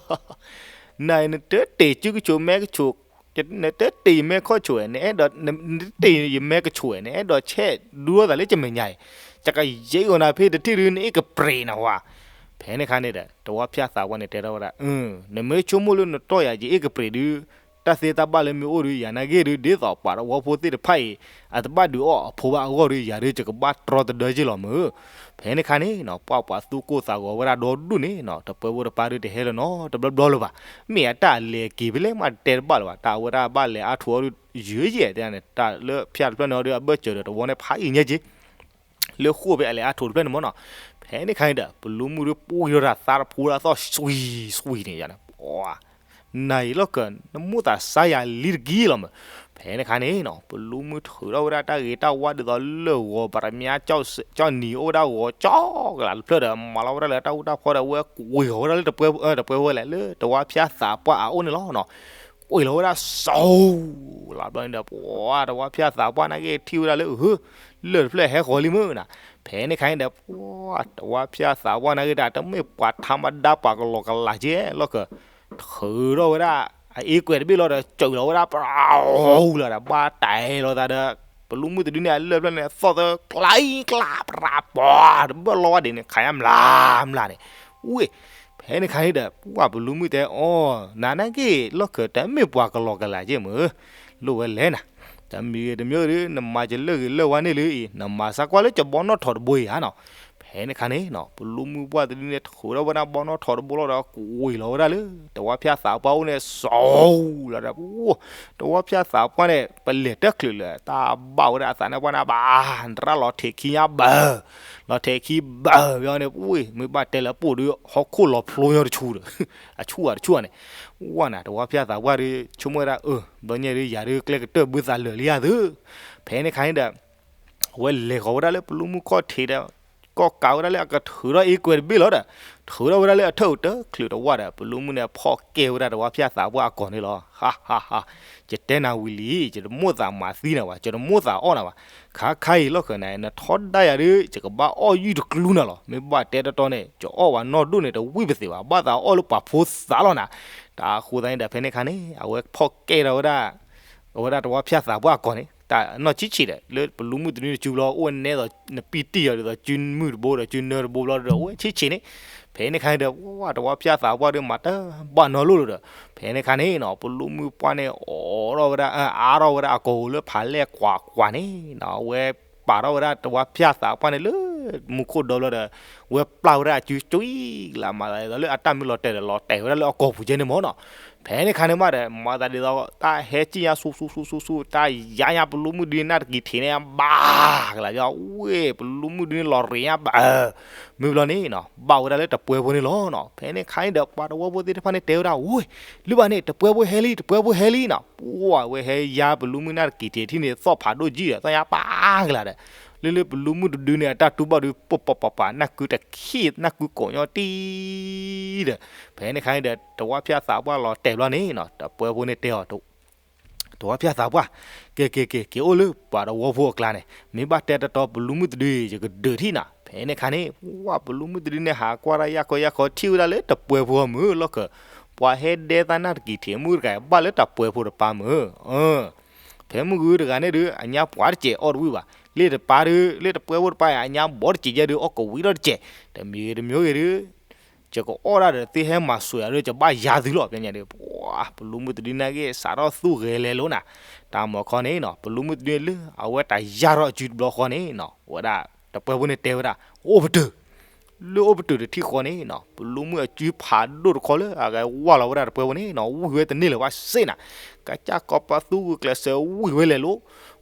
နၤအံၤ နတတ့ၢ်စုကဆိးမဲကဆိး, နတတ့ၢ်ယမဲခီၣ်ဆိးဝဲ, နအဲၣ်ဒိး, နတတ့ၢ်ယမဲကဆိးဝဲ, နအဲၣ်ဒိးဆဲးဒူထီၣ်သးလၢကမဲာ်ညါအံၤ, ယကယဲၢ်အီၤနၤဖဲတထံၣ်ဒုး နအ့ၣ်ကပြ့းနဟါ. ဖဲန့ၣ်ခါန့ၣ်ဒီး တဝီဖၠၣ်သးပှၢ်န့ၣ်တဲထီၣ်ဝဲဒၣ်, နမ့ၢ်ဆိကမိၣ်လၢနတီၢ်ယၤ ယအ့ၣ်ကပြ့းဒုး တၢ်သ့တၢ်ဘၣ်လၢမ့ၢ်အိၣ်ဒုး ယၤနာ်က့ၢ်ဒုး ဒ်သိးပှၤတဝီဖိသ့ၣ်တဖၣ်အံၤ အတဘၣ်ဒုးအီၣ်အဖိဘၣ်အဂီၢ်ဒုး ယၤဒုး ယကဘၣ်တြီတဒၢက့ၤလီၤမုၢ်. ဖဲန့ၣ်ခါန့ၣ်နီၤ ပှၤပှၤသူၣ်ကိၢ်သးဂီၤဝဲဒၣ်ဒီဒူၣ်န့ၣ်နီၤ တပှဲၤဖိတပၤဒုး တဟဲလၢၤနီတဘျီဘျီလၢၤဘၣ်. မ့ၢ်အတၢ်လဲၤက့ၤဖဲလဲၣ်မး တဲတဘၣ်လၢၤဘၣ်. တၢ်အဝဲဒၣ်ဘၣ်လဲၤအါထီၣ်အီၤဒုး ယဲၢ်ယဲၢ်တဲန့ၣ် တၢ်လၢဖၠၣ်တဖျၢၣ်န့ၣ်အီၤဒုး အဘၢၣ်စၢၤဒီးတဝီန့ၣ် ဖးအံၤညါက့ၤ လၢဃိၣ်ဖဲအလဲၤအါထီၣ်တဖျၢၣ်န့ၣ်မ့ၢ်နီၤ. ဖဲန့ၣ်ခါန့ၣ်ဒီး ပလူမုၢ်ဒုးပှံၤထီၣ်တၢ်သးတဖိဒၣ်သီၣ် စွံစွံန့ၣ်ယၤန့ၣ် နၤအံၤလီၢ်ကၢး နမိၣ်သးစါယၤလံတက့ၢ်လီၤမုၢ်. ဖဲန့ၣ်ခါန့ၣ်နီၤ ပလူမုၢ်ထုးထီၣ်ဝဲဒၣ်တၢ်ဂ့ၤတၢ်ဝါဒ်သိးလၢဂီၤ ပတမၠါ ကၠီၣ်နံၤအိၣ်ဝဲဒၣ်ဂီၤကၠီကလးတဖျၢၣ်ဒီး မၤလီၤဝဲဒၣ်လၢတၢ်အူတၢ်ဖီဒီး ဝဲကွံာ်လီၤဝဲဒၣ်လၢတပှဲၤ, တပှဲၤဖိလဲၣ် လၢတဝီဖၠၣ်သးပှၢ်အအိၣ်န့ၣ်လီၤနီၤ. ကွံာ်လီၤဝဲဒၣ်စိၤလီၤဘျီန့ၣ်ဒီး ပှၤတဝီဖၠၣ်သးပှၢ်နာ်က့ၢ်ထံၣ်ဝဲဒၣ်လၢ လၢၢ်တဖျၢၣ်ဟဲဃီၤလံမုၢ်နၤ. ဖဲန့ၣ်ခါန့ၣ်ဒီး ပှၤတဝီဖၠၣ်သးပှၢ်နာ်က့ၢ်ဒၣ် တမ့ၢ်ပှၤထါမဒါပှၤကလီကလးက့ၢ် လီၢ်ကၢး ထုးထီၣ်ဝဲဒၣ် အအ့ကွဲးတဘ့ၣ်လီၤဒီး စၢၤလီၤဝဲဒၣ် ပရၤလီၤဒီး ဘၣ်တဲလီၤသးဒီး ပလူမုၢ်တဒုန့ၣ် အလၢၢ်တဖျၢၣ်န့ၣ် သီၣ်သၢကျါအံၤကျါ ပရၤပှၤ တဘၣ်လီၤဝဲဒၣ်န့ၣ် ခးညါမျးမျးန့ၣ် ဝ့ၢ်. ဖဲန့ၣ်ခါန့ၣ်ဒီး ပှၤပလူမုၢ်တဲအီၤ နၤနာ်က့ၢ် လီၢ်ကၢး တမ့ၢ်ပှၤကလီကလးက့ၢ်မုၢ် လိၣ်ဝဲလဲၣ်နၤ. တမံၤဂ့ၤတမံၤဂ့ၤဒီး နမၤယလၢၢ်ဂ့ၤလၢၢ်ဝါန့ၣ်လၢအံၤ နမၤသံကွၢ်လၢယဘီနီၣ်ထိးတဘိအံၤဧါနီၤ. ဖဲန့ၣ်ခါန့ၣ်နီၤ ပလူမုၢ်ပှၢ်တဒုန့ၣ် ထုးထီၣ်ဝဲဒၣ်ဘီနီၣ်ထိးတဘိလီၤဒီး ကွံာ်လီၤဝဲဒၣ်လၢ တဝီဖၠၣ်သးပှၢ်အိၣ်န့ၣ် စိၤလီၤဒီး တဝီဖၠၣ်သးပှၢ်န့ၣ် ပလဲၤတချုးလၢၤ တၢ်ဘၣ်ဝဲဒၣ်အသးန့ၣ်ပှၢ်န့ၣ်ဘၣ် နရၣ်လီၤထဲးခံညါဘၢၣ် လီၤထဲးခံဘၢၣ်ဘၣ်န့ၣ် ဝ့ၢ် မ့ၢ်ဘၣ်တဲလၢအပိာ်ဒုး ဟီၣ်ခိၣ်လီၤဖျိညီတဆူဒီး အဆူၣ်ဧါတဆူၣ်ဧါန့ၣ် ဝဲနၤ တဝီဖၠၣ်သးပှၢ်ဒုး ဆိကမိၣ်ဝဲဒၣ် အၢ ဘျီညါဒုး ယၤဒုးကျဲကတၢၢ်ဘုသးလၢာ်လံဧါသု. ဖဲန့ၣ်ခါန့ၣ်ဒီး အဝဲလဲၤဃီၤဝဲဒၣ်လၢပလူမုၢ်ခီၣ်ထံးဒီး ကီၢ်ကးဝဲဒၣ်လၢအကထုးထီၣ်အ့ကွဲးတဘ့ၣ်လီၤဒီး ထုးထီၣ်ဝဲဒၣ်လၢအထၢၣ်တချုးတဝၢ်ဒီး ပလူမုၢ်န့ၣ် ဖီၣ်ကဲဝဲဒၣ်တဝီဖၠၣ်သးပှၢ်အကိာ်န့ၣ်လီၤ. ဟးဟးဟး ယတဲနၤဝံၤလံ ယတမိၣ်သးမၤသံနၤဘၣ် ယတမိၣ်သးအီၣ်နၤဘၣ်. ခါခါအံၤလီၢ်ကၢးန့ၣ် နထီဒါယၤဒုး ယကဘၣ်အီၣ်ယုၢ်တကျူနၤလီၤ. မ့ၢ်ဘၣ်တဲတတီန့ၣ် ကအီၣ်ဝဲနီၢ်ဒိၣ်န့ၣ် တဝံၣ်ပသ့ၣ်ဘၣ် ဘၣ်သးအီၣ်လၢပှၤဖိသးလီၤနၤ. တၢ်အဃိသတးန့ၣ်ဒီး ဖဲန့ၣ်ခါန့ၣ် အဝဲဖီၣ်ကဲထီၣ်ဝဲဒၣ် အဝဲဒၣ်တဝီဖၠၣ်သးပှၢ်အကိာ်န့ၣ် တၢ်နီၢ်ဆံးဆံးဒီး လၢပလူမုၢ်တဒုန့ၣ်စုဘျီ အိၣ်ဝဲနဲသိး နပံတံၢ်အီၤဒ်သိး စုမုၢ်တဘိဒီးစုနၢတဘိဘျီဒီး အိၣ်ဝဲဆံးဆံးန့ၣ်. ဖဲန့ၣ်ခါန့ၣ်ဒီး ဝဲတဝီဖၠၣ်သးပှၢ်ဒုး မၤတဘၣ်နီတလိၣ်လၢၤဒီး ဖဲန့ၣ်ခါန့ၣ်နီၤ ပလူမုၢ်ပှၢ်န့ၣ် အိးထီၣ်ဝဲဒၣ် အါထီၣ်ဝဲဒၣ်အကိာ်ပူၤလၢဖးလဲၢ်ကွၢ်ကွၢ်န့ၣ်နီၤ အဝဲပာ်ထီၣ်ဝဲဒၣ်တဝီဖၠၣ်သးပှၢ်န့ၣ်လၢ မူခိၣ်ဒီဘျီဒီး ဝဲပျၢ်ဝဲဒၣ်အစု ကွံာ်ကလး မၤသးဒ်သိးလၢအတၢ်မ့ၢ်လီၤတဲာ်ဒီး လီၤတဲာ်ဝဲဒၣ်လၢအကိာ်ပူၤကဲန့ၣ်မ့ၢ်နီၤ. ဖဲန့ၣ်ခါန့ၣ်မးဒီး မၤသးဒ်သိး တၢ်ဟဲကံၣ်ညါဆူၣ်ဆူၣ်ဆူၣ်ဆူၣ်ဆူၣ် တၢ်ယါညါပလူမုၢ်ဒုန့ၣ် နၢ်တကံၤထံးန့ၣ် ဘၣ်ကလး ဝ့ၢ် ပလူမုၢ်ဒုန့ၣ် လီၤရ့ညါဘၣ် မ့ၢ်ဘျီန့ၣ်နီၤ ဘၣ်ဝဲဒၣ်လၢတပှဲၤဖိန့ၣ်လီၤနီၤ. ဖဲန့ၣ်ခါန့ၣ်ဒီး ပှၤတဝီဖိသ့ၣ်တဖၣ်န့ၣ်တဲဝဲဒၣ် ဝ့ၢ် လၢဘၣ်န့ၣ် တပှဲၤဖိဟဲလံ တပှဲၤဖိဟဲလံနီၤ. ပှၤဝဲဟဲယါပလူမုၢ်နၢ်တကံၤထံးထံၣ်န့ၣ် သီၣ်ဖးဒိၣ်ကံၣ်ဒီး သီၣ်ညါပၢ်ကလးဒီး လၢလၢပလူမုၢ်တဒုန့ၣ် အတၢ်တူၢ်ဘၣ်ဒုး ပပပပပ နၢ်ကုတခံ နၢ်ကုကိးညီတံၢ်ဒီး ဖဲန့ၣ်ခါန့ၣ်ဒီး တဝီဖၠၣ်သးပှၢ်လီၤတဲာ်ဘျီန့ၣ်နီၤ တပှဲၤဖိန့ၣ်တဲအီၤ တဝီဖၠၣ်သးပှၢ် က့ၤက့ၤက့ၤ က့ၤအိၣ်လၢပှၤတဝီဖိအကျါန့ၣ် မ့ၢ်ဘၣ်တဲတတီပလူမုၢ်တဒု ယကဒုးထံၣ်နၤ. ဖဲန့ၣ်ခါန့ၣ် ဝဲပလူမုၢ်တဒုန့ၣ် ဟးကွၢ်တၢ်ယၢ်ခီယၢ်ခီ ထံၣ်ဝဲဒၣ်လၢတပှဲၤဖိအမုၢ်လီၢ်ကၢး ပှၤဟဲဒဲသးနၢ်တကံၤထံးမုၣ်တဂၤ ဘၣ်လၢတပှဲၤဖိတပၤမုၢ် ဖဲမုၢ်ဂုၢ်တဂၤန့ၣ်ဒုး အညါပှၤတစဲးအီၣ်တဝံၣ်ဘၣ်. လ့ၣ်တပၤဒုး လ့ၣ်တပှဲၤဖိတပၤအံၤ အညါဘီတစဲးယဲၢ်ဒုး အီၣ်ကဝံၤထီၣ်တစဲး တမံၤဂ့ၤတမံၤဂ့ၤဒုး ယကအီၣ်ဒၣ်ဒီး သုဟဲမၤစၢၤယၤဒုး ယဘၣ်ယါသုလီၤ ပညါဒုး ပှၤပလူမုၢ်တဒုနာ်က့ စးထီၣ်သူၣ်ဂဲၤလဲၤလိာ်နၤ. တၢ်မၤခီန့ၣ်နီၤ ပလူမုၢ်တဒုန့ၣ်လၢ အဝဲတၢ်ယါထီၣ်အစုတဘျီဃီန့ၣ်နီၤ ဝဲဒၣ်တပှဲၤဖိန့ၣ်တဲဝဲဒၣ် အိၣ်ပတုာ် လၢအိၣ်ပတုာ်တထံၣ်ဃီန့ၣ်နီၤ ပလူမုၣ်အစုဖးဒိၣ်တခီလၢအဂဲၤဝၢ်လီၤဝဲဒၣ်တပှဲၤဖိန့ၣ်နီၤ ဝံၢ်ဝဲတန့ၢ်လၢၤဘၣ်စ့ၢ်နီၤ, ကစၢ်ကီးပသူဂုာ်ကျဲးစၢးဝံၢ်ဝဲလဲၤလိၤ,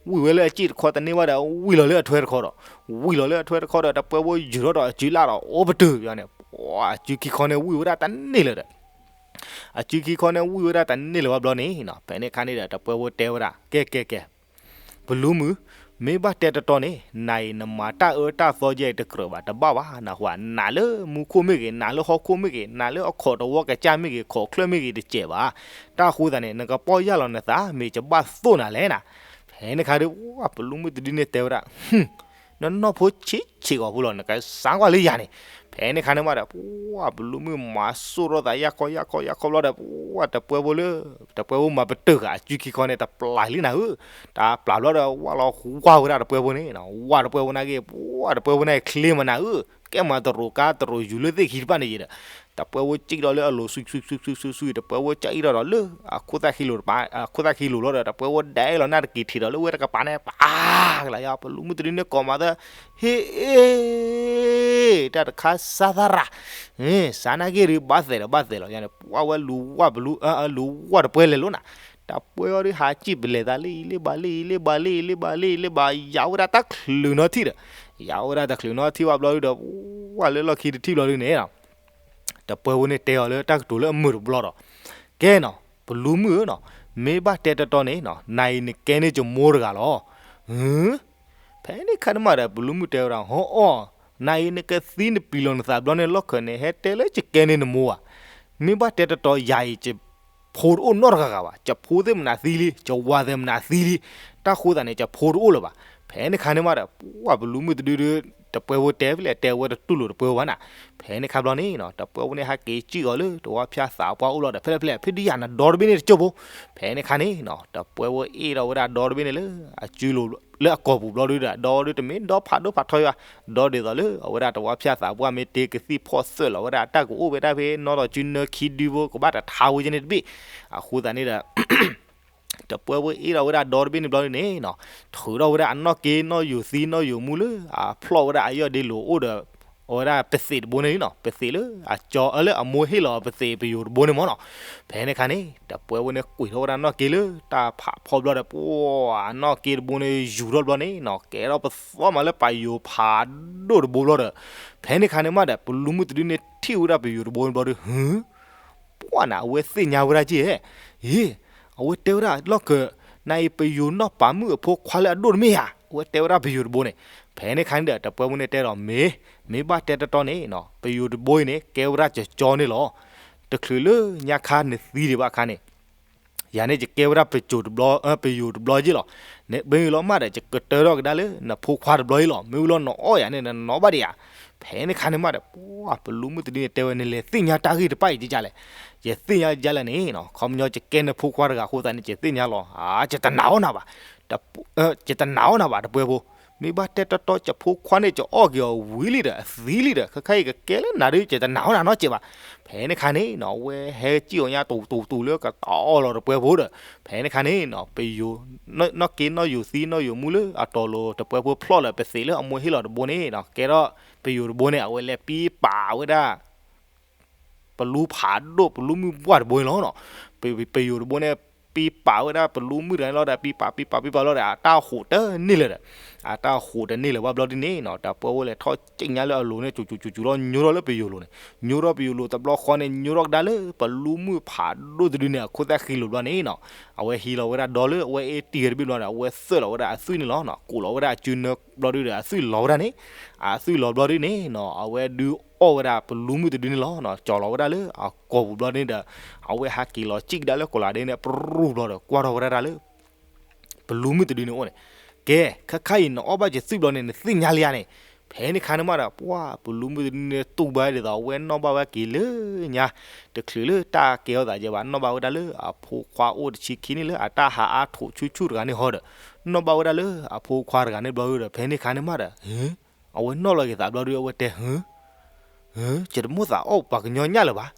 ဝံၢ်ဝဲလၢအစ့ၣ်တခီတန့ၢ်ဘၣ်ဒီး ဝံၢ်လီၤလၢအထွဲတခီဒီး, ဝံၢ်လီၤလၢအထွဲတခီဒီး တပှဲၤဖိယူၤထီၣ်ဒီးအစုလၢ်ဒီးအိၣ်ပတုာ်န့ၣ်, ပှၤအစုခံခီန့ၣ်ဝံၢ်ဝဲဒၣ်တန့ၢ်လၢၤဒီး အစုခံခီန့ၣ်ဝံၢ်ဝဲဒၣ်တန့ၢ်လၢၤဘၣ်ဘျီန့ၣ်နီၤ ဖဲန့ၣ်ခါန့ၣ်ဒီး တပှဲၤဖိတဲဝဲဒၣ် ကဲကဲကဲ ပလူမုၣ်, မ့ၢ်ဘၣ်တဲတတီန့ၣ် နၤအံၤနမၤတၢ်အၢတၢ်သီယဲအံၤတကြၢးဘၣ် တဘၣ်ဘၣ်, နၢ်ဟူဧါ, နၤလၢမူခိၣ်မ့ၢ်ဂ့ၤ, နၤလၢဟီၣ်ခိၣ်မ့ၢ်ဂ့ၤ, နၤလၢအခီၣ်တဝီကစၢ်မ့ၢ်ဂ့ၤ, ခီၣ်ချၢၣ်မ့ၢ်ဂ့ၤတစဲးဘၣ်. တၢ်ဃိသတးန့ၣ် နကပီၢ်ယၢ်လီၤနသး မ့ၢ်ကဘၣ်သိၣ်နၤလဲၣ်နၤ. ဖဲန့ၣ်ခါဒီး ပလူမုၣ်တဒုန့ၣ်တဲဝဲဒၣ် နနီၢ်ဖိဆံးဆံးဂီၤဖိလီၤ နကစးကွၢ်လၢယၤန့ၣ်. ဖဲန့ၣ်ခါန့ၣ်မးဒီး ပှၤပလူမုၣ်မၤစိၢ်ထီၣ်သးယၢ်ခီယၢ်ခီယၢ်ခီဘျီဒီး ပှၤတပှဲၤဖိလၢ တပှဲၤဖိမၤပတုာ်ဃာ်အစုခံခီန့ၣ် တပျၢ်လံနၤဧၢ. တပျၢ်ဘျီဒီး ဝၢ်လီၤဝၢ်ဝဲဒၣ်တပှဲၤဖိန့ၣ်, ဝၢ်တပှဲၤဖိန့ၣ်က့ၤ ပှၤတပှဲၤဖိန့ၣ်ချ့မးနၤဧၢ. ကဲမၤတရူးကါတရူးယူၤလၢသ့ၣ်ခံတဖၣ်န့ၣ်ယဲဒီး တပှဲၤဖိစံၣ်ထီၣ်လၢအလိၤ ဆူဆူဆူဆူဆူ တပှဲၤဖိစံၣ်ထီၣ်ဒီးလၢအခိၣ်သၣ်ခံလိၤတပၤ, အခိၣ်သၣ်ခံလိၤလီၤဒီး တပှဲၤဖိဒဲလီၤနၢ်တက့ၤထံးဒီးလၢဝဲတကပၤန့ၣ် ပၢ်ကလးယါ ပလူမုၣ်တဒုန့ၣ်ကိးမၤသၢ ဟ့ၣ်အ့ၣ် တၢ်တခါစၢ်သရၣ်, စးနာ်က့ၤဒုးဘၣ်သဲးဒီးဘၣ်သဲးလီၤယါန့ၣ် ပှၤဝဲလူၤဝၣ်ပလူ လူၤဝၣ်တပှဲၤလဲၤလိၤနၤ. တပှဲၤအီၤဒုးဟးစံၣ်ပလဲၤသးလၢအံၤလၢဘၣ် လၢအံၤလၢဘၣ် လၢအံၤလၢဘၣ် လၢအံၤလၢဘၣ် ယၤဝဲဒၣ်တၢ်ချုးနီထံၣ်ဒီး ယၤဝဲဒၣ်တချုးနီထံၣ်ဘၣ်ဘျီဒုးဒီး ပှၤလၢလီၢ်ခံတထံၣ်ဘျီဒုးန့ၣ် တပှဲၤဖိန့ၣ်တဲအီၤလၢတၢ်ကတိၤလၢအမုာ်တဘျီဒီး ကဲနီၤ ပလူမုၣ်ဧၢနီၤ, မ့ၢ်ဘၣ်တဲတတီန့ၣ်နီၤ နၤအံၤနကဲန့ၢ်ယမိၢ်တဂၤလီၤ. ဟၢ, ဖဲန့ၣ်ခါန့ၣ်မးဒီး ပလူမုၣ်တဲဝဲဒၣ် ဟီအီၣ်, နၤအံၤနကသံနပျံၤလီၤနသးဘျီန့ၣ် လီၢ်ခၢၣ်န့ၣ် ဟဲတဲလၢယကဲန့ၢ်နမိၢ်ဧါ. မ့ၢ်ဘၣ်တဲတတီယၤအံၤ ယဖိတအိၣ်နီတဂၤဂၤဘၣ်, ယဖိသ့ၣ်မနုၤသံလံ, ယဝၤသ့ၣ်မနုၤသံလံ, တၢ်ဃိသတးန့ၣ် ယဖိတအိၣ်လၢၤဘၣ်. ဖဲန့ၣ်ခါန့ၣ်မးဒီး ပှၤပလူမုၣ်တဒုဒု တပှဲၤဖိတဲဖဲလဲၣ် တဲဝဲတတူၢ်လိာ်တပှဲၤဖိဘၣ်နၤ. ဖဲန့ၣ်ခါဘျီန့ၣ်နီၤ တပှဲၤဖိန့ၣ်ဟဲက့ၤစံၣ်အီၤလၢတဝါဖၠၣ်သးပှၢ်အိၣ်ဘျီဒီး ဖဲလဲၣ်ဖဲလဲၣ် ဖဲဒုးယၤနဒီတဘ့ၣ်န့ၣ်တကၠိၢ်ဖိ. ဖဲန့ၣ်ခါန့ၣ်နီၤ တပှဲၤဖိအ့ၣ်ထီၣ်ဝဲဒၣ်ဒီတဘ့ၣ်န့ၣ်လၢ အစုလိၤ လၢအကိာ်ပူၤဘျီဒုဒီး ဒီဒုတမ့ၢ်ဒီဖးဒိၣ်ဖးထီယွၤ, ဒီဒ်သိးလၢအဝဲဒၣ်တဝါဖၠၣ်သးပှၢ်မ့ၢ်တ့ကသံၣ်ဖီၣ်သၢၣ်လီၤဝဲဒၣ် အတၢ်ကအိၣ်ဝဲဒၣ်ဖဲနီၢ်ဒီးစုနၢခံဒုဖိ ကဘၣ်တထါဝဲကဲန့ၣ်တဘ့ၣ်. အဃိသတးန့ၣ်ဒီး တပှဲၤဖိအ့ၣ်ထီၣ်ဝဲဒၣ်ဒီတဘ့ၣ်န့ၣ်ဘျီဒုန့ၣ်နီၤ ထုးထီၣ်ဝဲဒၣ်အနီၢ်က့နီၢ်ယိၤသံနီၢ်ယိၤမူလၢ အဖျီၣ်ဝဲဒၣ်အယီၢ်ဒ့လိၤအိၣ်ဒီး အဝဲဒၣ်ပသ့းတဘိန့ၣ်နီၤ ပသ့းလၢအကၠီ အလၢအမိၢ်ဟ့ၣ်လီၤပသ့းပယိၤတဘိန့ၣ်မ့ၢ်နီၤ. ဖဲန့ၣ်ခါန့ၣ် တပှဲၤဖိန့ၣ်ကွံာ်ထီၣ်ဝဲဒၣ်နီၢ်က့လၢတၢ်ဖးဖီဘျီဒီး ပှၤအနီၢ်က့တဘိန့ၣ်ယူၤထီၣ်ဘျီန့ၣ်နီၤ ကဲထီၣ်ပသီမးလၢပယိၤဖးဒိၣ်တဘိဘျီဒီး ဖဲန့ၣ်ခါန့ၣ်မးဒီး ပလူမုၢ်တဒုန့ၣ်ထံၣ်ဝဲဒၣ်ပယိၤတဘိန့ၣ်ဘျီဒီး ဟၢ ပှၢ်န့ၣ် အဝဲသ့ၣ်ညါဝဲဒၣ်က့ၢ်, အ့ အဝဲတဲဝဲဒၣ်လီၢ်ခၢၣ် နအံၤပယိၤနီၢ်ပၤမုၣ်အဖိခွါလၢအဒိၣ်တမ့ၢ်ဧါ, အဝဲတဲဝဲဒၣ်ပယိၤတဘိန့ၣ်. ဖဲန့ၣ်ခါန့ၣ်ဒီး တပှဲၤဖိန့ၣ်တဲဒီး မ့ၢ် မ့ၢ်ဘၣ်တဲတတီန့ၣ်နီၤ ပယိၤတဘိအံၤန့ၣ် ကဲဝဲဒၣ်ကၠီကၠီန့ၣ်လီၤ. တချုးလၢညါခါနသံဒံးဘၣ်အခါန့ၣ် ယၤန့ၣ်ယကဲဝဲဒၣ်ပယိၤတဘျီ ပယိၤတဘျီက့ၢ်လီၤ. မ့ၢ်လီၤမးဒီး ယကတၢၢ်ထီၣ်ကဒါလၢ နဖိခွါတဘျီအံၤလီၤ. မ့ၢ်ဝံၤလီၤနအီၣ်ယၤန့ၣ် နနီၣ်ဘၣ်ဒံးဧါ. ဖဲန့ၣ်ခါန့ၣ်မးဒီး ပှၤပလူမုၢ်တဒုန့ၣ်တဲဝဲ နလဲၤသ့ၣ်ညါတၢ်ဂ့ၢ်တဖၣ်အံၤဒ်လဲၣ်. ယသ့ၣ်ညါဒ်လဲၣ်န့ၣ် ခီပညီယကဲနဖိခွါတဂၤအဃိသတးန့ၣ် ယသ့ၣ်ညါလီၤ. ယတနာ်အီၣ်နၤဘၣ် ယတနာ်အီၣ်နၤဘၣ် တပှဲၤဖိ. မ့ၢ်ဘၣ်တဲတတီ ယဖိခွါန့ၣ် ယအီၣ်က့ၤအီၤဝံၤလံဒီး အသံလံဒီး ခဲခါအံၤကကဲလၢနၤဒီး ယတနာ်အီၣ်နၤနီတစဲးဘၣ်. ဖဲန့ၣ်ခါန့ၣ်နီၤ အဝဲဟဲကံၣ်အီၤညါတူၤတူၤတူၤလၢကတီၤအီၣ်လီၤတပှဲၤဖိဒီး ဖဲန့ၣ်ခါန့ၣ်နီၤ ပယိၤ နီၢ်က့နီၢ်ယိၤသံ နီၢ်ယိၤမူလၢအတီၤလိၤ တပှဲၤဖိဖျီၣ်လၢပသ့းလၢအမိၢ်ဟ့ၣ်လီၤတဘိန့ၣ်နီၤ ကဲထီၣ်ပယိၤတဘိန့ၣ် အဝဲလဲၤပံပာ်ဝဲဒၣ် ပလူဖးဒိၣ် ပလူမုၢ်ပှၢ်တဘိန့ၣ်လီၤ. ပယိၤတဘိန့ၣ် ပံပာ်ဝဲဒၣ်ပလူမုၢ်တဂၤန့ၣ်လီၤဒီး ပံပာ်ပံပာ်ပံပာ်လီၤဒီး အတၢ်ဟူးတန့ၢ်လၢၤဒီး အတၢ်ဟူးတန့ၢ်လၢၤဘၣ်ဘျီဒ်န့ၣ်နီၤ တပှဲၤဖိလဲၤထီၣ်ကံၣ်ညါလၢအလိၤန့ၣ် စူၤစူၤစူၤစူၤလီၤ ညိထီၣ်လၢပယိၤလိၤန့ၣ် ညိထီၣ်ပယိၤလိၤတဘျီဃီန့ၣ် ညိထီၣ်ကဒါလၢ ပလူမုၢ်ဖးဒိၣ်တဒုန့ၣ် အခိၣ်သၣ်ဃံလိၤဘျီန့ၣ်နီၤ အဝဲဟံးလီၤဝဲဒၣ်ဒီလၢအဝဲအ့ၣ်တံၢ်တဘ့ၣ်ဘျီဒီး အဝဲသၢၣ်လီၤဝဲဒၣ်အသွံၣ်န့ၣ်လီၤ. ကိးလီၤဝဲဒၣ်အစုနၢဘျီဒုဒီး အသွံၣ်လီၤဝဲဒၣ်န့ၣ် အသွံၣ်လီၤဘျီဒုန့ၣ်နီၤ အဝဲဒုးအီၣ်ဝဲဒၣ်ပလူမုၢ်တဒုန့ၣ်လီၤ. ကၠီၤလီၤဝဲဒၣ်လၢအကိာ်ပူၤဘျီန့ၣ်ဒီး အဝဲဟးက့ၤလီၤစံၣ်ကဒါလၢကိးလးဒ့န့ၣ် ပရူၢ်ဘျီဒီး ကွၢ်ထီၣ်ဝဲဒၣ်တၢ်လၢ ပလူမုၢ်တဒုန့ၣ်အိၣ်န့ၣ် ကဲ ခဲခါအံၤနအီၣ်ဘၣ်ယသွံၣ်ဘျီန့ၣ် နသ့ၣ်ညါလံဧါန့ၣ်. ဖဲန့ၣ်ခါန့ၣ်မးဒီး ပှၤပလူမုၢ်တဒုန့ၣ် တူၢ်ဘၣ်ဒ်သိး အဝဲနီၣ်ဘၣ်ဝဲက့ၤလၢညါ တချုးလၢတၢ်ကဲထီၣ်သးယဲဘၣ် နီၣ်ဘၣ်ဝဲဒၣ်လၢအဖိခွါအိၣ်တဆံခံနံၣ်လၢအတၢ်ဟးအါထိးဆူၣ်ဆူၣ်တဂၤန့ၣ်ဟီဒီး နီၣ်ဘၣ်ဝဲဒၣ်လၢအဖိခွါတဂၤန့ၣ်ဘျီဒီး ဖဲန့ၣ်ခါန့ၣ်မးဒီး အဝဲနီၣ်လီၤက့ၤသးဘျီဒီး အဝဲတဲ ဟၢ ယတမိၣ်သးအီၣ်ပှၤကညီညၣ်လၢၤဘၣ်,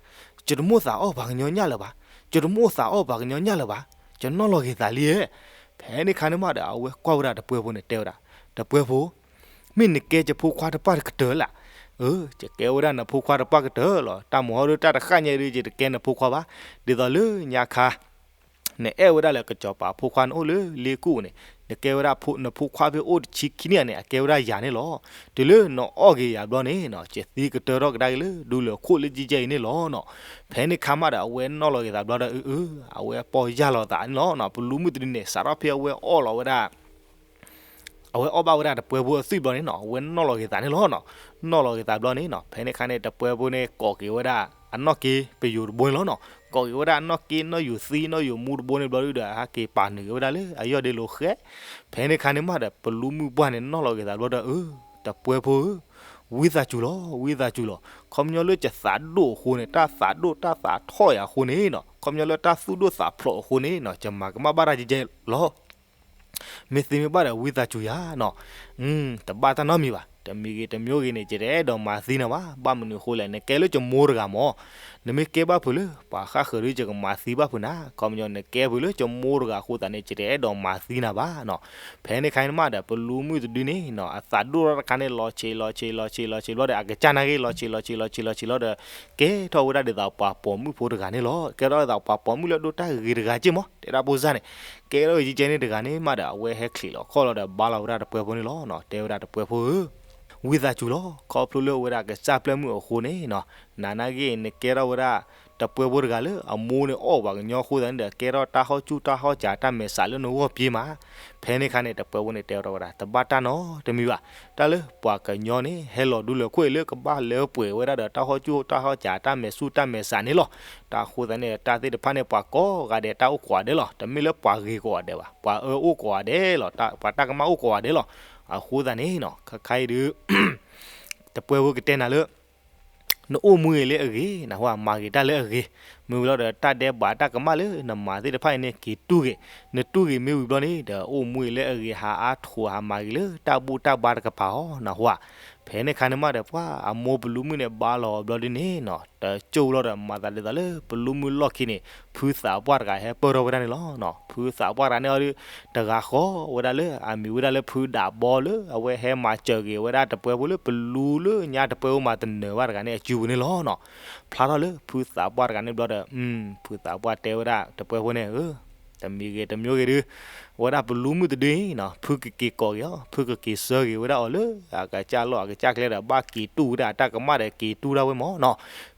ယတမိၣ်သးအီၣ်ပှၤကညီညၣ်လၢၤဘၣ်, ယတမိၣ်သးအီၣ်ပှၤကညီညၣ်လၢၤဘၣ်, ယနီၣ်လီၤက့ၤသးလံဧၢ. ဖဲန့ၣ်ခါန့ၣ်မးဒီး အဝဲကွၢ်ဝဲဒၣ်တပှဲၤဖိန့ၣ် တဲဝဲဒၣ်, တပှဲၤဖိ, မ့ၢ်နကဲယဖိခွါတပၢ်တကတၢၢ်လၢ်. အၢ ယကဲဝဲဒၣ်နဖိခွါတပှၢ်ကတၢၢ်လီၤ. တၢ်မၤဟီဒုးတၢ်တဃၣ်ညါဒုး ယတကဲနဖိခွါဘၣ်. ဒ်သိးလၢညါခါ နအဲၣ်ဝဲဒၣ်လၢကစီၤပၤဖိခွါနအိၣ်လၢလ့ကိၣ်န့ၣ် နကဲဝဲဒၣ်ဖိ နဖိခွါဖဲအိၣ်တဆံခံနံၣ်ဧါန့ၣ် အကဲဝဲဒၣ်ယၤန့ၣ်လီၤ. တုၤလၢနအီၣ်က့ၤယၤဘျီန့ၣ်နီၤ ယသံကတၢၢ်ထီၣ်ကဒါက့ၤလၢဒူလၢၢ်ခိၣ်လၢကၠံကၠဲအံၤန့ၣ်လီၤနီၤ. ဖဲန့ၣ်ခါမးဒီး အဝဲနီၣ်လီၤက့ၤသးဘျီဒီး အၢ အၢ အဝဲပီၢ်ယၢ်လီၤသးန့ၣ်လီၤနီၤ. ပလူမုၢ်တဒုန့ၣ် စးထီၣ်ဖဲအဝဲအီၣ်လီၤဝဲဒၣ် အဝဲအီၣ်ဘၣ်ဝဲဒၣ်တပှဲဖိအသွံၣ်ဘျီန့ၣ်နီၤ အဝဲနီၣ်လီၤက့ၤသးန့ၣ်လီၤနီၤ. နီၣ်လီၤက့ၤသးဘျီန့ၣ်နီၤ ဖဲန့ၣ်ခါန့ၣ် တပှဲဖိန့ၣ် ကိးက့ၤဝဲဒၣ်အနီၢ်က့ပယိၤတဘိန့ၣ်လီၤနီၤ. ကိးက့ၤဝဲဒၣ်အနီၢ်က့နီၢ်ယိၤသံနီၢ်ယိၤမူတဘိန့ၣ်ဘျီဒုဒီး ဟဲက့ၤပာ်နုာ်က့ၤဝဲဒၣ်လၢအယီၢ်ဒ့လိာ်ဃဲ. ဖဲန့ၣ်ခါန့ၣ်မးဒီး ပလူမုၢ်ပှၢ်န့ၣ် နီၣ်လီၤက့ၤသးဘျီဒီး အၢ တပှဲဖိဧၢ ဝံသးစူၤလီၤ ဝံသးစူၤလီၤ. ခီပညီလၢယသးဒိၣ်အဃိန့ၣ် တၢ်သးဒိၣ်တၢ်သးထီၣ်ယၤအဃိန့ၣ်နီၤ ခီပညီလၢတၢ်သူၣ်ဒိၣ်သးဖျိးအဃိန့ၣ်နီၤ ယမၤကမၣ်ဘၣ်တၢ်ကဲကဲလီၤ. မ့ၢ်သ့မ့ၢ်ဘၣ်ဒီး ဝံသးစူၤယၤနီၤ. တဘၣ်တၢ်နီတမံၤဘၣ်. တမံၤဂ့ၤတမံၤဂ့ၤန့ၣ် ယတအဲၣ်ဒိးမၤသံနၤဘၣ်. ဘၣ်မနုၤအဃိလဲၣ် နကဲလၢယမိၢ်တဂၤမၢ်. နမ့ၢ်ကဲဘၣ်ဖုးလၢပှၤဃၣ်ဃၢၤဒီး ယကမၤသံဘၣ်ဖုးနၤ. ခီပညီနကဲဖုးလၢယမိၢ်တဂၤအဃိသတးန့ၣ် ယတအဲၣ်ဒိးမၤသံနၤဘၣ်နီၤ. ဖဲန့ၣ်ခါန့ၣ်မးဒီး ပလူမုၢ်တဒုန့ၣ်နီၤ အသးဒိၣ်ထီၣ်တခါန့ၣ် လီၤဆံးလီၤဆံးလီၤဆံးလီၤဆံးဘျီဒီး အကစၢ်နာ်က့ လီၤဆံးလီၤဆံးလီၤဆံးလီၤဆံးလီၤဒီး ကဲထီၣ်ဝဲဒၣ်ဒ်သိးပှၤပိာ်မုၣ်ဖိတဂၤန့ၣ်လီၤ. ကဲထီၣ်ဒ်သိးပှၤပိာ်မုၣ်လၢအဒိၣ်တၢ်ဂ့ၤတဂၤက့ၢ်မၢ် တဲဒၣ်ဖိစၢ်န့ၣ်. ကဲထီၣ်ဂ့ၤကဲန့ၣ်တဂၤန့ၣ်မးဒီး အဝဲဟဲချံးလီၤခီၣ်လီၤဒီး ဘါလီၤဝဲဒၣ်တပှဲဖိန့ၣ်လီၤနီၤ. တဲဝဲဒၣ်တပှဲဖိဧၢ ဝံသးစူၤလီၤ. ခီဖျိလၢဝဲဒၣ်ကစၢ်ပျဲၢ်မုၣ်အဃိန့ၣ်နီၤ နၤနာ်က့ နကဲထီၣ်ဝဲဒၣ် တပှဲဖိတဂၤလၢအမိၢ်န့ၣ်အီၣ်ပှၤကညီအဃိသတးန့ၣ်ဒီး ကဲထီၣ်တၢ်ဟီၣ်ဆူၣ်တၢ်ဟီၣ်စးတၢ်မဲာ်ဆှးလၢနဂီၢ်ပှ့ၤမး. ဖဲန့ၣ်ခါန့ၣ် တပှဲဖိန့ၣ်တဲထီၣ်ဝဲဒၣ် တဘၣ်တၢ်နီတမံၤဘၣ်. တၢ်လၢပှၤကညီန့ၣ် ဟဲလီၤဒူလၢၢ်ခိၣ်အံၤလၢကဘၣ်လၢပှဲၤဝဲဒၣ်ဒီးတၢ်ဟီၣ်ဆူၣ်တၢ်ဟီၣ်စးတၢ်မဲာ်ဆှးတၢ်မဲာ်ဆှးန့ၣ်လီၤ. တၢ်အဃိသတးန့ၣ် တၢ်သ့ၣ်တဖၣ်န့ၣ် ပှၤကိးဂၤဒဲးတၢ်အိၣ်ကိးဂၤဒဲးလီၤ. တမ့ၢ်လၢပှၤဂ့ၤကိးဂၤဒဲးဘၣ်. ပှၤအၢအိၣ်ကိးဂၤဒဲးလီၤ. ပှၤတၢ်ကမၣ်အိၣ်ကိးဂၤဒဲးလီၤ. အဃိသတးန့ၣ်နီၤ ခဲခါအံၤဒုး တပှဲဖိကတဲနၤလၢ နအိၣ်မူဂ့ၤလၢအဂ့ၤ နဟူမၤဂ့ၤတၢ်လၢအဂ့ၤ. မ့ၢ်ဝံၤလီၤဒီး တၢ်ဒဲးဘးတၢ်ကမၣ်လၢနမၤသ့ၣ်တဖၣ်အံၤန့ၣ် က့ၤတူၢ်ဂ့ၤ. နတူၢ်ဂ့ၤမ့ၢ်ဝံၤဘျီန့ၣ်ဒီး အိၣ်မူဂ့ၤလၢအဂ့ၤ ဟးအါထိးဟးမၤဂ့ၤလၢတၢ်ဘူၣ်တၢ်ဘါတကပၤအီၤ နဟူဧါ. ဖဲန့ၣ်ခါန့ၣ်မးဒီး ပှၤအမိၢ်ပလူမုၢ်န့ၣ် ဘါလီၤဘျီဒုန့ၣ်နီၤ တကၠိလီၤဒီး မၤသးဒ်သိးလၢ ပလူမုၢ်လီၢ်ခံန့ၣ် ဖုသးပှၢ်တဂၤဟဲပၢၢ်ထီၣ်ဝဲဒၣ်န့ၣ်လီၤ. ဖုသးပှၢ်တဂၤန့ၣ်အီၤဒုး တဂၤဃီဝဲဒၣ်လၢအမံၤဝဲဒၣ်လၢဖုဒးဘီလၢ အဝဲဟဲမၤစၢၤက့ၤဝဲဒၣ်တပှဲဖိလၢ ပလူလၢညါတပှဲဖိမၤတနၢၤဘၣ်တဂၤန့ၣ် အစုပူၤန့ၣ်လီၤနီၤ. ဖျါထီၣ်လၢဖုသးပှၢ်တဂၤန့ၣ်ဘျီဒီး ဖုသးပှၢ်တဲဝဲဒၣ်တပှဲဖိန့ၣ် အၢ တမံၤဂ့ၤတမံၤဂ့ၤဒုး အဝဲဒၣ်ပလူမုၢ်တဒုအံၤနီၤ ဖုကက့ၤကိးက့ၤအီၤ ဖုကက့ၤဆှၢက့ၤဝဲဒၣ်အီၤလၢ အကစၢ်လီၢ်အကစၢ်ကျဲဒီး ဘၣ်က့ၤတူၢ်ဝဲဒၣ်အတၢ်ကမၣ်ဒီး က့ၤတူၢ်ဒၣ်ဝဲမၢ်နီၤ.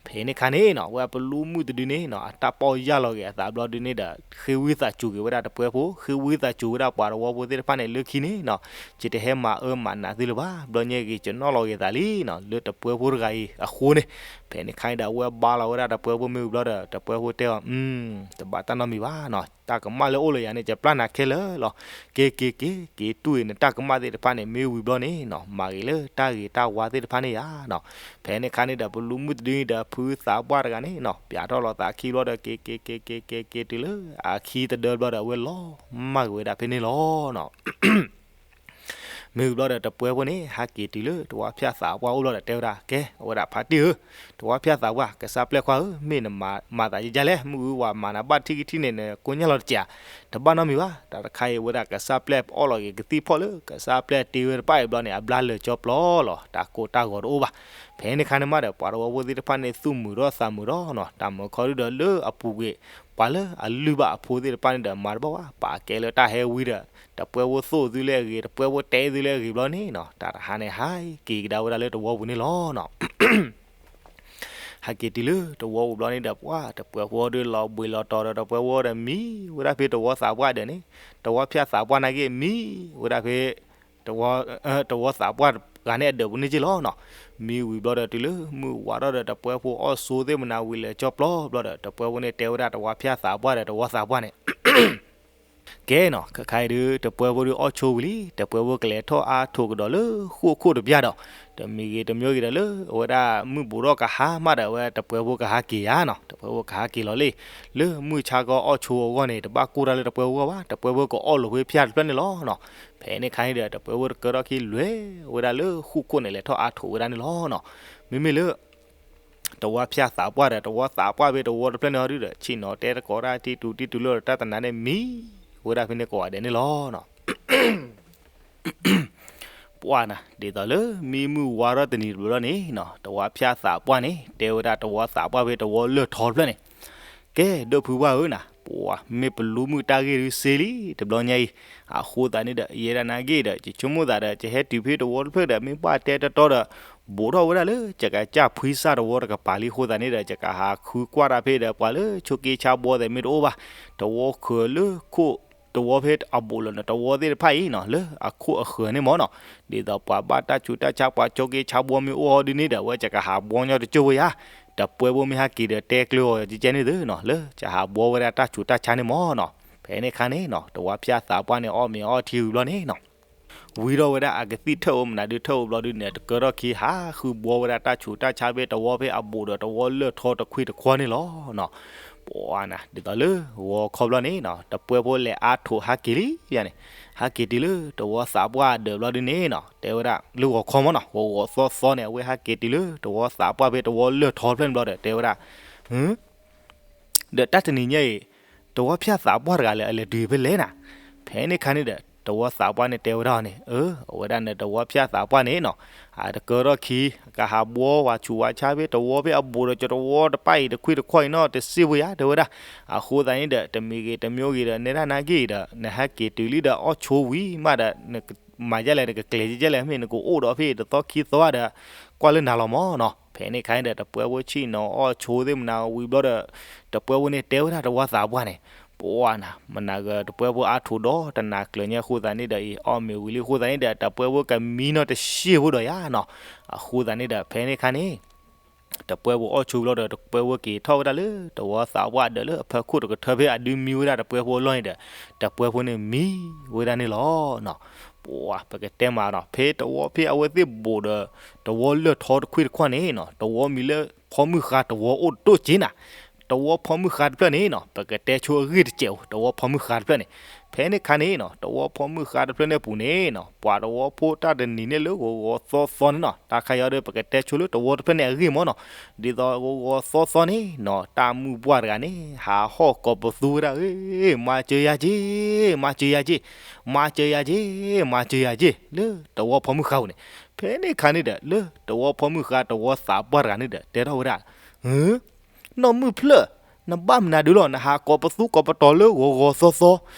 ဖဲန့ၣ်ခါန့ၣ်နီၤ အဝဲပလူမုၢ်တဒုန့ၣ်နီၤ အတၢ်ပီၢ်ယၢ်လီၤက့ၤအသးဘျီဒုန့ၣ်ဒီး ဃ့ဝံသးစူၤက့ၤဝဲဒၣ်တပှဲဖိ ဃ့ဝံသးစူၤဝဲဒၣ်ပှၤတဝီဖိသ့ၣ်တဖၣ်န့ၣ် လၢခံန့ၣ်နီၤ ယတဟဲမၤအၢမၤနးသုလၢၤဘၣ်. ဘျီညါဂ့ၤ ယနီၣ်လီၤက့ၤသးလံနီၤ လၢတပှဲဖိတဂၤအံၤအဃိန့ၣ်. ဖဲန့ၣ်ခါန့ၣ်ဒီး အဝဲဘါလီၤဝဲဒၣ်တပှဲဖိမ့ၢ်ဝံၤဘျီဒီး တပှဲဖိတဲအီၤ တဘၣ်တၢ်နီတမံၤဘၣ်နီၤ တၢ်ကမၣ်လၢအိၣ်လၢယၤန့ၣ် ယပျၢ်နၤခဲလၢာ်လီၤ. က့ၤက့ၤက့ၤ က့ၤတူၢ်အံၤ နတၢ်ကမၣ်သ့ၣ်တဖၣ်န့ၣ် မ့ၢ်ဝံၤဘျီန့ၣ်နီၤ မၤဂ့ၤလၢတၢ်ဂ့ၤတၢ်ဝါသ့ၣ်တဖၣ်န့ၣ်ယၤနီၤ. ဖဲန့ၣ်ခါန့ၣ်ဒီး ပလူမုၢ်တဒုဒီး ဖုသးပှၢ်တဂၤန့ၣ်နီၤ ပျးထီၣ်လီၤသးခံဘျီဒီး က့ၤက့ၤက့ၤက့ၤက့ၤက့ၤတုၤလၢ အခံတဒၢဘျီဒီး အဝဲလီၤမၢ်က့ၤဝဲဒၣ်ဖဲန့ၣ်လီၤနီၤ. မ့ၢ်ဝံၤဘျီဒီး တပှဲဖိန့ၣ် ဟးက့ၤတုၤလၢတဝါဖၠၣ်သးပှၢ်အိၣ်ဘျီဒီး တဲဝဲဒၣ် ကဲ အဝဲဒၣ်ဖါတံၢ်ဧၢ, တဝါဖၠၣ်သးပှၢ် ကစၢ်ပျဲၢ်ခွါဧၢ, မ့ၢ်နမၤသးယဲယဲလဲၣ်, မုၢ်အုဝၤမၤနၤဘၣ်ထံၣ်ကထံၣ်န့ၣ် နကိညၢ်လီၤတစဲးဧါ. တဘၣ်နီတမံၤဘၣ်, တၢ်တခါအံၤ ဝဲဒၣ်ကစၢ်ပျဲၢ်အီၣ်လီၤက့ၤကသံၣ်ဖီၣ်လၢ ကစၢ်ပျဲၢ်တ့ဝဲတဖၣ်အံၤဘျီန့ၣ် အဘျါလၢာ်ကၠီပျီလီၤ, တၢ်ကိၢ်တၢ်ဂီၤတအိၣ်ဘၣ်. ဖဲန့ၣ်ခါန့ၣ်မးဒီး ပှၤတဝီဖိသ့ၣ်တဖၣ်န့ၣ် သူၣ်မုာ်ထီၣ်သးမုာ်ထီၣ်နီၤ, တၢ်မုာ်ခီဒုဒီး လၢအပူၤကွံာ် ပှၤလၢအလုၢ်ဘၣ်အဖိသ့ၣ်တဖၣ်န့ၣ်ဒီး မၤတဘၣ်ဘၣ်, ပာ်ကဲလၢတၢ်ဟဲဝံဒီး တပှဲဖိသိၣ်သုလၢအဂ့ၤ, တပှဲဖိတဲသုလၢအဂ့ၤဘျီန့ၣ်နီၤ, တၢ်တဟါန့ၣ်ဟးက့ၤကဒါဝဲဒၣ်လၢတဝီပူၤန့ၣ်လီၤနီၤ. ဟဲက့ၤတုၤလၢတဝီပူၤဘျီန့ၣ်ဒီး ပှၤတပှဲဖိဒီး လီၤဘှံးလီၤတီၤဒီး တပှဲဖိဒီး မံဝဲဒၣ်ဖဲတဝီသးပှၢ်ဒၢးန့ၣ်, တဝီဖၠၣ်သးပှၢ်နာ်က့ မံဝဲဒၣ်ဖဲ တဝီသးပှၢ်တဂၤန့ၣ်အဒၢးပူၤန့ၣ်က့လီၤနီၤ. မံဝံၤဘျီဒီး တုၤလၢမုၢ်ဝါထီၣ်ဒီး တပှဲဖိအီၣ်ဆိသ့ၣ်မနၤဝံၤလၢာ်ကၠီပျီဘျီဒီး တပှဲဖိန့ၣ်တဲဝဲဒၣ်တဝီဖၠၣ်သးပှၢ်ဒီး တဝီသးပှၢ်န့ၣ် ကဲနီၤ, ခဲခါအံၤဒုး တပှဲဖိဒုးအီၣ်ဆိဝံၤလံ, တပှဲဖိကလဲၤထီၣ်အါထိးကဒီးလၢဃိၣ်ခိၣ်တပျၢ်ဒီး, တမံၤဂ့ၤတမံၤဂ့ၤဒီး လၢအဝဲဒၣ်မုၢ်ဘူးထီၣ်ကဟါမးဒီး အဝဲတပှဲဖိကဟးက့ၤဧါနီၤ, တပှဲဖိကဟးက့ၤလီၤလံ. လၢမုၢ်ဆါခီအီၣ်ဆိအဂီၢ်န့ၣ် တဘၣ်ကိၢ်တၢ်လၢတပှဲဖိအဂီၢ်ဘၣ်, တပှဲဖိကအီၣ်လိာ်ဖဲဖၠၣ်တဖျၢၣ်န့ၣ်လီၤနီၤ. ဖဲန့ၣ်ခါန့ၣ်ဒီး တပှဲဖိတကၢထီၣ်ခံလွဲၢ်ဝဲဒၣ်လၢဃိၣ်ခိၣ်န့ၣ် လဲၤထီၣ်အါထိးဝဲဒၣ်န့ၣ်လီၤနီၤ. မ့မ့ၢ်လၢ တဝီဖၠၣ်သးပှၢ်ဒီး တဝီသးပှၢ်ဖဲတဝီတဖျၢၣ်န့ၣ်အီၤဒုဒီး ဆ့ၣ်နီၤတဲတကိးတၢ်တံၢ်တူၤတံၢ်တူၤလၢတၢ်တနါန့ၣ် မံဝဲဒၣ်ဖဲန့ၣ်ကိးဂၤဒဲးန့ၣ်လီၤနီၤ. ပှၢ်နၤ ဒ်သိးလၢမံမုၢ်ဝါထီၣ်တနံၤတဘျီန့ၣ်နီၤ တဝီဖၠၣ်သးပှၢ်န့ၣ် တဲဝဲဒၣ်တဝီသးပှၢ်ဖဲတဝီလၢၢ်ထီတဖျၢၣ်န့ၣ်, ကဲ ဒီပုၢ်ဝဲၢ်ဧၢနၤ ပှၢ်မ့ၢ်ပလူမုၢ်တၢ်ဂ့ၢ်ဒုးစ့လံ တဘျီညါအံၤ, အဃိသတးန့ၣ်ဒီး ယဲဒၣ်နၤဂ့ၢ်ဒီး ယဆိကမိၣ်သးဒီး ယဟဲတုၤဖဲတဝီတဖျၢၣ်ဒီး မ့ၢ်ဘၣ်တဲတတီဒီး ဘူးထီၣ်ဝဲဒၣ်လၢ ယကစၢ်ဖှံစၢ်တဝီတကပၤလံအဃိသတးန့ၣ်ဒီး ယကဟးဃုကွၢ်တၢ်ဖဲဒီး ပှၤလၢဆိးက့ဆါဘှီသဲးမ့ၢ်တအိၣ်ဘၣ်, တဝီဃၢၤလၢခိၣ် တဝီဖဲအဘူးလီၤန့ၣ် တဝီသ့ၣ်တဖၣ်အံၤနီၤ လၢအခိၣ်အဃၢၤန့ၣ်မၢ်နီၤ, ဒ်သိးပှၤဘၣ်တၢ်ဆူးတၢ်ဆါ ပှၤဆိးက့ဆါဘှီမ့ၢ်အိၣ်ဟီဒုန့ၣ်ဒီး အဝဲယကဟးဘှီညီတကၠိၢ်ဝဲယါ, တပှဲဖိမ့ၢ်ဟဲက့ၤဒီးတဲကျၢၤအီၤကဲကဲန့ၣ်သုနီၤ လၢယဟးဘှီဝဲဒၣ်တၢ်ဆူးတၢ်ဆါန့ၣ်မၢ်နီၤ, ဖဲန့ၣ်ခါန့ၣ်နီၤ တဝီဖၠၣ်သးပှၢ်န့ၣ် အီၣ်မ့ၤအီထံဝံၤဘျီန့ၣ်နီၤ ဝံၤထီၣ်ဝဲဒၣ်အကသံၣ်ထၢၣ်ဧိၤမနုၤဒုးထၢၣ်ဧိၤဘျီဒုန့ၣ် တကၢထီၣ်ခံ ဟးဃုဘှီဝဲဒၣ်တၢ်ဆူးတၢ်ဆါဖဲတဝီဖဲအဘူးဒီးတဝီလၢၢ်ထီတခွံတခွီန့ၣ်လီၤနီၤ, ပှၢ်နၤ ဒ်သိးလၢဂီၤခီဘျီန့ၣ်နီၤ တပှဲဖိလဲၤအါထိးဟးက့ၤလံယါန့ၣ်, ဟးက့ၤတုၤလၢတဝီသးပှၢ်အဒၢးဘျီဒုန့ၣ်နီၤ တဲဝဲဒၣ်လၢဂီၤခီမၢ်နီၤ ဂီၤဂီၤသီသီန့ၣ် အဝဲဟးက့ၤတုၤလၢတဝီသးပှၢ်ဖဲတဝီလၢၢ်ထီတဖျၢၣ်န့ၣ်ဘျီဒီး တဲဝဲဒၣ် ဒီးတၢ်တနံၤညါအံၤ တဝီဖၠၣ်သးပှၢ်တဂၤလဲၣ် အလဲၤတုၤဖဲလဲၣ်နၤ, ဖဲန့ၣ်ခါန့ၣ်ဒီး တဝီသးပှၢ်န့ၣ်တဲဝဲဒၣ်န့ၣ် အၢ အဝဲဒၣ်န့ၣ်တဝီဖၠၣ်သးပှၢ်န့ၣ်နီၤ အတကၢထီၣ်ခံ ကဟးဘှီဝဲဆူးဝဲဆါဖဲတဝီဖဲအဘူးဒီးကတဝီတဖၣ်အံၤတခွံတခွီအံၤနီၤ တစံးဝဲယါ တဲဝဲဒၣ်, အဃိသတးန့ၣ်ဒီး တမံၤဂ့ၤတမံၤဂ့ၤဒီး နဲဒၣ်နၤဂ့ၢ်ဒီး နဟဲက့ၤတုၤလံဒီးအီၣ်ဆိဝံၤမးဒီး နကမၤဒ်လဲၣ် နကကျဲၤကဲလဲၣ် မ့ၢ်နကအိၣ်ဒီးဖဲတသီခံသီဒီး ကွၢ်လၢနၤလီၤမၢ်နီၤ, ဖဲန့ၣ်ခါန့ၣ်ဒီး တပှဲဖိဆ့ၣ်နီၤအီၣ်ဆိသ့ၣ်မနၤဝံၤဘျီဒီး တပှဲဖိန့ၣ်တဲဝဲဒၣ်တဝီသးပှၢ်န့ၣ်, ပှၢ်နၤ မနၤဂ့ၤ တပှဲဖိအါထိးဒီးတနၤကျၢၤညါအဃိသတးန့ၣ်ဒီး အီၣ်မ့ၤဝံၤလံအဃိသတးန့ၣ်ဒီး တပှဲဖိကမံနီၤတရှ့ဖိဒီးယါနီၤ, အဃိသတးန့ၣ်ဒီး ဖဲန့ၣ်ခါန့ၣ် တပှဲဖိအီၣ်ဆိဘျီဒီး တပှဲဖိက့ၤထီၣ်ဝဲဒၣ်လၢတဝီသးပှၢ်အဒၢးလၢအဖီခိၣ်တကထၢဖဲအဒုးမံဝဲဒၣ်တပှဲဖိအလီၢ်န့ၣ်ဒီး တပှဲဖိန့ၣ်မံဝဲဒၣ်န့ၣ်လီၤနီၤ, ပှၢ်ပကတဲမးနီၤ ဖဲတဝီဖဲအဝဲသ့ၣ်ဘူးဒီး တဝီလၢၢ်ထီတခွံတခွီန့ၣ်နီၤ တဝီမံၤလၢဖီမုၢ်ဃါတဝီအိၣ်တဒိၣ်က့နၤ, တဝီဖီမုၢ်ဃါတဖျၢၣ်န့ၣ်နီၤ ပကတဲဆိအဂ့ၢ်တစဲးဧိၤ တဝီဖီမုၢ်ဃါတဖျၢၣ်န့ၣ်, ဖဲန့ၣ်ခါန့ၣ်နီၤ တဝီဖီမုၢ်ဃါတဖျၢၣ်န့ၣ်အပူၤန့ၣ်နီၤ ပှၤတဝီဖိတၢ်တနံၤန့ၣ်လၢဂီၤဂီၤသီသီန့ၣ်နီၤ တၢ်ခါအံၤဒီး ပကတဲဆိလၢတဝီတဖျၢၣ်န့ၣ်အဂ့ၢ်မၢ်နီၤ, ဒ်သိးဂီၤဂီၤသီသီန့ၣ်နီၤ တၢ်မုၣ်ပှၢ်တဂၤန့ၣ် ဟးဟီၣ်ကိးပသူဝဲဒၣ် မၤစၢၤယၤက့, မၤစၢၤယၤက့, မၤစၢၤယၤက့, မၤစၢၤယၤက့, လၢတဝီဖီမုၢ်ဃါပူၤန့ၣ်, ဖဲန့ၣ်ခါန့ၣ်ဒီး လၢတဝီဖီမုၢ်ဃါတဝီသးပှၢ်တဂၤန့ၣ်ဒီး တဲထီၣ်ဝဲဒၣ် နီၢ်မုၣ်ဖျၢၣ်, နဘၣ်မနုၤဒုလီၤ နဟးကိးပသူကိးပတီၤလၢဂီၤဂီၤသီသီ,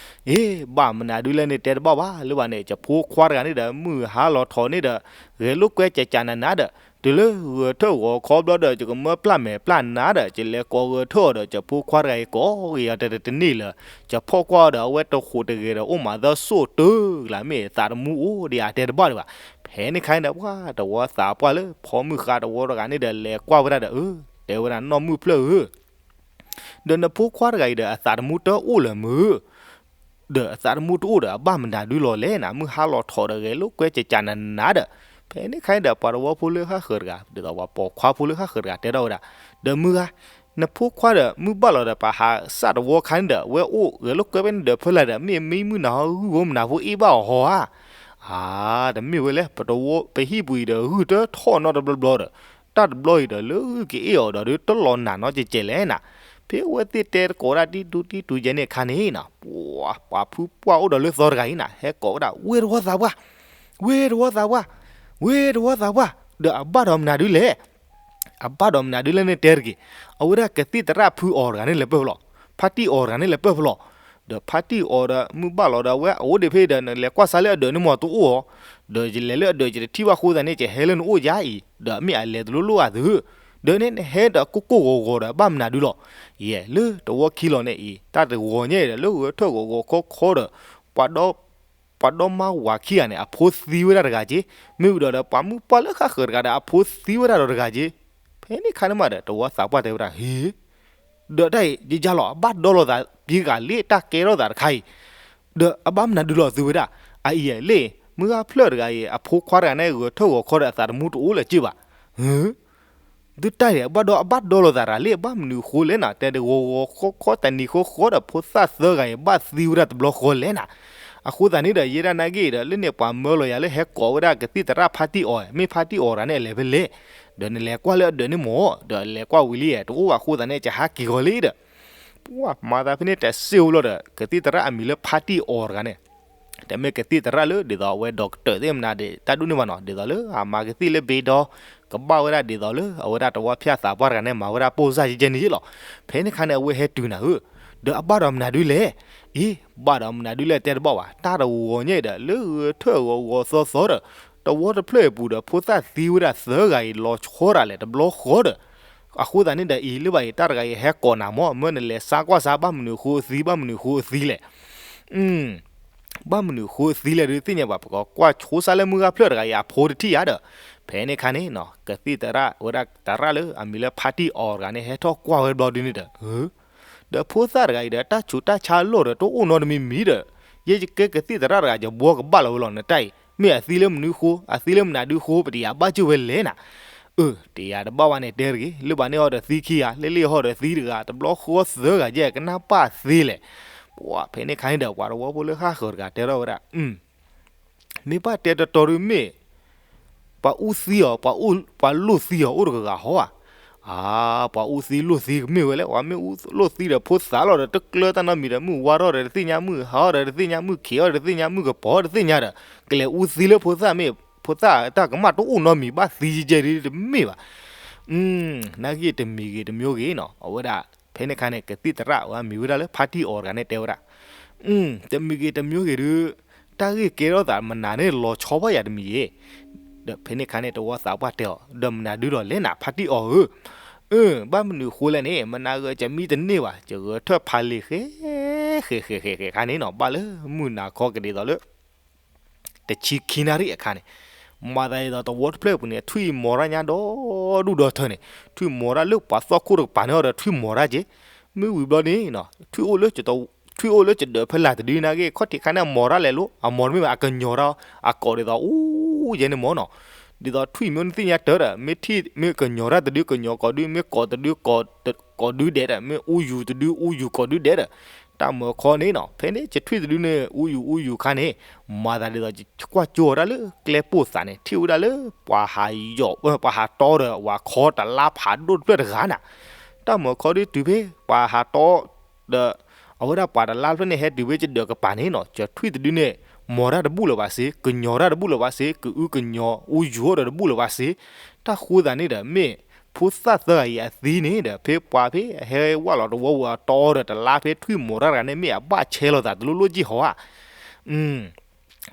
အ့ ဘၣ်မနုၤဒုလဲၣ်န့ၣ် တဲတဘၣ်ဘၣ် လၢဘၣ်န့ၣ် ယဖိခွါတဂၤန့ၣ်ဒီး မုၢ်ဟါလီၤထီၣ်န့ၣ်ဒီး ဂဲၤလိာ်ကွဲကၠးကၠးနးနးဒီး တုၤလၢဂဲၤထၢၣ်ဂီၤခီဘျီဒီး ယကမၢပျၢ်မဲာ်ပျၢ်နါဒီး ယလဲၤကိးဂဲၤထၢၣ်အီၤဒီး ယဖိခွါတဂၤအံၤကိးဂ့ၤအီၤတတန့ၢ်လၢၤ, ယဖီၣ်ကွၢ်အီၤဒီး အဝဲတဃိးတဂဲၤဒီး အိၣ်မးသၢစိၣ်တၢ်ကလး မ့ၢ်သးတမူအိၣ်ဒံးဧါတဲတဘၣ်ဒံးဘၣ်. ဖဲန့ၣ်ခါန့ၣ်ဒီး ပှၤတဝီသးပှၢ်လၢဖီမုၢ်ဃါတဝီတဂၤန့ၣ်ဒီး လဲၤကွၢ်ဝဲဒၣ်ဒီး အၢ တဲဝဲဒၣ်နီၢ်မုၣ်ဖျၢၣ်ဧၢ ဒီးနဖိခွါတဂၤအံၤဒီး အသးတမူတအိၣ်လၢၤမုၢ်, ဒီးအသးတမူတအိၣ်ဒီး အဘၣ်မနုၤဒုလီၤလဲၣ်နၤ မုၢ်ဟါလီၤထီၣ်ဒီး ဂဲၤလိာ်ကွဲကၠးကၠးနးနးဒီး, ဖဲန့ၣ်ခါန့ၣ်ဒီး ပှၤတဝီဖိလၢဃၣ်ဃၢၤတဂၤ ဒ်သိးပှၤပိာ်ခွါဖိလၢဃၣ်ဃၢၤတဂၤ တဲထီၣ်ဝဲဒၣ်, ဒီးမုၢ်ဂၤ, နဖိခွါဒီး မုၢ်ဘၣ်လီၤဒီး ပဟးစၢ်တဝီခါန့ၣ်ဒီး ဝဲအိၣ်ဂဲၤလိာ်ကွဲဖဲန့ၣ်ဒီးဖဲလဲၣ်ဒီး မ့ၢ်မံမုၢ်နၤဟီဂုၢ်ဂီၢ်မနၤဖိအ့ၣ်ဘၣ်အီၤဟီဧါ အါ တမ့ၢ်ဝဲလဲၣ် ပတဝီ ပဟံၣ်ပူၤအံၤဒီး ဂုၢ်တထီၣ်နီတဘျီဘျီဒီး, တၢ်တဘျီအံၤဒီး လၢဂုၢ်ကအ့ၣ်အီၤဒီး ဒုးတလီၤနၤနီတကဲးလဲၣ်နၤ. ဖဲအဝဲသ့ၣ်တဲသကိးဝဲဒၣ်တံၢ်တူတံၢ်တူယဲန့ၣ်အခါန့ၣ်နီၤ, ပှၤဖုပှၢ်အိၣ်ဒီးလၢသီတဂၤအံၤနၤ ဟဲကိးဝဲဒၣ် ဝ့ၢ်တဝီသးပှၢ်, ဝ့ၢ်တဝီသးပှၢ်, ဝ့ၢ်တဝီသးပှၢ်, ဒီးအဘၣ်ဒီးမနုၤဒုလဲၣ် အဘၣ်ဒီးမနုၤဒုလဲၣ်န့ၣ်တဲတက့ၢ်. အဝဲဒၣ်ကသံၣ်သရၣ်ဖုအီၤတဂၤန့ၣ်လဲၤပၢၢ်ဖဲလဲၣ်, ဖါတံၢ်အီၤတဂၤန့ၣ်လဲၤပၢၢ်ဖဲလဲၣ်, ဒီးဖါတံၢ်အီၤဒီး မုၢ်ဘၣ်လီၤဒီး အဝဲအအိၣ်ဒံးဖဲဒီး နလဲၤကွၢ်စးလၢအဒၢးန့ၣ်မ့ၢ်တအိၣ်အီၤ, ဒီးယလဲၤလၢအဒၢးယတထံၣ်ဘၣ်အဃိသတးန့ၣ် ယဟဲလၢနအိၣ်ယါအံၤ ဒီးမ့ၢ်အလဲၤတလိၣ်လိၣ်ဧါသု, ဒီးန့ၣ်နဟဲဒီးကိၢ်ကိၢ်ဂီၤဂီၤဒီး ဘၣ်မနုၤဒုလီၤ. ယဲ လၢတဝီခံလီၤန့ၣ်အံၤ တၢ်တဂီၤညါအံၤဒီး လၢဂဲၤထၢၣ်ဂီၤဂီၤခီခီဒီး ပှၤဒီ ပှၤဒီမါဝၤခံဂၤန့ၣ် အဖိသံဝဲဒၣ်တဂၤက့, မ့ၢ်ဝံၤဒီး ပှၤမုၣ်ပှၢ်လၢဃၣ်ဃၢၤတဂၤဒီး အဖိသံဝဲဒၣ်ဒီးတဂၤက့. ဖဲန့ၣ်ခါန့ၣ်မးဒီး တဝီသးပှၢ်တဲဝဲဒၣ် ဟ့, ဒီးတၢ်အံၤ ယယါလီၤ အဘၣ်ဒီလီၤသး ပှၤဂၤလၢတၢ်ကဲထီၣ်သးတခါအံၤ, ဒီးအဘၣ်မနုၤဒုလီၤသုဝဲဒၣ်, အအံၤလၢ မုၢ်ဂၤဖျၢၣ်တဂၤအံၤ အဖိခွါတဂၤန့ၣ် ဂဲၤထၢၣ်ဂီၤခီဒီး အသးတမူတအိၣ်လၢၤက့ဘၣ်. သုတၢ်အံၤ အဘၣ်ဒီ အဘၣ်ဒီလီၤသးတဂၤလၢ အဘၣ်မနုၤအဃိလဲၣ်နၤ, တဲတဂီၤဂီၤခီခီ တနံၤဃီဃီဒီး ဖိသၣ်သၢဂၤအံၤ ဘၣ်သံဝဲဒၣ်တဘျီဃီလဲၣ်နၤ. အဃိသတးန့ၣ်ဒီး ယဲဒၣ်နာ်က့ဒီး လၢန့ၣ်ပှၤမၢလီၤယၤလၢဟဲကိးဝဲဒၣ်ကသံၣ်သရၣ်ဖါတံၢ်အီၤ, မ့ၢ်ဖါတံၢ်အီၤတဂၤန့ၣ် အလဲၤဖဲလဲၣ်, ဒီးနလဲၤကွၢ်လၢအဒၢးန့ၣ်မ့ၢ်, ဒီးလဲၤကွၢ်ဝံၤလံ တအိၣ်ဘၣ်အဃိသတးန့ၣ် ကဟးက့ၤဂီၤလံဒီး ပှၤမၤသးဖဲန့ၣ်တစ့ၢ်အိၣ်လီၤဒီး ကသံၣ်သရၣ်အမံၤလၢဖါတံၢ်အီၤတဂၤန့ၣ် တမ့ၢ်ကသံၣ်သရၣ်လၢဒ်သိးအဝဲ doctor သ့ၣ်မနၤဒံး တၢ်ဒိၣ်န့ၢ်ဘၣ်နီၤ, ဒ်သိးလၢအမၤကသံၣ်လၢဘ့ဒီ ကဘၣ်ဝဲဒၣ်ဒ်သိးလၢအဝဲဒၣ်တဝီဖၠၣ်သးပှၢ်တဂၤန့ၣ် မၤဝဲဒၣ်ပိၢ်စၢ်ယဲၢ်ယဲၢ်န့ၣ်ယ့ၣ်လီၤ. ဖဲန့ၣ်ခါန့ၣ် အဝဲဟဲတုၤနၤဧၢ, ဒီးအဘၣ်ဒီးမနုၤဒုလဲၣ်, အ့ ဘၣ်ဒီးမနုၤဒုလဲၣ်တဲတဘၣ်ဘၣ်, တၢ်တဝီညါဒီး လၢဂီၤထၢၣ်ဂီၤဂီၤသီသီဒီး တဝီတဖျၢၣ်အပူၤဒီး ဖိသၣ်သံဝဲဒၣ်သၢဂၤအံၤ လီၤဆီဒၣ်လဲာ်တဘျီဃီဒီး အဃိသတးန့ၣ်ဒီး အံၤလၢဘၣ်အံၤ တၢ်တဂၤအံၤဟဲကိးနၤမၢ်, မၢနလဲၤစါကွၢ်စါ ဘၣ်မနုၤအဃိအသံ ဘၣ်မနုၤအဃိအသံလဲၣ် ဘၣ်မနုၤအဃိအသံလဲၣ်ဒုးသ့ၣ်ညါဘၣ်, ပကကွၢ်ဆိစါလၢမုၢ်ဂၢ်ဖျၢၣ်တဂၤအံၤ အဖိတထံၣ်ဧါဒီး, ဖဲန့ၣ်ခါန့ၣ်နီၤ ကသံၣ်သရၣ်ဝဲဒၣ်သရၣ်လၢအမံၤလၢဖါတံၢ်အီၤတဂၤန့ၣ် ဟဲထီၣ်ကွၢ်ဝဲဘျီဒုန့ၣ်ဒီး, ဒီးဖိသၣ်တဂၤအံၤဒီး တၢ်ဆူးတၢ်ဆါအလီၢ်ဒီး တအိၣ်နီတမံၤမံၤဒီး, ယဲယကဲကသံၣ်သရၣ်တဂၤ ယဘှီကဘၣ်လီၤဝဲလီၤ နတၢ်အံၤ မ့ၢ်အသံလၢမနုၤဃိ အသံလၢမနုၤဒုဃိ ပတယၤဘၣ်စၢၤဝဲလဲၣ်နၤ အၢ တယၤတဘၣ်ဝဲန့ၣ်တဲတဂ့ၤ, လၢဘၣ်န့ၣ်ဟီဒီးသံခံဂၤ, လၢလ့ၣ်ဟီဒီးသံတဂၤ, တဘျီဃီသၢဂၤယဲၢ် ကနၢ်ပၢ်သ့လဲၣ်. ပှၤဖဲန့ၣ်ခါန့ၣ်ဒီး ပှၤတဝီဖိလၢဃၣ်ဃၢၤတဂၤတဲထီၣ်ဝဲဒၣ်, မ့ၢ်ဘၣ်တဲတတီၤဒုးမ့ၢ် ပှၤအူသံအီၤ, ပှၤလိၣ်သံအီၤအိၣ်တဂၤဂၤဟီဧါ. အါ, ပှၤအူသံလိၣ်သံကမ့ၢ်ဝဲလဲၣ်, ပှၤမ့ၢ်အူလိၣ်သံဒီးဖိသၣ်လီၤဒီး တကျၢတၢ်နီတမံၤဒီး မုၢ်ဝါထီၣ်ဒီးတသ့ၣ်ညါ, မုၢ်ဟါထီၣ်ဒီးတသ့ၣ်ညါ, မုၢ်ခံးထီၣ်ဒီးတသ့ၣ်ညါ, မုၢ်ကပီၤတသ့ၣ်ညါဒီး ကလဲၤအူသံလၢဖိသၣ်မ့ၢ် ဖိသၣ်တၢ်ကမၣ်တအိၣ်နီတမံၤ ဘၣ်သံယဲၢ်ယဲၢ်ဒုးတမ့ၢ်ဘၣ်. နာ်က့တမံၤဂ့ၤတမံၤဂ့ၤနီၤ အဝဲဒၣ် ဖဲန့ၣ်ခါန့ၣ် ကသံၣ်သရၣ်ဝဲမံၤဝဲဒၣ်လၢဖါတံၢ်အီၤတဂၤန့ၣ်တဲဝဲဒၣ်, တမံၤဂ့ၤတမံၤဂ့ၤဒုး တၢ်ဂ့ၢ်ကဲထီၣ်သးမနုၤန့ၣ် လီၤဆီဘၣ်ယၤတမံၤယ့ၣ်. ဒီးဖဲန့ၣ်ခါန့ၣ် တဝီသးပှၢ်တဲအီၤ ဒီးမနုၤဒုဒီးလဲၣ်နၤ ဖါတံၢ်အီၤဧၢ, ဘၣ်မနုၤဃိလဲၣ်န့ၣ် မနၤဂ့ၤကမံတန့ၢ်ဘၣ်, ယဂဲၤထၢၣ်ဖးလံာ်ဃဲ ဃဲ ဃဲ ဃဲ ဃဲခါန့ၣ်နီၤ ဘၣ်လၢမုၢ်နၤခီကဒ်သိးလၢ တဆံခံနၣ်ရံၣ်အခါန့ၣ်, မၤသးဒ်သိးတဝီတဖျၢၣ်အပူၤန့ၣ် ထွံၣ်မီၤတၢ်ညါဒီဒူၣ်ဒီထၢန့ၣ်, ထွံၣ်မီၤတၢ်လၢပှၤသီၣ်ခိၣ်တကပၤန့ၣ်ဒီးထွံၣ်မီၤတၢ်က့, မ့ၢ်ဝံၤဘျီန့ၣ် ထွံၣ်အိၣ်လၢ ထွံၣ်အိၣ်လၢကဒၢးဖဲလၢ်တဒုနာ်က့ ခီၣ်ထံးခါန့ၣ် အမီၤတၢ်လဲၤလိၤ အမီၤတမ့ၢ်ဘၣ် အကညီၤတၢ် အကိးဒ်သိးအူယဲန့ၣ်မီၤနီၤ, ဒ်သိးထွံၣ်မီၤန့ၣ်သ့ၣ်ညါတၢ်ဒီး မ့ၢ်ထံၣ် မ့ၢ်ကညီၤတၢ်တဒု ကညီၤကိးဒု မ့ၢ်ကိးတဒု ကိးဒုဒဲးဒီး မ့ၢ်အူယူၤတဒု အူယူၤကိးဒုဒဲးဒီး တၢ်မၢခီန့ၣ်နီၤ ဖဲန့ၣ် ကထွံၣ်တဒုန့ၣ် အူယူၤအူယူၤခါန့ၣ် မၤသးဒ်သိး ကွၢ်ကၠိဝဲဒၣ်လၢကျဲပိၢ်သးန့ၣ် ထံၣ်ဝဲဒၣ်လၢ ပှၤဟးယီၤ ပှၤဟးတီဒီး ဝၤခီတလါဖးဒိၣ်တဖျၢၣ်တဂၤနၤ, တၢ်မၢခီဒုတုၤဖဲ ပှၤဟးတီ ဒီး အဝဲဒၣ်ပှၤတလါတဖျၢၣ်န့ၣ် ဟဲတုၤဖဲကဒၢးကပၤန့ၣ်နီၤ ကထွံၣ်တဒုန့ၣ် မီၤတၢ်တဘူၣ်လၢၤဘၣ်စ့ ကညီၤတၢ်တဘူၣ်လၢၤဘၣ်စ့ ကအုကညီၤအူယူၤအိၣ်ဒီးတဘူၣ်လၢၤဘၣ်စ့, တၢ်ဃိသးန့ၣ်ဒီး မ့ၢ်ဖိသၣ်သၢဂၤအံၤအသံန့ၣ်ဒီး ဖဲပှၤဖဲအဟဲဝဲလီၤတဝီဝဲအတီဒီးတလါဖဲထွံၣ်မီၤတၢ်တဂၤန့ၣ် မ့ၢ်အဘၣ်ဆဲလိာ်သးတလိၣ်လိၣ်ကံၢ်ဟီဧါ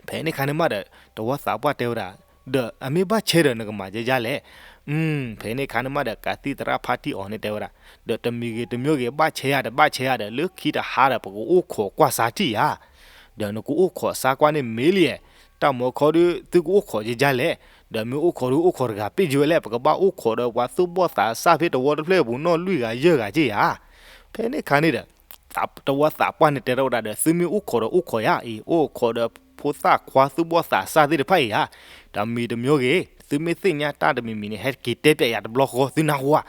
ဖဲန့ၣ်ခါန့ၣ်မးဒီး တဝီသးပှၢ်တဲဝဲဒၣ်, ဒီးအမ့ၢ်ဘၣ်ဆဲဒီးနကမၤယဲယါလဲၣ်. ဖဲန့ၣ်ခါန့ၣ်မးဒီး ကသံၣ်သရၣ်ဖါတံၢ်အီၤန့ၣ်တဲဝဲဒၣ်, ဒီးတမံၤဂ့ၤတမံၤဂ့ၤ ဘၣ်ဆဲယါတဘၣ်ဆဲယါဒီး လၢခံတဟါဒီး ပကအိၣ်ခိးကွၢ်စါထံၣ်ယါ, ဒီးနကအိၣ်ခိးစါကွၢ်န့ၣ်မ့ၢ်လံ, တၢ်မၢခီဒု သုကအိၣ်ခိးယဲယါလဲၣ်, ဒီးမ့ၢ်အိၣ်ခိးဒု အိၣ်ခိးတဂၤပ့ၢ်က့ၤဝဲလဲၣ်, ပကဘၣ်အိၣ်ခိးဒီးပှၤသူၣ်ဘီၣ်သးစၢ်ဖဲတဝီတဖျၢၣ်အပူၤနီၢ်လွံၢ်ဂၤယဲၢ်ဂၤက့ၢ်ယါ. ဖဲန့ၣ်ခါန့ၣ်ဒီး တဝီသးပှၢ်န့ၣ်တဲထီၣ်ဝဲဒၣ်ဒီး သုမ့ၢ်အိၣ်ခိးဒီးအိၣ်ခိးယါအံၤ အိၣ်ခိးဒီးဖိသၣ်ခွါသူၣ်ဘီၣ်သးစၢ်သ့ၣ်တဖၣ်အံၤဧါ, တမံၤတမံၤဂ့ၤ သုမ့ၢ်သ့ၣ်ညါတၢ်တမံၤမံၤန့ၣ် ဟဲက့ၤတဲပျးယၤတဘျီဃီ သုနၢ်ဟူဧါ.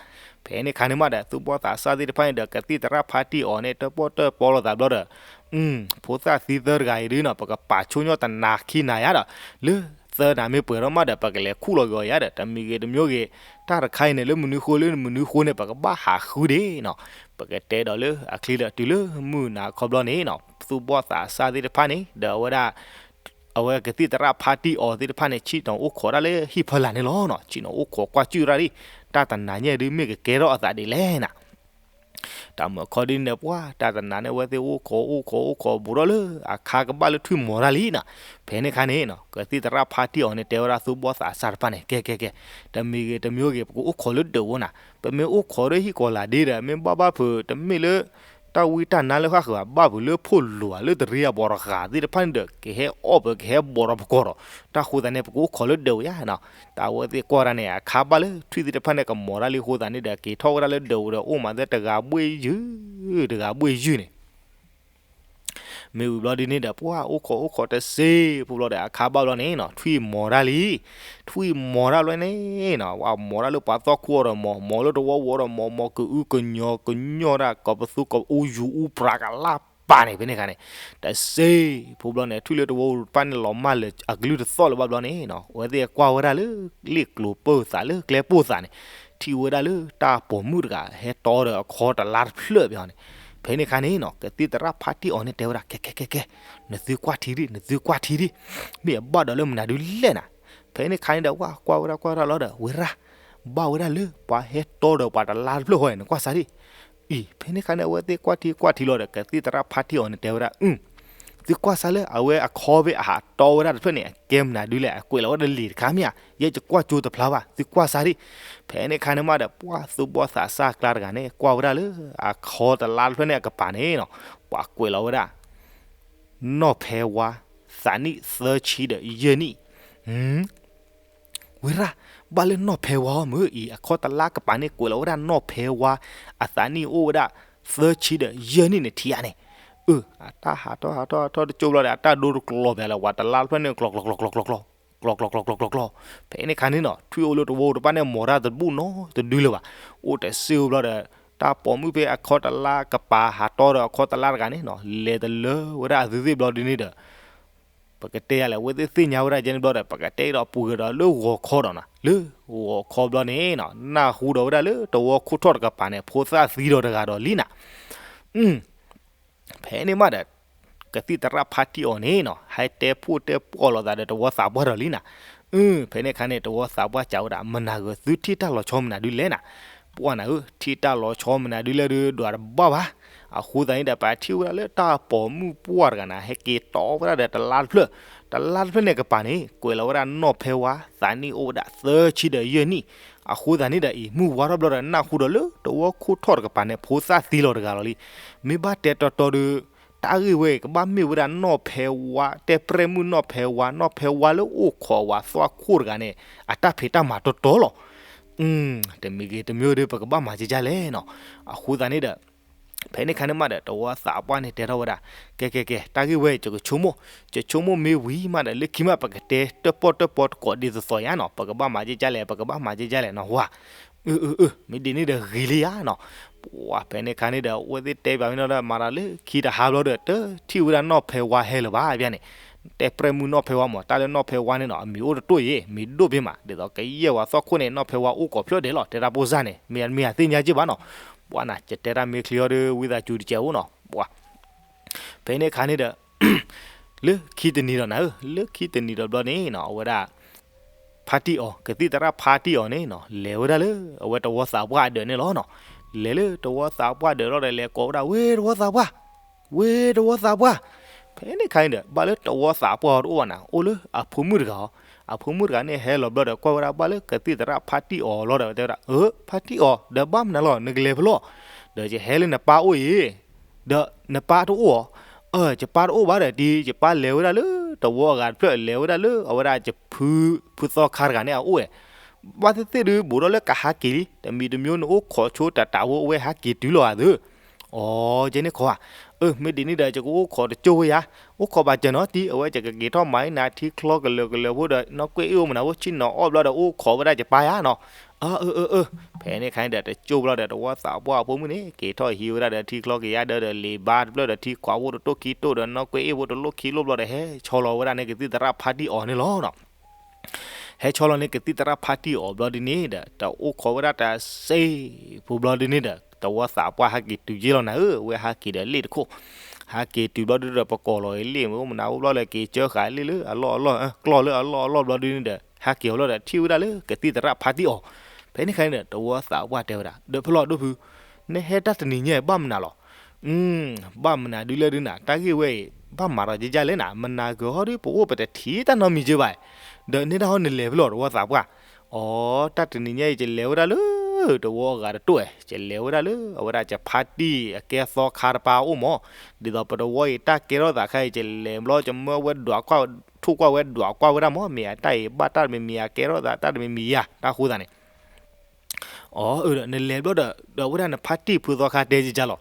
ဖဲန့ၣ်ခါန့ၣ်မးဒီး သူၣ်ဘီၣ်သးစၢ်သ့ၣ်တဖၣ်န့ၣ်ဒီး ကသံၣ်သရၣ်ဖါတံၢ်အီၤန့ၣ် တၢၣ်ပီၣ်တၢၣ်ပီလိာ်သးဘျီဒီး ဖိသၣ်သံသၢတဂၤအံၤဒုနီၤ ပကပာ်ဆိကမိၣ်တနၤခံနၤယါဒီး လၢသၢနၤမ့ၢ်ပှဲၤထီၣ်မးဒီး ပကလဲၤခူၣ်လီၤက့ၤအီၤယါဒီး တမံၤဂ့ၤတမံၤဂ့ၤ တၢ်တခါအံၤန့ၣ် လၢမနုၤဃိလၢမနုၤဃိန့ၣ် ပကဘၣ်ဟးဃုဒ့နီၤ. ပကတဲဒီးလၢအချံဒီးတုၤလၢမုၢ်နၤခီဘျီန့ၣ်နီၤ သူၣ်ဘီၣ်သးစၢ်သ့ၣ်တဖၣ်န့ၣ် ဒီးအဝဲဒၣ် အဝဲကသံၣ်သရၣ်ဖါတံၢ်အီၤသ့ၣ်တဖၣ်န့ၣ် ဆ့ၣ်နီၤအိၣ်ခိးဒၣ်လၢဟံၣ်ဖီလာ်န့ၣ်လီၤနီၤ. ဆ့ၣ်နီၤအိၣ်ခိးကွၢ်စူၣ်တၢ်လံ, တၢ်တနၤညါဒုမ့ၢ်ကကဲထီၣ်အသးဒ်လဲၣ်နၤ တၢ်မၢခီဒ်န့ၣ် ပှၤတၢ်တနၤန့ၣ် အဝဲသ့ၣ်အိၣ်ခိးအိၣ်ခိးအိၣ်ခိးဘူးထီၣ်လၢ အခါကဘၣ်လၢထွံၣ်မီၤတၢ်လံနီၤ. ဖဲန့ၣ်ခါန့ၣ်နီၤ ကသံၣ်သရၣ်ဖါတံၢ်အီၤန့ၣ် တဲဝဲဒၣ်သူၣ်ဘီၣ်သးစၢ်တဖၣ်န့ၣ် ကဲကဲကဲ တမံၤဂ့ၤတမံၤဂ့ၤ ပကအိၣ်ခိးလၢဒၢးဝဲနၤ. ပမ့ၢ်အိၣ်ခိးဒီးဟံၣ်ကီၤလၤဒ့ဒီး မ့ၢ်ဘၣ်ဘၣ်ဖုး တမ့ၢ်လၢ တၢ်ဝံတၢ်နါလၢဃၣ်ဃၢၤဘၣ် ဘၣ်ဖုးလၢဖိလိၤဧါ လၢတရံးအဘီတဂၤသ့ၣ်တဖၣ်န့ၣ်ဒီး ကဟဲအီၣ်ပၢၤ ကဟဲဘီးဒီးပကီၢ်ဒီး တၢ်ဃိသးန့ၣ် ပကအိၣ်ခိးလၢဒၢးဝဲယါနီၤ. တၢ်ဝဲသ့ၣ်ကွၢ်တၢ်န့ၣ် အခါဘၣ်လၢထွံၣ်သ့ၣ်တဖၣ်န့ၣ် ကမီၤတၢ်လံအဃိသးန့ၣ်ဒီး က့ၤထီၣ်ဝဲဒၣ်လၢဒၢးဝဲဒီး အိၣ်မးသ့တဂၤဘှ့ၣ်ယုၢ် တဂၤဘှ့ၣ်ယုၢ်န့ၣ် မ့ၢ်ဝံၤဘျီဒ်န့ၣ်ဒီး ပှၤအိၣ်ခိးအိၣ်ခိးတစ့ဖိဘျီဒီး အခါဘၣ်ဘျီန့ၣ်နီၤ ထွံၣ်မီၤတၢ်လံ. ထွံၣ်မီၤတၢ်ဘျီန့ၣ်နီၤ မီၤတၢ်လၢပှၤသီၣ်ခိၣ်ဒီးမီၤ မီၤလၢတဝီဝီဒီးမီၤ မီၤကအုကညီၤ ကညီၤတၢ် ကိးပသူ ကိးအူယူၤအူပြးကလၢ်ပာ်န့ၣ် ဖဲန့ၣ်ခါန့ၣ် တစ့ဖိဘျီန့ၣ် ထွံၣ်လၢတဝီဝီတဖၣ်န့ၣ် လီၤမၢ်လၢအကလုၢ်တသီၣ်လၢၤဘၣ်ဘျီန့ၣ်နီၤ အဝဲသ့ၣ်ကွၢ်ဝဲဒၣ်လၢ လ့ၣ်ကျိၤပၢၢ်သးလၢကျဲပိၢ်သးန့ၣ် ထံၣ်ဝဲဒၣ်လၢတၢ်ပိာ်မုၣ်တဂၤ ဟဲတီဒီးအခီတလါတဖျၢၣ်ဘၣ်န့ၣ် ဖဲန့ၣ်ခါန့ၣ်နီၤ ကသံၣ်သရၣ်ဖါတံၢ်အီၤန့ၣ်တဲဝဲဒၣ် ကဲ ကဲ ကဲ ကဲ, နသုကွၢ်ထံဒံး နသုကွၢ်ထံဒံး, မ့ၢ်အဘၣ်ဒီးလၢမနုၤဒုလဲၣ်နၤ. ဖဲန့ၣ်ခါန့ၣ်ဒီး ဝဲကွၢ်ဝဲဒၣ်ကွၢ်ဝဲဒၣ်လီၤဒီး ဝဲရၣ်, ဘၣ်ဝဲဒၣ်လၢပှၤဟဲတီဒီးပှၤတလါတဖျၢၣ်ဃီန့ၣ် နကွၢ်စၢ်ဒံး. အံၤ ဖဲန့ၣ်ခါန့ၣ် အဝဲသ့ၣ်ကွၢ်ထံကွၢ်ထံလီၤဒီး ကသံၣ်သရၣ်ဖါတံၢ်အီၤန့ၣ်တဲဝဲဒၣ် အု သုကွၢ်စၢ်လၢအဝဲအခီဖဲအဟးတီဝဲဒၣ်တဖျၢၣ်န့ၣ် အကဲမနုၤဒုလဲၣ်, အကွဲးလီၤဝဲဒၣ်လံာ်တခါမ့ၢ်ဧါ, ယဲယကွၢ်ကၠိတဖျါဘၣ်, သုကွၢ်စၢ်ဒံး. ဖဲန့ၣ်ခါန့ၣ်မးဒီး ပှၤသူၣ်ဘီၣ်သးစၢ်ကျါတဂၤန့ၣ် ကွၢ်ဝဲဒၣ်လၢ အခီတလါတဖျၢၣ်န့ၣ်အကပၤန့ၣ်နီၤ, ပှၤကွဲးလီၤဝဲဒၣ် နီၢ်ဖဲဝါ သးနံၣ်သၢဆံဒီးယဲၢ်နံၣ်. ဝဲရၣ်, ဘၣ်လၢနီၢ်ဖဲဝါအီၤမ့ၢ်အံၤ အခီတလါကပၤန့ၣ် ကွဲးလီၤဝဲဒၣ်နီၢ်ဖဲဝါ အသးနံၣ်အိၣ်ဝဲဒၣ် သၢဆံဒီးယဲၢ်နံၣ်န့ၣ်ထံဧါန့ၣ်. အၢ, အတၢ်ဟးထီၣ်ဟးထီၣ်ဟးထီၣ်တကၠိဘျီဒီး အတၢ်ဒိတကျီၤဘၣ်လၢၤ ဝဲတလါတဖျၢၣ်န့ၣ် ကျီ ကျီ ကျီ ကျီ ကျီ ကျီ ကျီ ကျီ ကျီ ကျီ ကျီ. ဖဲန့ၣ်ခါန့ၣ်နီၤ ထွံၣ်အိၣ်လၢတဝီတပၢ်န့ၣ် မိၢ်တၢ်တဘူၣ်နီတဒုလၢၤဘၣ်, အိၣ်တစ့ၢ်ဘျီဒီး တၢ်ပိာ်မုၣ်ဖဲအခီတလါကပၤဟးတီဒီးအခီတလါတဂၤန့ၣ်နီၤ လဲၤတလၢဝဲဒၣ်အသုသ့ၣ်ဘျီဒ်န့ၣ်ဒီး ပကတဲယၤလဲၣ် အဝဲသ့ၣ်သ့ၣ်ညါဝဲဒၣ်ကဲန့ၣ်ဘျီဒီး ပကတဲဒီးပှဲၤဒီးလၢဂီၤခီဒီးနီၤ, လၢဂီၤခီဘျီန့ၣ်နီၤ နၢ်ဟူဒီးဝဲဒၣ်လၢတဝီခိၣ်ထီၣ်တကပၤန့ၣ် ဖိသၣ်သံဒီးတဂၤဒီးလံနၤ. ဖဲန့ၣ်မးဒီး ကသံၣ်သရၣ်ဖါတံၢ်အီၤန့ၣ်နီၤ ဟဲတဲဖှိၣ်တဲပှီၢ်လိာ်သးဒီးတဝီသးပှၢ်ဒီးလံနၤ. အၢ ဖဲန့ၣ်ခါန့ၣ် တဝီသးပှၢ်စံးဝဲဒၣ် မနၤဂ့ၤ သုထံၣ်တၢ်လီၤဆီမနုၤဒုလဲၣ်နၤ. ပှၢ်နၤဧၢ ထံၣ်တၢ်လီၤဆီမနုၤဒုလဲၣ်ဒုး ဒွးတဘၣ်ဘၣ်. အဃိသတးန့ၣ်ဒီး ပထံၣ်ဝဲဒၣ်လၢတၢ်ပိာ်မုၣ်ပှၢ်တဂၤန့ၣ် ဟဲက့ၤတီဝဲဒၣ်ဒီးတလါတဖျၢၣ်, တလါတဖျၢၣ်န့ၣ်ကပၤန့ၣ် ကွဲးလီၤဝဲဒၣ်နီၢ်ဖဲဝါ သးနံၣ်အိၣ်ဝဲဒၣ်သၢဆံဒီးယဲၢ်နံၣ်. အဃိသတးန့ၣ်ဒီးအံၤ မုၢ်ဝါထီၣ်ဘျီဒီး နၢ်ဟူဒီးလၢတဝီခိၣ်ထီၣ်တကပၤန့ၣ် ဖိသၣ်သံလီၤတဂၤလီၤလံ. မ့ၢ်ဘၣ်တဲတီတီဒီး တၢ်ဂ့ၢ်ဝဲအံၤ ကဘၣ်မ့ၢ်ဝဲဒၣ်နီၢ်ဖဲဝါ တဲပြဲၣ်မုၣ်နီၢ်ဖဲဝါ နီၢ်ဖဲဝါလၢအိၣ်ခိးဝဲသွၣ်ခိၣ်တဂၤန့ၣ် အတၢ်ဖံးတၢ်မၤတီတီလီၤ. တမံၤဂ့ၤတမံၤဒီး ပကဘၣ်မၤကဲကဲလဲၣ်နီၤ. အဃိသတးန့ၣ်ဒီး ဖဲန့ၣ်ခါန့ၣ်မးဒီး တဝီသးပှၢ်န့ၣ်တဲထီၣ်ဝဲဒၣ် ကဲ ကဲ ကဲ တၢ်ဂ့ၢ်ဝဲအံၤ ယကဆိကမိၣ်, ယဆိကမိၣ်မ့ၢ်ဝံၤမးဒီး လၢခံမး ပကတဲတၢၣ်ပီၣ်တၢၣ်ပီတကိးဒ်သိးသိးယါနီၤ. ပကဘၣ်မၤကဲကဲလဲၣ် ပကဘၣ်မၤကဲကဲလဲၣ်နီၤ ဝါ. အၢ အၢ အၢ မ့ၢ်ဒ်န့ၣ်ဒီးဂ့ၤလံယါနီၤ. ပှၢ် ဖဲန့ၣ်ခါန့ၣ်ဒီး အဝဲသ့ၣ်တဲဘၣ်မ့ၢ်နီၤဒီး မၤဒီးလၢခံတဟါဘျီဒီး တထံၣ်ဝဲဒၣ်နီၢ်ဖဲဝါဟဲလၢၤဘၣ်ဘၣ်န့ၣ်. တဲပြဲၣ်မုၣ်နီၢ်ဖဲဝါမး တၢ်လၢနီၢ်ဖဲဝါန့ၣ်နီၤ အမံၤအိၣ်တတိၢ်အံၤ မံၤဒိၣ်ဖဲမး ဒ်သိးကယဲၢ်ဝဲသွၣ်ခိၣ်န့ၣ် နီၢ်ဖဲဝါအိၣ်ကိးဖျၢၣ်ဒဲးလီၤ တဲတၢ်ပိၢ်စၢ်န့ၣ် မ့ၢ်မ့ၢ်အသ့ၣ်ညါက့ဘၣ်နီၤ. ပှၢ်နၤ ယတဲတၢ်မ့ၢ်ချံအီၤဒီး ဝံသးစူၤတကဲးအိၣ်နီၤ. ပှၢ် ဖဲန့ၣ်ခါန့ၣ်ဒီး လၢခံတနံၤဒီးနၤဧၢ လၢခံတနံၤဒီးဘျီန့ၣ်နီၤ အဝဲဒၣ် ဖါတံၢ်အီၤ ကသံၣ်သရၣ်ဖါတံၢ်အီၤန့ၣ်နီၤ လဲၤဝဲဒၣ်လၢ အဝဲတဝီသးပှၢ်အဒၢးန့ၣ်လီၤနီၤ. လဲၤလၢတဝီသးပှၢ်ဒၢးလီၤဒီး လဲၤကိးဝဲဒၣ် ဝ့တဝီသးပှၢ်, ဝ့တဝီသးပှၢ်. ဖဲန့ၣ်ခါန့ၣ်ဒီး ဘၣ်လၢတဝီသးပှၢ်အီၤတအိၣ်ဘၣ်နၤ အိၣ်လၢအဖိမုၣ်တဂၤအီၤ. အဖိမုၣ်တဂၤန့ၣ် ဟဲလီၤဘျီဒီး ကွၢ်ဝဲဒၣ်ဘၣ်လၢကသံၣ်သရၣ်ဖါတံၢ်အီၤလီၤဒီး တဲဝဲဒၣ် အၢ ဖါတံၢ်အီၤ ဒီးဘၣ်မနုၤလီၤ နကလဲၤဖဲလဲၣ်. ဒီးယဟဲလၢနပၢ်အိၣ်အံၤ ဒီးနပၢ်တအိၣ်အီၤ. အၢ ယပၢ်တအိၣ်ဘၣ်ဒီး တံၤ ယပၢ်လဲၤဝဲဒၣ်လၢ တဝီအဂၤတဖျၢၣ် လဲၤဝဲဒၣ်လၢ အဝဲဒၣ်ယဖု ဖုသီခါတဂၤန့ၣ်အအိၣ်ဝဲ. ဘၣ်သ့ၣ်သ့ၣ်ဒုး ဘူးထီၣ်လၢကဟးက့ၤလံ တမံၤတမံၤနအိၣ်ခိးဆိတၢ်တၢ်ဝဲ အဝဲဟးက့ၤတုၤလီၤဧါသၢ. အိ ကဲန့ၣ်ခီဧါ. အၢ မ့ၢ်ဒ်န့ၣ်ဒီး ယကအိၣ်ခိးတကၠိၢ်ဝဲယါ, အိၣ်ခိးဘၣ်စၢၤနီၤ တံၤ အဝဲယကက့ၤထီၣ်မၤအံၤနၤထံချီကလၢာ်ကလၢာ်ဖိဒီး နီၢ်ကွဲၢ်အ့ၣ်အိၣ်မနုၤဖိ ဆ့ၣ်နီၤအီၣ်ဘျီဒီး အိၣ်ခိးဝဲဒၣ်ယပၢ်ယါနီၤ. အၢ အၢ အၢ အၢ. ဖဲန့ၣ်ခါန့ၣ်ဒီး တကၠိၢ်ဘျီဒီး တဝီသးပှၢ်အဖိမုၣ်န့ၣ် က့ၤထီၣ်ဟံးဝဲဒၣ်ဒီးထံချီက့ၤယါဒီး လံာ်ဘါတဖျၢၣ်ဒီး ထံခွးဖိတတိၢ်ခံတိၢ်ဒီး နီၢ်ကွဲၢ်အ့ၣ်ဖိတလိၣ်ခံလိၣ်ဘျီဒီး ဟဲဆီလီၤဝဲဒၣ်န့ၣ် ကသံၣ်သရၣ်ဖါတံၢ်အီၤန့ၣ်လီၤနီၤ. ဟဲဆီလီၤန့ၣ်ကသံၣ်သရၣ်ဖါတံၢ်အီၤဘျီဒ်န့ၣ်ဒီး တအိၣ်ခိးဝဲဒၣ်တၢ်စ့ဖိဘျီဒ်န့ၣ်ဒီး တဝီသးပှၢ်ဟဲက့ၤတုၤယ့ၢ်လီၤနၤဧၢ, အဝဲဟဲက့ၤဒီးလ့ၣ်တခိၣ်, ဟဲက့ၤတုၤဘျီဒ်ဒီး ပကိးလီၤအံၤလ့ၣ်မ့ၢ်အိၣ်မနုၤအိၣ်ဘျီလၢ က့ၤကၢဃာ်လ့ၣ်လၢအလီၢ်အလီၢ် ကျီၢ်လၢအလီၢ်အလီၢ်ဘျီဒ်န့ၣ်ဒီး ဟဲက့ၤအီၤလီၤဒီး ထံၣ်ဝဲဒၣ်လၢကသံၣ်သရၣ်ဖါတံၢ်အီၤ. ဖဲန့ၣ်ခါန့ၣ်ဒီး တဝီသးပှၢ်တဲဝဲဒၣ် ဒီးဖဲလီၤဒိၣ်ဖု နဟဲတၢ်တနံၤညါအံၤဘၣ်မနုၤလီၤ. ဘၣ်မနုၤဒ်လဲၣ်ဒ်နၤ တၢ်ဂ့ၢ်ဝဲအံၤ ဘၣ်မၤဒီးကဲကဲလဲၣ်နၤ, မနၤဂ့ၤဟီဒ်ပအိၣ်ပတထံၣ်တၢ်နီတမံၤက့ဘၣ်. ဒီးနဲဒၣ်ဟီနလဲၤဖဲလဲၣ် တဝီသးပှၢ်. အိ တၢ်တနံၤညါအံၤ ယလဲၤဝဲဒၣ်လၢ တဝီအဂၤတတိၢ်ဧဲ, ယလဲၤဝဲဒၣ်လၢ အဝဲဒၣ်ယဖါတံၢ်အကဲသီခါတပၤအိၣ်မး, ဒ်သိးပတဝီအံၤတၢ်ကဲထီၣ်သးခါအံၤ ယလဲၤဘျီ ယမၢဝဲဒွးကွၢ် ထိၣ်ကွၢ်ဝဲဒွးကွၢ်ဝဲဒၣ်မး မ့ၢ်အတၢ်အံၤဘၣ်တၢ်တမံၤမံၤ အကဲထီၣ်သးတၢ်တမံၤမံၤယါ တၢ်ဃိသးန့ၣ် အိ ဒီးနလဲၤဘျီဒီး ဒီးဝဲဒၣ်နဖါတံၢ်ဖုသီခါတဲကဲကဲလီၤ.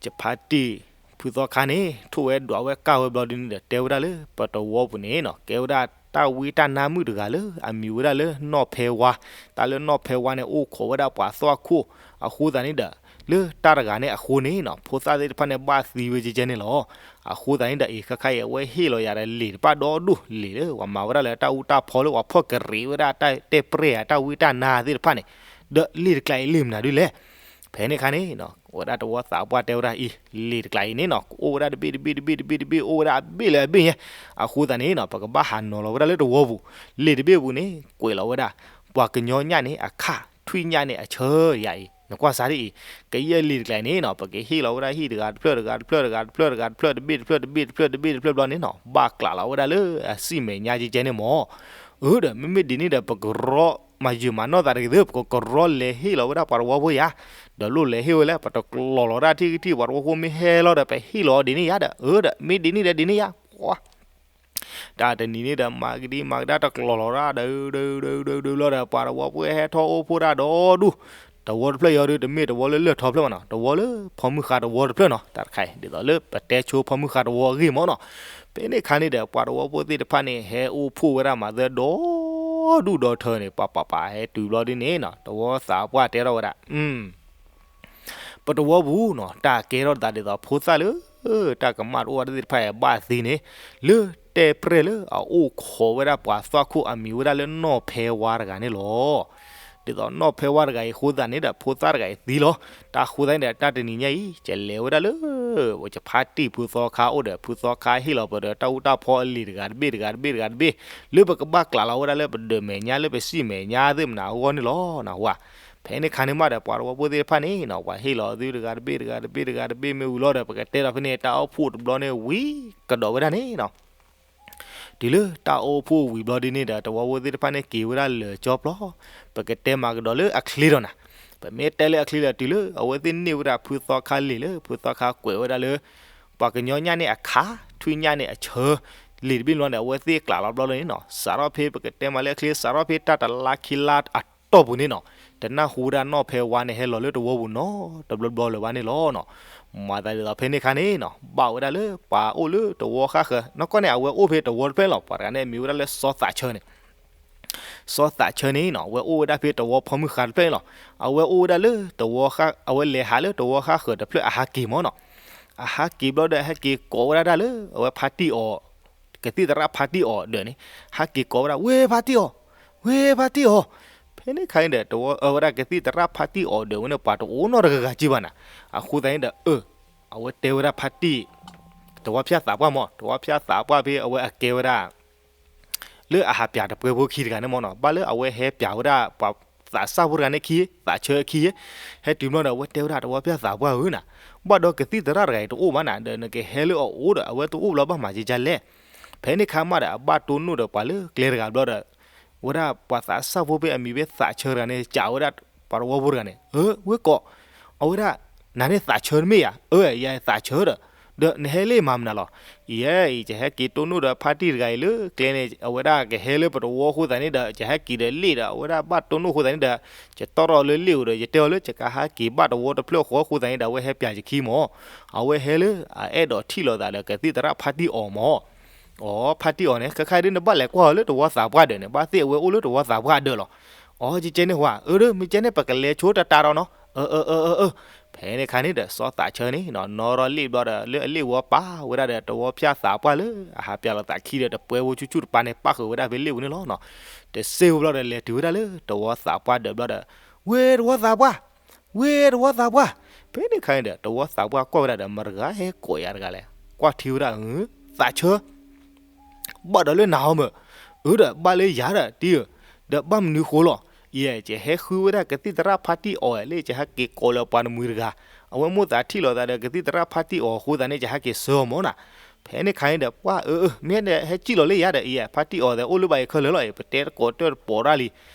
ယဖါတံၢ်ဖုသီခါန့ၣ် ထိၣ်ဝဲဒွးဝဲကွၢ်ဝဲဘျီဒ်န့ၣ်ဒီး တဲဝဲဒၣ်လၢ ပတဝီပူၤန့ၣ်နီၤ ကဲဝဲဒၣ်တၢ်ဝံတၢ်နါမုၣ်တဂၤလၢ အမံၤဝဲဒၣ်လၢနီၢ်ဖဲဝါ, တၢ်လၢနီၢ်ဖဲဝါန့ၣ် အိၣ်ခိးဝဲဒၣ်ပှၤသွၣ်ခိၣ်, အဃိသတးန့ၣ်ဒီး လၢတၢ်တဂၤန့ၣ်အဃိန့ၣ်နီၤ ဖိသၣ်သ့ၣ်တဖၣ်န့ၣ် ဘၣ်သံဝဲကဲကဲန့ၣ်လီၤ. အဃိသတးန့ၣ်ဒီး အံၤခါခါအံၤ အဝဲဟ့ၣ်လီၤယၤဒီးလံာ်တဖၣ်ဒီဒိၣ် လံာ်လၢပှၤမၤဝဲဒၣ်လၢတၢ်အူတၢ်ဖီလၢပှၤဖီၣ်ကရံးဝဲဒၣ်တၢ်တဲပြဲၢ်ဧါ တၢ်ဝံတၢ်နါသ့ၣ်တဖၣ်န့ၣ်, ဒီးလံာ်တကျါအံၤလံာ်မနုၤဒ်လဲၣ်. ဖဲန့ၣ်ခါန့ၣ် ဝဲဒၣ်တဝီသးပှၢ်တဲဝဲဒၣ်အံၤ, လံာ်တကျါအံၤန့ၣ်နီၤ ကအိၣ်ဝဲဒၣ်တဘ့ၣ်တဘ့ၣ်တဘ့ၣ်တဘ့ၣ်တဘ့ၣ် အိၣ်ဝဲဒၣ်အဘ့ၣ်လၢအဘ့ၣ်ညါ. အဃိသတးန့ၣ်နီၤ ပကဘၣ်ဟးနီၤလီၤဝဲဒၣ်လၢတဝီပူၤ, လံာ်တဘ့ၣ်ပူၤန့ၣ် ကွဲးလီၤဝဲဒၣ် ပှၤကညီညၣ်န့ၣ်အခၣ်, ထွံၣ်ညၣ်န့ၣ်အဆၢယၤအံၤ, နကွၢ်စၢ်ဒ်အံၤ, ကယဲၢ်လံာ်တကျါန့ၣ်နီၤ ပကဟ့ၣ်လီၤဝဲဒၣ်ဟံၣ်တဂၤတဖျၢၣ်တဂၤတဖျၢၣ်တဂၤတဖျၢၣ်တဂၤတဖျၢၣ် တဘ့ၣ်တဖျၢၣ်တဘ့ၣ်တဖျၢၣ် တဘ့ၣ်တဖျၢၣ်တဘ့ၣ်တဖျၢၣ်တဘ့ၣ်တဖျၢၣ်ဘျီန့ၣ်နီၤ ဘၣ်ကျးလီၤဝဲဒၣ်လၢအစံၣ်မဲာ်ညါကဲကဲန့ၣ်မၢ်. အၢဒီး မ့မ့ၢ်ဒ်န့ၣ်ဒီး ပကရီမၤယုာ်မၤနီၢ်သးတဂ့ၤသ့ ပကကရီလဲၤဟ့ၣ်လီၤဝဲဒၣ်ပှၤတဝီဖိယၤ, ဒီးလိၣ်လဲၤဟ့ၣ်ဝဲလၢ ပတကျီၤလီၤဒၣ်ထံၣ်ကထံၣ် ပှၤတဝီဖိမ့ၢ်ဟဲလီၤဒီး ပဟ့ၣ်လီၤဒ်န့ၣ်ယၤဒီး အၢဒီး မ့ၢ်ဒ်န့ၣ်ဒီးဒ်န့ၣ်ယၤ, ကွၢ် တၢ်တနံၤန့ၣ်ဒီး မၤကဒံမၤကဒါတကျီၤလီၤဒၣ်ဒီး ဒုးဒုးဒုးဒုးဒုးလီၤဒီး ပှၤတဝီဖိဟဲထီၣ်အိၣ်ဖှိၣ်ဒၣ်ဒီဒူၣ်, တဝီတဖျၢၣ်ယီၤဒုး တမ့ၢ်တဝီလၢလၢၢ်ထီဖျၢၣ်မးနီၤ တဝီလၢဖီမုၢ်ဃါတဝီတဖျၢၣ်နီၤ တၢ်တခါအံၤ ဒ်သိးလၢပတဲဆိဖီမုၢ်ဃါတဝီအဂ့ၢ်မၢ်နီၤ. ဖဲန့ၣ်ခါန့ၣ်ဒီး ပှၤတဝီဖိသ့ၣ်တဖၣ်န့ၣ် ဟဲအိၣ်ဖှိၣ်ဝဲဒၣ်မၤသၢဒီဒူၣ်ဒီထၢန့ၣ် ပှၤပှၤပှၤဟဲတုၤဘျီဒ်န့ၣ်နီၤ တဝီသးပှၢ်တဲထီၣ်ဝဲဒၣ် ပတဝီပူၤနီၤ တၢ်ကဲထီၣ်သးဒ်သိးဖိသၣ်လၢ တၢ်ကမၣ်တအိၣ်ဝဲဒၣ်သ့ၣ်တဖၣ်အဘၣ်သံန့ၣ် လၢတဲပြဲၢ်လၢအအိၣ်ခိးဝဲဒၣ်ပှၤသွၣ်ခိၣ်အမံၤဝဲဒၣ်လၢနီၢ်ဖဲဝါတဂၤန့ၣ်လီၤ. ဒ်သိးနီၢ်ဖဲဝါတဂၤအံၤအဃိသတးန့ၣ်ဒီး ဖိသၣ်တဂၤအံၤသံလီၤ. တၢ်အဃိသတးန့ၣ်ဒီး တၢ်တနံၤညါအံၤ ယလဲၤဝဲဒၣ်လၢ ယဖါတံၢ်ဖုသီခါအိၣ်ဒီးဖုသီခါဟ့ၣ်လီၤပဒီးတၢ်အူတၢ်ဖီအလံာ်တဂၤတဘ့ၣ်တဂၤတဘ့ၣ်တဂၤတဘ့ၣ် လၢပကဘၣ်ကျးလီၤဝဲဒၣ်လၢပဒၢးမဲာ်ညါလၢပစံၣ်မဲာ်ညါသ့ၣ်မနုၤအဂီၢ်န့ၣ်လီၤ. နၢ်ဟူဧါ. ဖဲန့ၣ်ခါန့ၣ်မးဒီး ပှၤတဝီဖိသ့ၣ်တဖၣ်န့ၣ်နီၤ ပှၤဟ့ၣ်လီၤသုတဂၤတဘ့ၣ်တဂၤတဘ့ၣ်တဂၤတဘ့ၣ်မ့ၢ်ဝံၤလီၤဒီး ပကတဲဒီးဖဲန့ၣ် တၢ်အိၣ်ဖှိၣ်တဘျီန့ၣ်ဝံၤကဒီးဝဲဒၣ်န့ၣ်နီၤ တုၤလၢတၢ်အိၣ်ဖှိၣ်ဝံၤဘျီဒ်န့ၣ်ဒီး တဝီဖိသ့ၣ်တဖၣ်န့ၣ်က့ၤဝဲဒၣ်လၢာ်ကၠီပျီ, ပကတဲမၤကဒီးလၢအချ့ဒီးနၤ, ပမ့ၢ်တဲလၢအချ့ဒီး တုၤလၢအဝဲသ့ၣ်န့ၢ်ဝဲဒၣ်ဖုသီခါလံာ်လၢ ဖုသီခါကွဲးဝဲဒၣ်လၢ ပှၤကညီညၣ်န့ၣ်အခါ, ထွံၣ်ညၣ်န့ၣ်အဆၢ, လံာ်တဘ့ၣ်လီၤန့ၣ် အဝဲသ့ၣ်ကျးလီၤဘျီလၢန့ၣ်နီၤ, စးထီၣ်ဖဲပကတဲမၤလၢအချ့ စးထီၣ်ဖဲတၢ်တလါခံလါအတီၢ်ပူၤန့ၣ်နီၤ, တနၢ်ဟူဝဲဒၣ်နီၢ်ဖဲဝါန့ၣ် ဟဲလီၤလၢတဝီပူၤနီတဘျီဘျီလၢၤဘၣ်န့ၣ်လီၤနီၤ. မၤသးဒ်သိးဖဲန့ၣ်ခါန့ၣ်နီၤ ဘၣ်ဝဲဒၣ်လၢပှၤအိၣ်လၢတဝီဃၣ်ဃၢၤ, နီၢ်ကီၢ်န့ၣ် အဝဲအိၣ်ဖဲတဝီတဖျၢၣ်လီၤ. ပှၤတဂၤန့ၣ် အမံၤဝဲဒၣ်လၢစီၤသးဆၢန့ၣ် စီၤသးဆၢန့ၣ်နီၤ အဝဲအိၣ်ဝဲဒၣ်ဖဲတဝီဖီမုၢ်ဃါတဖျၢၣ်န့ၣ်လီၤ. အဝဲအိၣ်ဝဲဒၣ်လၢတဝီဃၣ်, အဝဲလဲၤဟးလၢတဝီဃၣ်ဃၢၤတဖျၢၣ်အဟးက့ၤမၢ်နီၤ. အဟးက့ၤဘျီဒီး ဟဲက့ၤကိးဝဲဒၣ်တၢ်လၢ အဝဲဖါတံၢ်အီၤ, ကသံၣ်သရၣ်ဖါတံၢ်အီၤဒၢးန့ၣ်, ဟးက့ၤကိးဝဲဒၣ် ဝ့ၢ်ဖါတံၢ်အီၤ, ဝ့ၢ်ဖါတံၢ်အီၤ. ဖဲန့ၣ်ခါန့ၣ်ဒီး တဝီ, အဝဲဒၣ်ကသံၣ်သရၣ်ဖါတံၢ်အီၤဒၢးဝဲန့ၣ် ပှၤတအိၣ်နီတဂၤဂၤက့ဘၣ်နၤ. အဃိသတးန့ၣ်ဒီး အၢ, အဝဲတဲဝဲဒၣ်ဖါတံၢ်, တဝီဖၠၣ်သးပှၢ်မၢ်, တဝီဖၠၣ်သးပှၢ်ဖဲအဝဲအကဲဝဲဒၣ် လၢအဟးပၠးတပှဲဖိခံတဂၤန့ၣ်မၢ်နီၤ, ဘၣ်လၢအဝဲဟဲပၠးဝဲဒၣ်ပှၤသးစၢ်ဖိတဂၤန့ၣ်ခံ, သးဆၢခံ, ဟဲတုၤဘျီဒီး အဝဲတဲဝဲဒၣ်တဝီဖၠၣ်သးပှၢ်ဧၢနၤ, ဘၣ်ဒီးကသံၣ်သရၣ်တဂၤအံၤတအိၣ်ဘၣ်နၤ, ဒီးနကဟဲလၢအအိၣ်ဒီး အဝဲတအိၣ်ဘျီဘၣ်မၤကကလဲၣ်. ဖဲန့ၣ်ခါမးဒီး အဘၣ်တိၢ်နီၣ်ဒီးပှၤလၢကျဲတဂၤဘျီဒီး ဝဲဒၣ်ပှၤသးစၢ်ဖိဖဲအမံၤဖဲသးဆၢတဂၤန့ၣ် စံးဝဲဒၣ်ပှၤတဝီဖိတဂၤန့ၣ်, အၢ, ဝ့ၢ်ကိး, အဝဲဒၣ် နၤန့ၣ်သးဆၢတမ့ၢ်ဧါ. အၢ, ယၤသးဆၢဒီး, ဒီးနဟဲလၢမၤမနုၤလီၤ. ယဲအံၤ ယဟဲက့ၤတိၢ်နီၣ်ဒီးဖါတံၢ်တဂၤအံၤလၢကျဲန့ၣ် အဝဲဒၣ်ကဟဲလၢပတဝီအဃိသတးန့ၣ်ဒီး ယဟဲက့ၤဒီးလ့ၣ်ဒီး အဝဲဒၣ်ဘၣ်တိၢ်နီၣ်အဃိသတးန့ၣ်ဒီး ယတီၢ်ထီၣ်လၢလ့ၣ်ဧိၤဒီး ယတဲအီၤလၢယကဟးက့ၤဘၣ်တဝီတဖျၢၣ်ဃီအဃိသတးန့ၣ်ဒီး အဝဲဟဲပၠးယခံမၢ်. အဝဲဟဲလၢအအဲၣ်ဒိးထံၣ်လိာ်သးဒီးကသံၣ်သရၣ်ဖါတံၢ်အီၤမၢ်. အီ ဖါတံၢ်အီၤန့ၣ် ခဲခါဒ်နဘၣ်လဲၤကွၢ်အီၤလၢတဝီသးပှၢ်ဒၢးန့ၣ် ဘၣ်သ့ၣ်အဝဲအိၣ်လၢတဝီသးပှၢ်ဒၢးလီၤ. အီ ကကဲန့ၣ်ဟါ, အၢ မ့ၢ်ကဲန့ၣ် ပကလဲၤဆိတတးဒီးနီၤ. အၢ အၢ အၢ အၢ အၢ. ဖဲန့ၣ်ခါန့ၣ်ဒီး စီၤသးဆၢန့ၣ်နီၤ နီၢ်ထီၣ်လ့ၣ်ဘျီဒီး လၢအလ့ၣ်ဝီပာ်ဝဲဒၣ်ဒီး တဝီဖၠၣ်သးပှၢ်လၢအဟးပၠးလိာ်သးခံဒီး တပှဲဖိဆူၣ်ဆူၣ်တပၤန့ၣ် ပၣ်ဃုာ်ဝဲဒၣ်ဖဲလ့ၣ်ပူၤန့ၣ်လီၤနီၤ. တစ့ၢ်ဖိဘျီဒီး လဲၤတုၤဝဲဒၣ်လၢတဝီသးပှၢ်ဒၢးဘျီဒီး ဝ့ၢ်တဝီသးပှၢ်, ဝ့ၢ်တဝီသးပှၢ်. ဖဲန့ၣ်ခါန့ၣ်ဒီး တဝီသးပှၢ်ကွၢ်ဝဲဒၣ်ဒီး မတၤတဂၤဟဲကိးယၤတဂၤလဲၣ်. ကွၢ်ထံဝဲဒၣ် သးဆၢ ဘၣ်ဒီးလၢနၤဧိၤမၢ်. အၢ ဒီးဘၣ်လၢယၤဒီးတံၤဧၢ, ဒီးဘၣ်မနုၤဃိလီၤ. ယဲ ယဟဲဃုဝဲဒၣ်ကသံၣ်သရၣ်ဖါတံၢ်အီၤလၢ ယဟဲက့ၤကိးလၢပှၤတမှံၤတဂၤ, အဝဲမိၣ်သးထံၣ်လိာ်သးဒီးကသံၣ်သရၣ်ဖါတံၢ်အီၤအဃိသတးန့ၣ် ယဟဲက့ၤဆှၢအီၤမၢ်နၤ. ဖဲန့ၣ်ခါန့ၣ်ဒီး ပှၢ်အၢ အၢ မ့ၢ်ဟဲကံၣ်လီၤလၢယၤဒီး အံၤ ဖါတံၢ်အီၤသဲးအိၣ်လၢဘၣ်အံၤခဲလၢာ်လီၤအံၤ ပတဲတကိးတၢၢ်တပိာ်တၢ်လံ.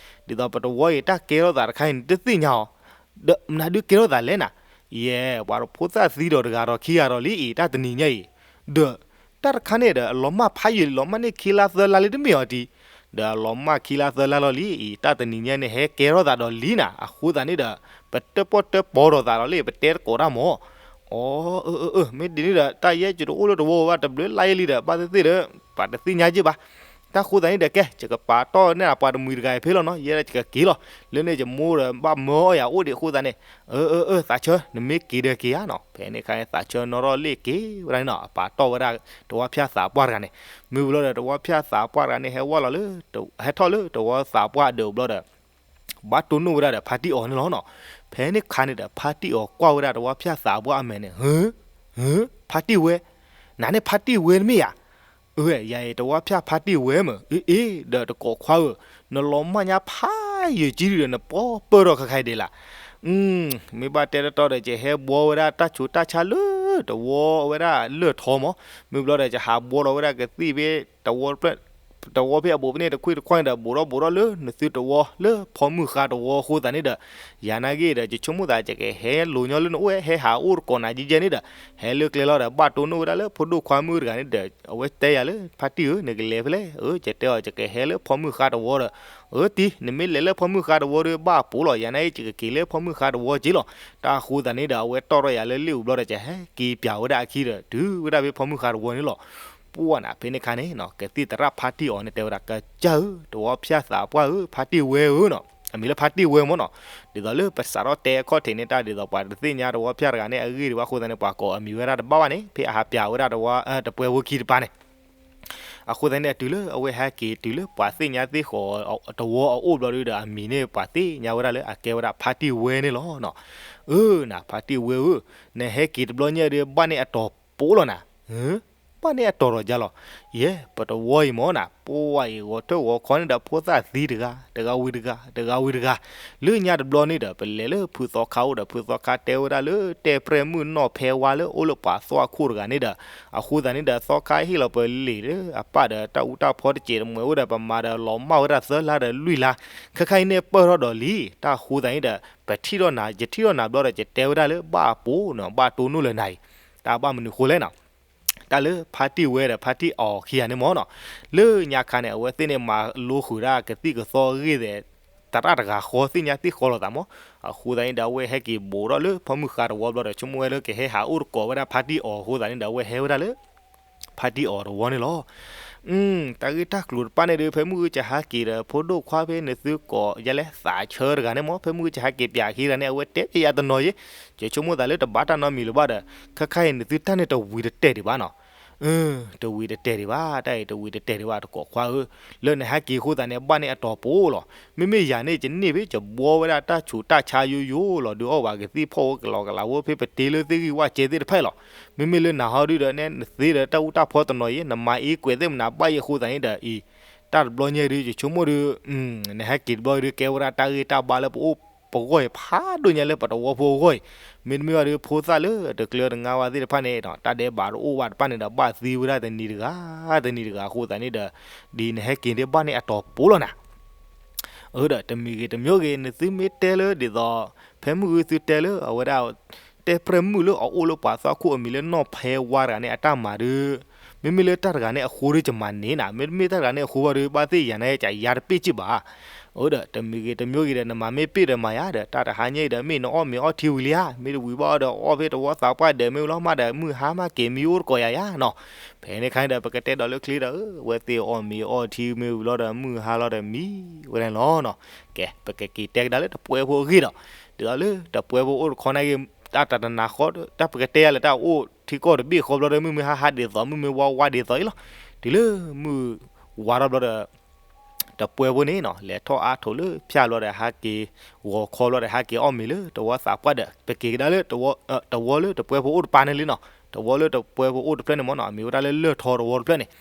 ဒ်သိးပတဝီအံၤ တၢ်ကဲထီၣ်သးတခါအံၤန့ၣ် တသ့ၣ်ညါအီၤ ဒီးမနုၤဒုးကဲထီၣ်သးလဲၣ်နၤ. ယဲ ပှၤဖိသၣ်သံဒီးတဂၤဒီးခံဂၤဒီးလံအံၤ တၢ်တနံၤညါအံၤ, ဒီးတၢ်တခါန့ၣ်ဒီး အလီၤမၢ်ဖးယံာ်လီၤမၢ်န့ၢ်ခံလါသၢလါလံတမ့ၢ်အီၤတံၤ, ဒီးအလီၤမၢ်ခံလါသၢလါလီၤလံအံၤ တၢ်တနံၤညါန့ၣ် ဟဲကဲထီၣ်သးဒီးလံနၤ. အဃိသတးန့ၣ်ဒီး ပတၢၣ်ပီၣ်တၢၣ်ပီဒီးသးဒီးလံ ပတဲတကိးတၢ်မၢ်. အီ အၢ အၢ အၢ မ့ၢ်ဒ်န့ၣ်ဒီး တၢ်ယဲယတအိၣ်လၢတဝီဘၣ် တဘျုးလါယဲလံဒီး ဘၣ်သ့ၣ်သ့ၣ်ဒီး ပှၤတသ့ၣ်ညါက့ဘၣ်. တၢ်ဃိသတးန့ၣ်ဒီး ကဲ ယကပာ်တီၢ်န့ၢ်ပှၤတမှံၤတဂၤအံၤဖဲလီၤနီၤ, ယဲဒီးယကက့ၤလီၤ. လၢန့ၣ်ယမိၢ်ဒီးဘၣ်မၢအီၣ်ယၤအိၣ်ဒံးအဃိသတးန့ၣ်, အၢ အၢ အၢ သးဆၢ နမ့ၢ်က့ၤဒီးက့ၤဧါနီၤ. ဖဲန့ၣ်ခါန့ၣ် သးဆၢနီၢ်ထီၣ်လ့ၣ်က့ၤဝဲဒၣ်န့ၣ်နီၤ, အပာ်တီၢ်ဝဲဒၣ် တဝီဖၠၣ်သးပှၢ်တဂၤန့ၣ်, မ့ၢ်ဝံၤလီၤဒီး တဝီဖၠၣ်သးပှၢ်တဂၤန့ၣ် ဟဲဝဲလီၤလၢ ဟဲထီၣ်လၢတဝီသးပှၢ်အဒၢးဘျီဒီး ဘၣ်တိၢ်နီၣ်ဝဲဒၣ်ဒီးဖါတံၢ်အီၤန့ၣ်လီၤနီၤ. ဖဲန့ၣ်ခါန့ၣ်ဒီး ဖါတံၢ်အီၤကွၢ်ဝဲဒၣ်တဝီဖၠၣ်သးပှၢ်အမဲာ်န့ၣ်, ဟၢ, ဟၢ, ဖါတံၢ်ဝဲ, နၤန့ၣ်ဖါတံၢ်ဝဲတမ့ၢ်ဧါ. အၢ, ယၤအံၤတဝီဖၠၣ်ဖါတံၢ်ဝဲမ့ၢ်, အ့, အ့, ဒီးတကိးခွါဧၢ, နလီၤမၢ်ညါဖးယံာ်ကံဒုဒီး နပီပၢၢ်ထီၣ်ခါခါအံၤဒံးလၢ်. မ့ၢ်ဘၣ်တဲတတီဒီး ယဟဲဘှီဝဲဒၣ်တၢ်ဆူးတၢ်ဆါလၢ တဝီဝဲဒၣ်လၢၢ်ထီမး, မ့ၢ်ဘျီဒီး ယဟးဘှီထီၣ်ဝဲဒၣ်ကသံၣ်ဖဲ တဝီဖဲအဘူးဖဲန့ၣ် တခွံၣ်တခွါန့ၣ်ဒီး ဘူးထီၣ်ဘူးထီၣ်လၢနသုတဝီလၢဖီမုၢ်ဃါတဝီအဃိသတးန့ၣ်ဒီး, ယၤနာ်က့ဒီး ယဆိကမိၣ်သး ယကဟဲလိၤညီလၢနအိၣ်ဝဲ ဟဲဟးအိၣ်တကိးနၤယဲယဲန့ၣ်ဒီး, ဟဲလၢကျဲလီၤဒီး ဘၣ်တိၢ်နီၣ်ဝဲဒၣ်လၢဖိဒိၣ်ခွါမုၣ်တဂၤန့ၣ်ဒီး အဝဲတဲယၤလၢ ဖါတံၢ်ဧၢ နကလဲၤဖဲလဲၣ်. အၢ, ယတဲအီၤ ယကဟဲလၢဖီမုၢ်ဃါတဝီဒီး, အၢတံၢ် နမ့ၢ်လဲၤလၢဖီမုၢ်ဃါတဝီဒီး ဘၣ်ပိာ်လီၤ, ယၤနာ်က့ ယကက့ၤလၢဖီမုၢ်ဃါတဝီက့လီၤ. တၢ်အဃိသတးန့ၣ်ဒီး အဝဲတီၣ်ထီၣ်ယၤလၢလ့ၣ်အူဘျီဒီး ယဟဲက့ၤပၠးဝဲဒၣ်အခံဒီး တုၤဝဲဒၣ်ဖဲဖီမုၢ်ဃါတဝီန့ၣ်လီၤ. ပှၢ်နၤ ဖဲန့ၣ်ခါန့ၣ်နီၤ ကသံၣ်သရၣ်ဖါတံၢ်အီၤန့ၣ် တဲဝဲဒၣ် ကစၢ်ဧၢ, တဝီဖၠၣ်သးပှၢ်ဧၢ, ဖါတံၢ်ဝဲဧၢနီၤ, အမံၤလၢဖါတံၢ်ဝဲမ့ၢ်နီၤ, ဒ်သိးလၢပစးထီၣ်တဲအခီၣ်ထံးန့ၣ် တၢ်ဒ်သိးပှၤတသ့ၣ်ညါတဝီဖၠၣ်တဂၤန့ၣ် အဂ့ၢ်ဒံးဘၣ်အဃိသတးန့ၣ် ပှၤကိးအမံၤဝဲဒၣ်တဘၣ်ဘၣ်န့ၣ် ဖဲအဟးပၠးဝဲဒၣ်တဝီ, တပှဲၤဖိခံတပၤန့ၣ် အဃိသတးန့ၣ် တုၤလၢအဝဲဟဲက့ၤတုၤလၢပှၤသ့ၣ်ညါသ့ၣ်ဃီၤတဝီအအိၣ်ဘျီဒုဒီး အမံၤန့ၣ် ပှၤသ့ၣ်ညါဝဲဒၣ်လၢအကဲဝဲဒၣ်ဖါတံၢ်ဝဲန့ၣ်လီၤ. အၢ နၤ ဖါတံၢ်ဝဲဧၢ, နဟဲက့ၤတဘျီညါဒီး ဘၣ်န့ၢ်အတီၤပိလီၤနၤ, ဘၣ်န့ၢ်အတီၤထီၣ်ကါလီၤ. ယဲ ပတဝီအံၤမ့ၢ်နၤ ပှၢ်အံၤ ဂီၤထၢၣ်ဂီၤခီန့ၣ်ဒီး ဖိသၣ်သံတဂၤ တဂၤဝံၤတဂၤ တဂၤဝံၤတဂၤ, လၢညါတဘျီန့ၣ်ဒီး ပလဲၤလၢဖုသီခါအိၣ်ဒီး ဖုသီခါတဲဝဲဒၣ်လၢ တဲပြဲၢ်မုၣ်နီၢ်ဖဲဝါလၢအိၣ်လၢပှၤသွၣ်ခိၣ်တဂၤန့ၣ်ဒီး အဃိသတးန့ၣ်ဒီး သီခါဟ့ၣ်လီၤပလံာ်လၢအပၢ်ဒီး တၢ်အူတၢ်ဖီတစဲးတမှဲၤအိၣ်ဒီး ပမၤဒီးလီၤမၢ်ဝဲဒၣ်သၢလါဒီးလွံၢ်လါ, ခဲခါအံၤန့ၣ်ပၢၢ်ထီၣ်ဒီးလံ, တၢ်အဃိသတးန့ၣ်ဒီး ပထံၣ်ထီၣ်နၤ ယထံၣ်ထီၣ်နၤဘျီဒီး ယတဲဝဲဒၣ်လၢဘၣ်အပိာ်နီၤ ဘၣ်တိၢ်နီၣ်လၢနၤအံၤ, တၢ်ဘၣ်မနုၤဃိလဲၣ်နီၤ တၢ်လၢဖါတံၢ်ဝဲဒီးဖါတံၢ်အီၤခံဂၤန့ၣ်မ့ၢ်နီၤ, လၢညါခါန့ၣ် အဝဲသ့ၣ်န့ၣ်မၤလိဃုာ်ဒၣ်ကသံၣ်ကသီအဂ့ၢ်ဒီး သရၣ်တဂၤဃီသ့ၣ်ညါသ့ၣ်ဃီလိာ်သးမး, အဃိသတးန့ၣ်ဒီး အဝဲဟဲက့ၤဘူးထီၣ်လၢဖီမုၢ်ဃါတဝီဘျီဒီး ဆိကမိၣ်ဝဲလၢကဟဲဟးအိၣ်တကိးဝဲဒၣ်ဖါတံၢ်အီၤအဃိသတးန့ၣ်ဒီး အဝဲဟဲဝဲဒၣ်လၢ ဖါတံၢ်အီၤတဝီန့ၣ်လီၤ. တၢ်ဂ့ၢ်တၢ်ကျိၤတဖၣ်န့ၣ်ဒီး ဖဲမုၢ်ဂ့ၤကဟးက့ၤဒီး ဖိဒိၣ်ခွါဖဲန့ၣ်သုကိးယၤလဲၣ် သးဆၢတဂၤန့ၣ်မ့ၢ် ဖဲမုၢ်ဂ့ၤကဟးက့ၤပၠးခံဂၤန့ၣ် အဝဲတဲယၤတနီၤယဲ, ယဆိကမိၣ်သးလၢတဘၣ်တၢ်နီတမံၤလၢၤဘၣ်ဒီး ခဲခါအံၤန့ၣ် သုတၢ်န့ၣ်တဝံၤတတဲာ်ဒံးဘၣ်နီၤ တဝံၤတတဲာ်ဒံးဘၣ် တၢ်အံၤတဝံၤတတဲာ်ဒံးဘၣ် တကိးခွါဧၢ, လၢနဟဲက့ၤအဃိသတးန့ၣ် ဘၣ်န့ၢ်အတီၤပိလီၤ. မ့မ့ၢ်ယၤန့ၣ် ယန့ၢ်ဖဲ ယဘှီဝဲဒၣ်တၢ်ဆူးတၢ်ဆါယိယိလီၤ ဒုးအီၣ်ဘၣ်ကသံၣ်ဖီၣ်ဝဲကလီကလးဝဲဖဲပတ့လၢသ့ၣ်ဂံၢ်ဝၣ်စဲသ့ၣ်တဖၣ်အံၤလီၤ. မ့မ့ၢ်လၢနၤဟီဒုဒီး နသ့ဒီးတၢ်အူတၢ်ဖီတနီၤယဲ နမၤအ့ကွဲးသ့ၣ်မနၤဘၣ်ယဲအဃိသတးန့ၣ်ဒီးအံၤ, တၢ်တဘျီညါဒုး ယဆိကမိၣ်ဒုး နဟဲက့ၤတဘျီဒုး ကဲဝဲဒၣ်တၢ်ဂ့ၢ်တၢ်ဘါလၢပအိၣ်ပဂီၢ်အံၤ ဖးဒိၣ်ညါလၢပတဝီဖိအဂီၢ်အံၤ, မ့တမ့ၢ်ဘၣ်ဒီး ဖိသၣ်လၢတကျၢၤတငါဝဲသ့ၣ်တဖၣ်န့ၣ် တၢ်ဒဲးဘးတအိၣ်ဘၣ်တဖၣ်န့ၣ်ဒီး ဘၣ်သံဝဲဒၣ်တနံၤတဂၤ တနံၤတဂၤအဃိသတးန့ၣ်ဒီး ဒ်နဟဲက့ၤဒ်ဘၣ်န့ၢ်အတီၤပိလီၤနၤ အၢဒီး တမံၤဂ့ၤတမံၤဂ့ၤ နသုမ့ၢ်တဲလၢဒ်သိး ဖဲမုၢ်ဂ့ၤသုတဲလၢအဝဲဒၣ် တဲပြဲၢ်မုၣ်လၢအအိၣ်လၢပှၤသွၣ်ခိၣ်အမံၤလၢနီၢ်ဖဲဝါတဂၤန့ၣ် အတၢ်မၤဒုး မ့မ့ၢ်လၢတၢ်တဂၤန့ၣ်အဃိဒီး ယမၤန့ၢ်နၤ, မ့တမ့ၢ်တၢ်တဂၤန့ၣ်အဃိဘၣ်ဒီး ဘၣ်သ့ၣ်ယၤန့ၣ် ကယၤတပ့ၢ်စ့ၢ်ဘၣ်. အၢဒီး တမံၤဂ့ၤတမံၤဂ့ၤဒီး နမၤမ့ၢ်ပ့ၢ်ဒီးမၤယၤဒီး တၢ်တဟါညါအံၤဒီး မ့ၢ်နအီၣ်မ့ၤအီထံဝံၤလံဧါ, မ့ၢ်တဝံၤဘၣ်ဒီး အီၣ်ဖဲတဝီသးပှၢ်ဒဲးမ့ၢ်ဝံၤလီၤမးဒီး မုၢ်ဟါမးက့ၤမံအိၣ်တကိးယၤယၤနီၤ. ဖဲန့ၣ်ခါန့ၣ်ဒီး ပကတဲဒီးလၢချ့ဒီး အဝဲသ့ၣ်အီၣ်မ့ၤအီထံမ့ၢ်ဝံၤလီၤဒီး မုၢ်ဟါလီၤဒီးမံဝဲဒၣ်လီၤနီၤ. ကဲ ပကက့ၤတဲကဒါလၢတပှဲၤဖိအဂ့ၢ်ဒီး ဒ်သိးလၢတပှဲၤဖိအိၣ်တခီနာ်က့ တၢ်တနၤဃီ တၢ်ပကတဲယၤလၢတၢ်အိၣ်ထံကီၢ်တဘ့ၣ်ဃီဘျီဒီး မုၢ်မ့ၢ်ဟါဟါဒ်သိး မုၢ်မ့ၢ်ဝါဝါဒ်သိးအံၤလီၤ. တုၤလၢမုၢ်ဝါထီၣ်ဘျီဒီး တပှဲၤဖိန့ၣ်နီၤ လဲၤထီၣ်အါထိးလၢဖၠၣ်ဘျီဒီး ဟးက့ၤဂီၤခီဘျီဒီး ဟးက့ၤအီၣ်မ့ၤလၢတဝီသးပှၢ်ဒီး ပက့ၤကဒါလၢ တဝီလၢတပှဲၤဖိအိၣ်တပၤန့ၣ်လံနီၤ. တဝီလၢတပှဲၤဖိအိၣ်တဖျၢၣ်န့ၣ်မ့ၢ်နီၤ အမံၤဝဲဒၣ်လၢလၢၢ်ထီတဝီတဖျၢၣ်န့ၣ်.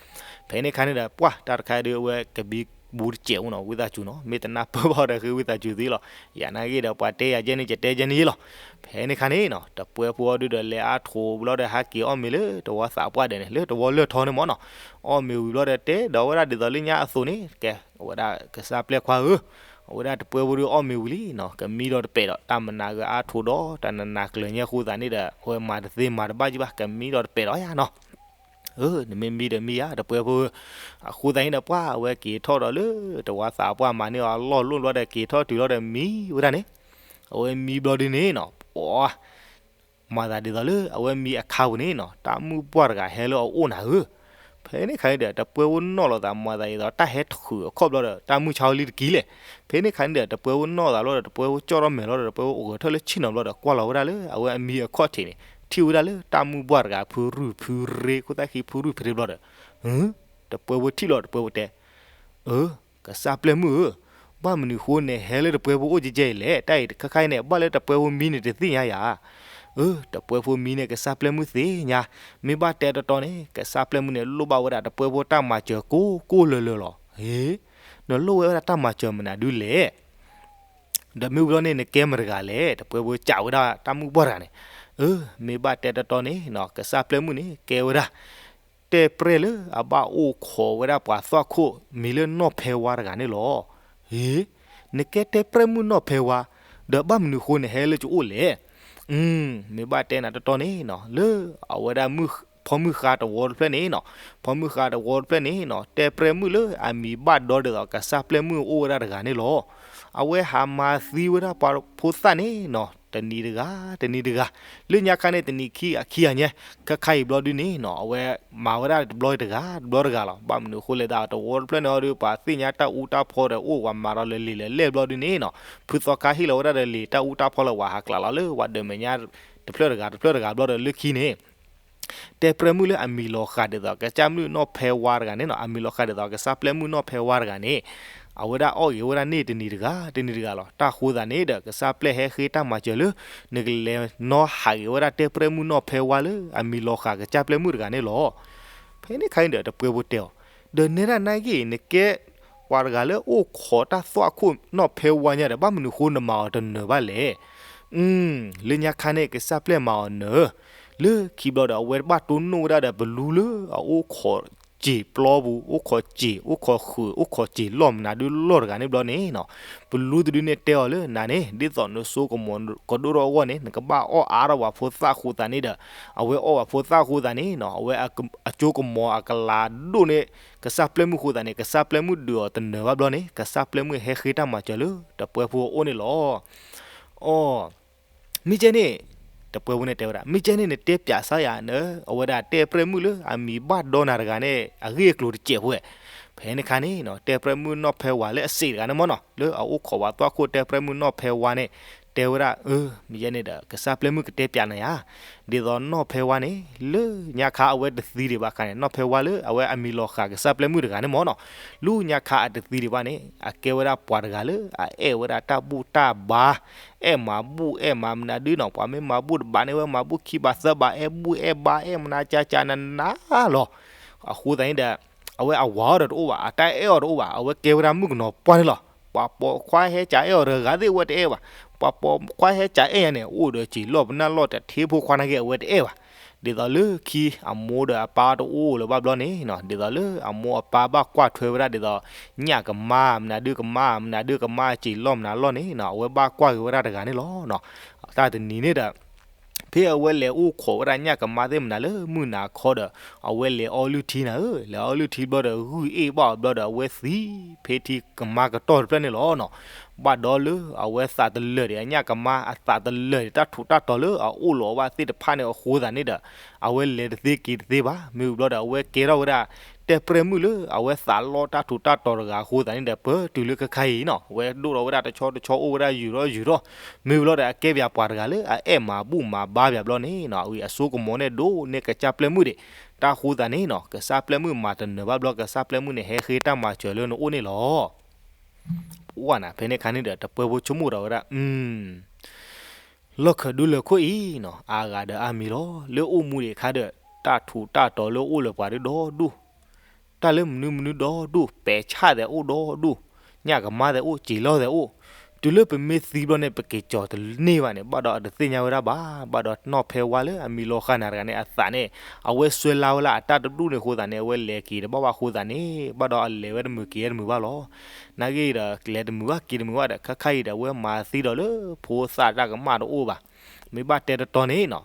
ဖဲန့ၣ်ခါန့ၣ်ဒီး ပှၢ်တၢ်တခါဒီး အဝဲကဘံဘူတစဲးအိၣ်နီၤ ဝံသးစူၤနီၤ မ့ၢ်တနၢ်ပၢၢ်ဘၣ်ဒီး ဃ့ဝံသးစူၤသ့လီၤ. ယၤနာ်က့ဒီး ပှၤတဲယၤယဲန့ၣ် ယတဲယဲန့ၣ်ယဲလီၤ. ဖဲန့ၣ်ခါန့ၣ်နီၤ တပှဲၤဖိအီၤဒုဒီး လဲၤအါထိးဘျီဒီး ဟးက့ၤအီၣ်မ့ၤလၢတဝီသးပှၢ်ဒီးန့ၣ် လၢတဝီလၢၢ်ထီန့ၣ်မ့ၢ်နီၤ. အီၣ်မ့ၤဝံၤဘျီဒီး တဲဒီးဝဲဒၣ်ဒ်သိးလၢညါအသိးန့ၣ် ကဲ အဝဲဒၣ်ကစၢ်ပျဲၢ်ခွါဧၢ, အဝဲဒၣ်တပှဲၤဖိဒီးအီၣ်မ့ၤဝံၤလံနီၤ ကမံဒီးတပဲာ်ဒီး တၢ်မနၤဂ့ၤအါထိးဒီး တၢ်နနၤကျၢၤညါအဃိသတးန့ၣ်ဒီး အဝဲမၤတသ့မၤတဘၣ်ကံဘၣ် ကမံဒီးတပဲာ်ဒီးယၤနီၤ. အၢ နမ့ၢ်မံဒီးမံယၤ တပှဲၤဖိဧၢ. အဃိသတးန့ၣ်ဒီး ပှၢ်အဝဲက့ၤထီၣ်ဒီးလၢတဝီသးပှၢ်မၤန့ၢ်အီၤအလီၢ်လိၣ်ဘျီဒီး က့ၤထီၣ်တုၤလီၤဒီးမံဝဲဒၣ်န့ၣ်. အဝဲမံဘျီဒုန့ၣ်နီၤ ပှၢ် မၤသးဒ်သိးလၢအဝဲမံအခါပူၤန့ၣ်နီၤ တၢ်မုၢ်ပှၢ်တဂၤဟဲလၢအအိၣ်နၤဧၢ. ဖဲန့ၣ်ခါန့ၣ်ဒီး တပှဲၤဖိနီၣ်လိာ်သး မၤသးဒ်သိးတၢ်ဟဲထုးအခီၣ်ဘျီဒီး တၢ်မုၢ်ဆါဝဲလံတကံၢ်လဲၣ်. ဖဲန့ၣ်ခါန့ၣ်ဒီး တပှဲၤဖိနီၣ်သးဘျီဒီး တပှဲၤဖိကၠီၣ်ထီၣ်မဲာ်လီၤဒီး တပှဲၤဖိအိးထီၣ်လၢဆ့ၣ်နီၤဘျီဒီး ကွၢ်လီၤဝဲဒၣ်လၢအဝဲအမံအခီၣ်ထံးန့ၣ် ထံၣ်ဝဲဒၣ်လၢတၢ်မုၢ်ပှၢ်တဂၤ ဖုရုၢ်ဖုရ့ ခိၣ်သၣ်ခံဖုရုၢ်ဖုရ့ဘျီဒီး တပှဲၤဖိထံၣ်လီၤ တပှဲၤဖိတဲ အၢ ကစၢ်ပျဲၢ်မုၣ်ဧၢ, ဘၣ် ဘၣ်မနုၤဃိနဟဲလၢတပှဲဖိအိၣ်ကဲကဲအံၤလဲၣ်, တၢ်အံၤတခါခါအံၤန့ၣ် ဘၣ်လၢတပှဲဖိမံန့ၣ်တသ့ၣ်ညါယၤ. အၢ တပှဲဖိမံန့ၣ် ကစၢ်ပျဲၢ်မုၣ်သ့ၣ်ညါ, မ့ၢ်ဘၣ်တဲတီတီန့ၣ် ကစၢ်ပျဲၢ်မုၣ်န့ၣ် လိၣ်ဘၣ်ဝဲဒၣ်တပှဲဖိတၢ်မၤစၢၤကိးကိးလၢၤလၢၤလီၤ. ဟ့, နလိၣ်ဝဲဒၣ်တၢ်မၤစၢၤမနုၤဒုလဲၣ်. ဒီးမ့ၢ်ဝံၤလီၤန့ၣ် နကဲမတၤတဂၤလဲၣ်, တပှဲဖိစံးဝဲဒၣ်တၢ်မုၣ်ပှၢ်တဂၤန့ၣ်. အၢ မ့ၢ်ဘၣ်တဲတီတီန့ၣ်နီၤ ကစၢ်ပျဲၢ်မုၣ်န့ၣ် ကဲဝဲဒၣ် တဲၣ်ပြဲၢ်လၢအဘၣ်အိၣ်ခိးဝဲဒၣ်ပှၤသွၣ်ခိၣ် မံၤလၢနီၢ်ဖဲဝါတဂၤန့ၣ်လီၤ. ဟ့, နကဲတဲၣ်ပြဲၢ်မုၣ်နီၢ်ဖဲဝါ, ဒီးဘၣ်မနုၤဃိနဟဲလၢကအိၣ်လဲၣ်. မ့ၢ်ဘၣ်တဲနၤတီတီန့ၣ်နီၤ လၢအဝဲဒၣ် ဖီမုၢ်ဃါတဝီတဖျၢၣ်န့ၣ်နီၤ, ဖီမုၢ်ဃါတဝီတဖျၢၣ်န့ၣ်နီၤ တဲၣ်ပြဲၢ်မုၣ်လၢအမံၤဘၣ်ဒီဒ်သိး ကစၢ်ပျဲၢ်မုၣ်အိၣ်ဝဲဒၣ်တဂၤန့ၣ်လီၤ. အဝဲဟးမၤသံဝဲဒၣ်ပှၤဖိသၣ်န့ၣ်နီၤ တနံၤတဂၤ တနံၤတဂၤ, လၢညါခါန့ၣ် တနံၤခံအခံဂၤညါ, ခါခါအံၤဘျီဒုန့ၣ်နီၤ အဝဲမၤဝဲဒၣ်တဘျီတဂၤ တဘျီတဂၤလီၤ. ဘၣ်မနုၤဃိလဲၣ်ဒီး တဝီတဖျၢၣ်န့ၣ်အီၤဒီး ပှၤသ့ၣ်ညါတၢ်အူတၢ်ဖီဒီး အိၣ်ဝဲမၤဒီးလၢလံာ်လၢလဲၢ်ဘျီဒုန့ၣ်နီၤ, ဖုသီခါဟ့ၣ်လီၤဝဲဒၣ်ဒီးလံာ်တၢ်အူတၢ်ဖီလၢ ပှၤဟးကျးလီၤလၢပှၤဒၢးမဲာ်ညါ တဖျၢၣ်တဂၤ တဖျၢၣ်တဂၤဘျီဒီး လၢခံန့ၣ် တဲၣ်ပြဲၢ်မုၣ်လၢအမံၤလီၤဃာ်ဒ်သိး ကစၢ်မုၣ်နီၢ်ဖဲဝါတဂၤန့ၣ်နီၤ, အမံၤလီၤဃာ်ဒ်သိး ကစၢ်ပျဲၢ်မုၣ်နီၢ်ဖဲဝါတဂၤန့ၣ် အဝဲဒၣ်အီၣ်ဂ့ၤဝဲဒၣ်န့ၣ်တနံၤတဂၤ တနံၤတဂၤလီၤ. တၢ်ဃိသးန့ၣ်ဒီး ကစၢ်ပျဲၢ်ဟဲဃ့တၢ်မၤစၢၤလၢ နကလဲၤနီၣ်ဟးဂ့ၤဝဲဒၣ်တဲၣ်ပြဲၢ်မုၣ်နီၢ်ဖဲဝါလၢ အမံၤလီၤဃာ်ကစၢ်ပျဲၢ်မုၣ်တဂၤန့ၣ်လီၤ. ဖဲန့ၣ်ခါအံၤဒီး တပှဲဖိတဲအီၤ, ဒီးနဲဒၣ်နာ်က့ နကဲ ပှၤတဂၤလၢအိၣ်ခိးတၢ်သွၣ်ခိၣ်နီၢ်ဖဲဝါညါဒီး ဘၣ်မနုၤဃိနမၤအီၤတနၢၤဘၣ်လဲၣ်. လၢညါခါန့ၣ် ကစၢ်ပျဲၢ်မၤအီၤနၢၤ, လၢခံဘျီဒီး အဝဲဘၣ်တိၢ်နီၣ်ဝဲဒၣ်ဒီး ပလူလၢအအိၣ်ခိးစ့ၤပျီပူၤ အိၣ်ခိးစ့ၤ အိၣ်ခိးဃုာ် အိၣ်ခိးစ့ၤလီၢ်မနုၤဒုလီၢ်တဂၤန့ၣ်ဘျီန့ၣ်နီၤ, ပလူတဒုန့ၣ်တဲအီၤလၢနၤန့ၣ် ဒ်သိးနစိကမီၤကဒိၣ်ထီၣ်အဂီၢ်န့ၣ် နကဘၣ်အီၣ်အါထီၣ်ပှၤဖိသၣ်ဃိသးန့ၣ်ဒီး အဝဲအီၣ်ပှၤဖိသၣ်ဃိသးန့ၣ်နီၤ အဝဲအစိကမီၤအကလၤဒိၣ်န့ၣ် ကစၢ်ပျဲၢ်မုၣ်ဃိသးန့ၣ် ကစၢ်ပျဲၢ်မုၣ်ဒုးအီၤတနၢၤဘၣ်ဘျီန့ၣ် ကစၢ်ပျဲၢ်မုၣ်ဟဲဃ့တၢ်မၤစၢၤလၢ တပှဲဖိအအိၣ်န့ၣ်လီၤ. အီ မ့ၢ်ကဲန့ၣ် တပှဲဖိန့ၣ်တဲဝဲဒၣ် မ့ၢ်ကဲန့ၣ် နတဲပၠးစၢ်ယၤန အဝဲဒၣ်တဲၣ်ပြဲၢ်မုၣ်လၢအမံၤဘၣ်ဒီနၤတဂၤန့ၣ် အဂ့ၢ်အကျိၤတစဲးဖိဝဲ. ဖဲန့ၣ်ခါန့ၣ်နီၤ တဲၣ်ပြဲၢ်မုၣ်နီၢ်ဖဲဝါလၢအစံးတဂၤန့ၣ်မ့ၢ်နီၤ လၢအအိၣ်ခိးပှၤသွၣ်ခိၣ်တဲၣ်ပြဲၢ်မုၣ်နီၢ်ဖဲဝါန့ၣ် တဲဝဲဒၣ် အၢ မ့ၢ်ယဲန့ၣ်ဒီး ကစၢ်ပျဲၢ်မုၣ်ကတဲပၠးနၤယၤ ဒ်သိးနီၢ်ဖဲဝါန့ၣ် လၢညါခါအဝဲတသံဒံးဘၣ်ခါန့ၣ် နီၢ်ဖဲဝါလၢအဝဲအမံၤလီၤဃာ်ကစၢ်ပျဲၢ်မုၣ်တဂၤန့ၣ်မ့ၢ်နီၤ လၢညါခါအတသံဒံးဘၣ်န့ၣ် အကဲဝဲဒၣ်ပှၤတဂၤလၢအအဲၣ်ဝဲဒၣ်တၢ်ဘူၣ်တၢ်ဘါ အဲၣ်မၤဘူၣ်အဲၣ်မၤမနုၤဒုနီၤ ပှၤမ့ၢ်မၤဘူၣ်တဘးန့ၣ် ဝဲမၤဘူၣ်ခံဘးသၢဘး အဲၣ်ဘူၣ်အဲၣ်ဘါ အဲၣ်မနုၤကၢကၢနးနးလီၤ. အဃိသတးန့ၣ်ဒီး အဝဲအဝၤအီၤဒီးတအိၣ်ဘၣ် အတၢ်အဲၣ်အီၤတအိၣ်ဘၣ် အဝဲကဲဝဲဒၣ်မုၣ်ကနီၤပှၢ်န့ၣ်လီၤ. ပှၤပိာ်ခွါဟဲကးအဲၣ်အီၤတဂၤသ့ၣ် အဝဲတအဲၣ်ဘၣ်. ပှၤပိာ်ခွါဟဲကးအဲၣ်ညါန့ၣ် အိၣ်ဒီးစံာ်လီၢ်ပနၢ်လီၢ်တထ့ဖိခွါနာ်က့ အဝဲတအဲၣ်ဘၣ်. ဒ်သိးလၢခံအမိၢ်ဒီးအပၢ်တအိၣ်လၢၤဘၣ်ဘျီန့ၣ်နီၤ ဒ်သိးလၢအမိၢ်အပၢ်ဘၣ်ကွၢ်ထွဲဝဲဒၣ်ဒ်သိး ညၣ်ကမါ မနုၤဒုကမါ မနုၤဒုကမါ စံာ်လီၢ်မနုၤလီၢ်န့ၣ်နီၤ အဝဲဘၣ်ကွၢ်က့ၤဝဲဒၣ်တဂၤန့ၣ်လီၤ. တၢ်တနံၤန့ၣ်ဒီး ဖဲအဝဲလဲၤအိၣ်ခိးဝဲဒၣ်ညၣ်ကမါသ့ၣ်မနုၤလၢမုၢ်နၤခီဒီး အဝဲလဲၤအီလုၢ်ထံနၤဧၢ လဲၤအီလုၢ်ထံဘျီဒီး ဂုၢ်အ့ၣ်ဘၣ်အီၤဘျီဒီး အဝဲသံဖဲထံကမါကတီၢ်တဖျၢၣ်န့ၣ်လီၤနီၤ. ဘၣ်ဒီးလၢအဝဲသးတလၢာ်ဒံး အညၣ်ကမါအသးတလၢာ်ဒံး တၢ်ထူးတၢ်တီၤလၢအအိၣ်လီၤဘၣ်သ့ၣ်တဖၣ်န့ၣ်အဃိသတးန့ၣ်ဒီး အဝဲလဲၤတသ့က့ၤတသ့ဘၣ်. မ့ၢ်ဝံၤဘျီဒီး အဝဲကဲထီၣ်ဝဲဒၣ် တဲၣ်ပြဲၢ်မုၣ်လၢအဝဲသးလီတၢ်ထူးတၢ်တီၤတဂၤအဃိသတးန့ၣ်ဒီး ပတုၤလၢခဲခါအံၤနီၤ အဝဲဒိၣ်ထီၣ်ဝဲဒၣ်တဆီတဆီအိၣ်ဝဲဒၣ်ယုာ်ထီၣ်ယုာ်ထီၣ် မ့ၢ်ဝံၤဘျီဒီး အကဲပၠးပှၤတဂၤလၢအအဲၣ်မၤဘူၣ်မၤဘါပၠးဘျီန့ၣ်နီၤ အဝဲအစိကမီၤန့ၣ်ဒိၣ်န့ၢ်ကစၢ်ပျဲၢ်မုၣ်ဒံး တၢ်ဃိသတးန့ၣ်နီၤ ကစၢ်ပျဲၢ်မုၣ်မၤတနၢၤဘၣ်ဘျီ ကစၢ်ပျဲၢ်မုၣ်န့ၣ် ဟဲဃ့တၢ်မၤစၢၤလၢနအိၣ်န့ၣ်လီၤ. ပှၢ်နၤ ဖဲန့ၣ်ခါန့ၣ်ဒီး တပှဲဖိဆိကမိၣ်ဒီးဝဲဒၣ် လီၢ်ခၢၣ်ဒူလၢၢ်ခိၣ်အံၤနီၤ အါဂၤဒီးအါမံၤလီၤ လၢအိၣ်မူဒံးအခါဒီး တၢ်ထူးတၢ်တီၤလၢအိၣ်လၢပှၤဒုးဒီဒူၣ် တၢ်လၢမနုၤမနုၤဒီဒူၣ် ပဲာ်ဆၣ်သဲးအိၣ်ဒီဒူၣ် ညၣ်ကမါသဲးအိၣ် စံာ်လီၢ်သဲးအိၣ် တုၤလၢပမ့ၢ်သံဘျီန့ၣ် ပက့ၤကၠီၤတန့ၢ်ဘၣ်န့ၣ် ဘၣ်ဒီးအတသ့ၣ်ညါဝဲဒၣ်ဘၣ် ဘၣ်ဒီးနီၢ်ဖဲဝါလၢအမံၤလီၤဃာ်နၤတဂၤန့ၣ် အသးန့ၣ် အဝဲစွဲလါဝဲလၢအတၢ်တဒူၣ်န့ၣ်အဃိသတးန့ၣ် အဝဲလဲၤက့ၤတဘၣ်ဘၣ်အဃိသတးန့ၣ် ဘၣ်ဒီးအလဲၤဝဲတမုာ်က့ၤဝဲတမုာ်ဘၣ်လီၤ. နာ်ဂ့ၤဒီး လဲၤတမုာ်ဘၣ်က့ၤတမုာ်ဘၣ်ဒီး ခါခါအံၤဒီး အဝဲမၤသံဒီးလၢဖိသၣ်တၢ်ကမၣ်တအိၣ်ဘၣ် မ့ၢ်ဘၣ်တဲတတီန့ၣ်နီၤ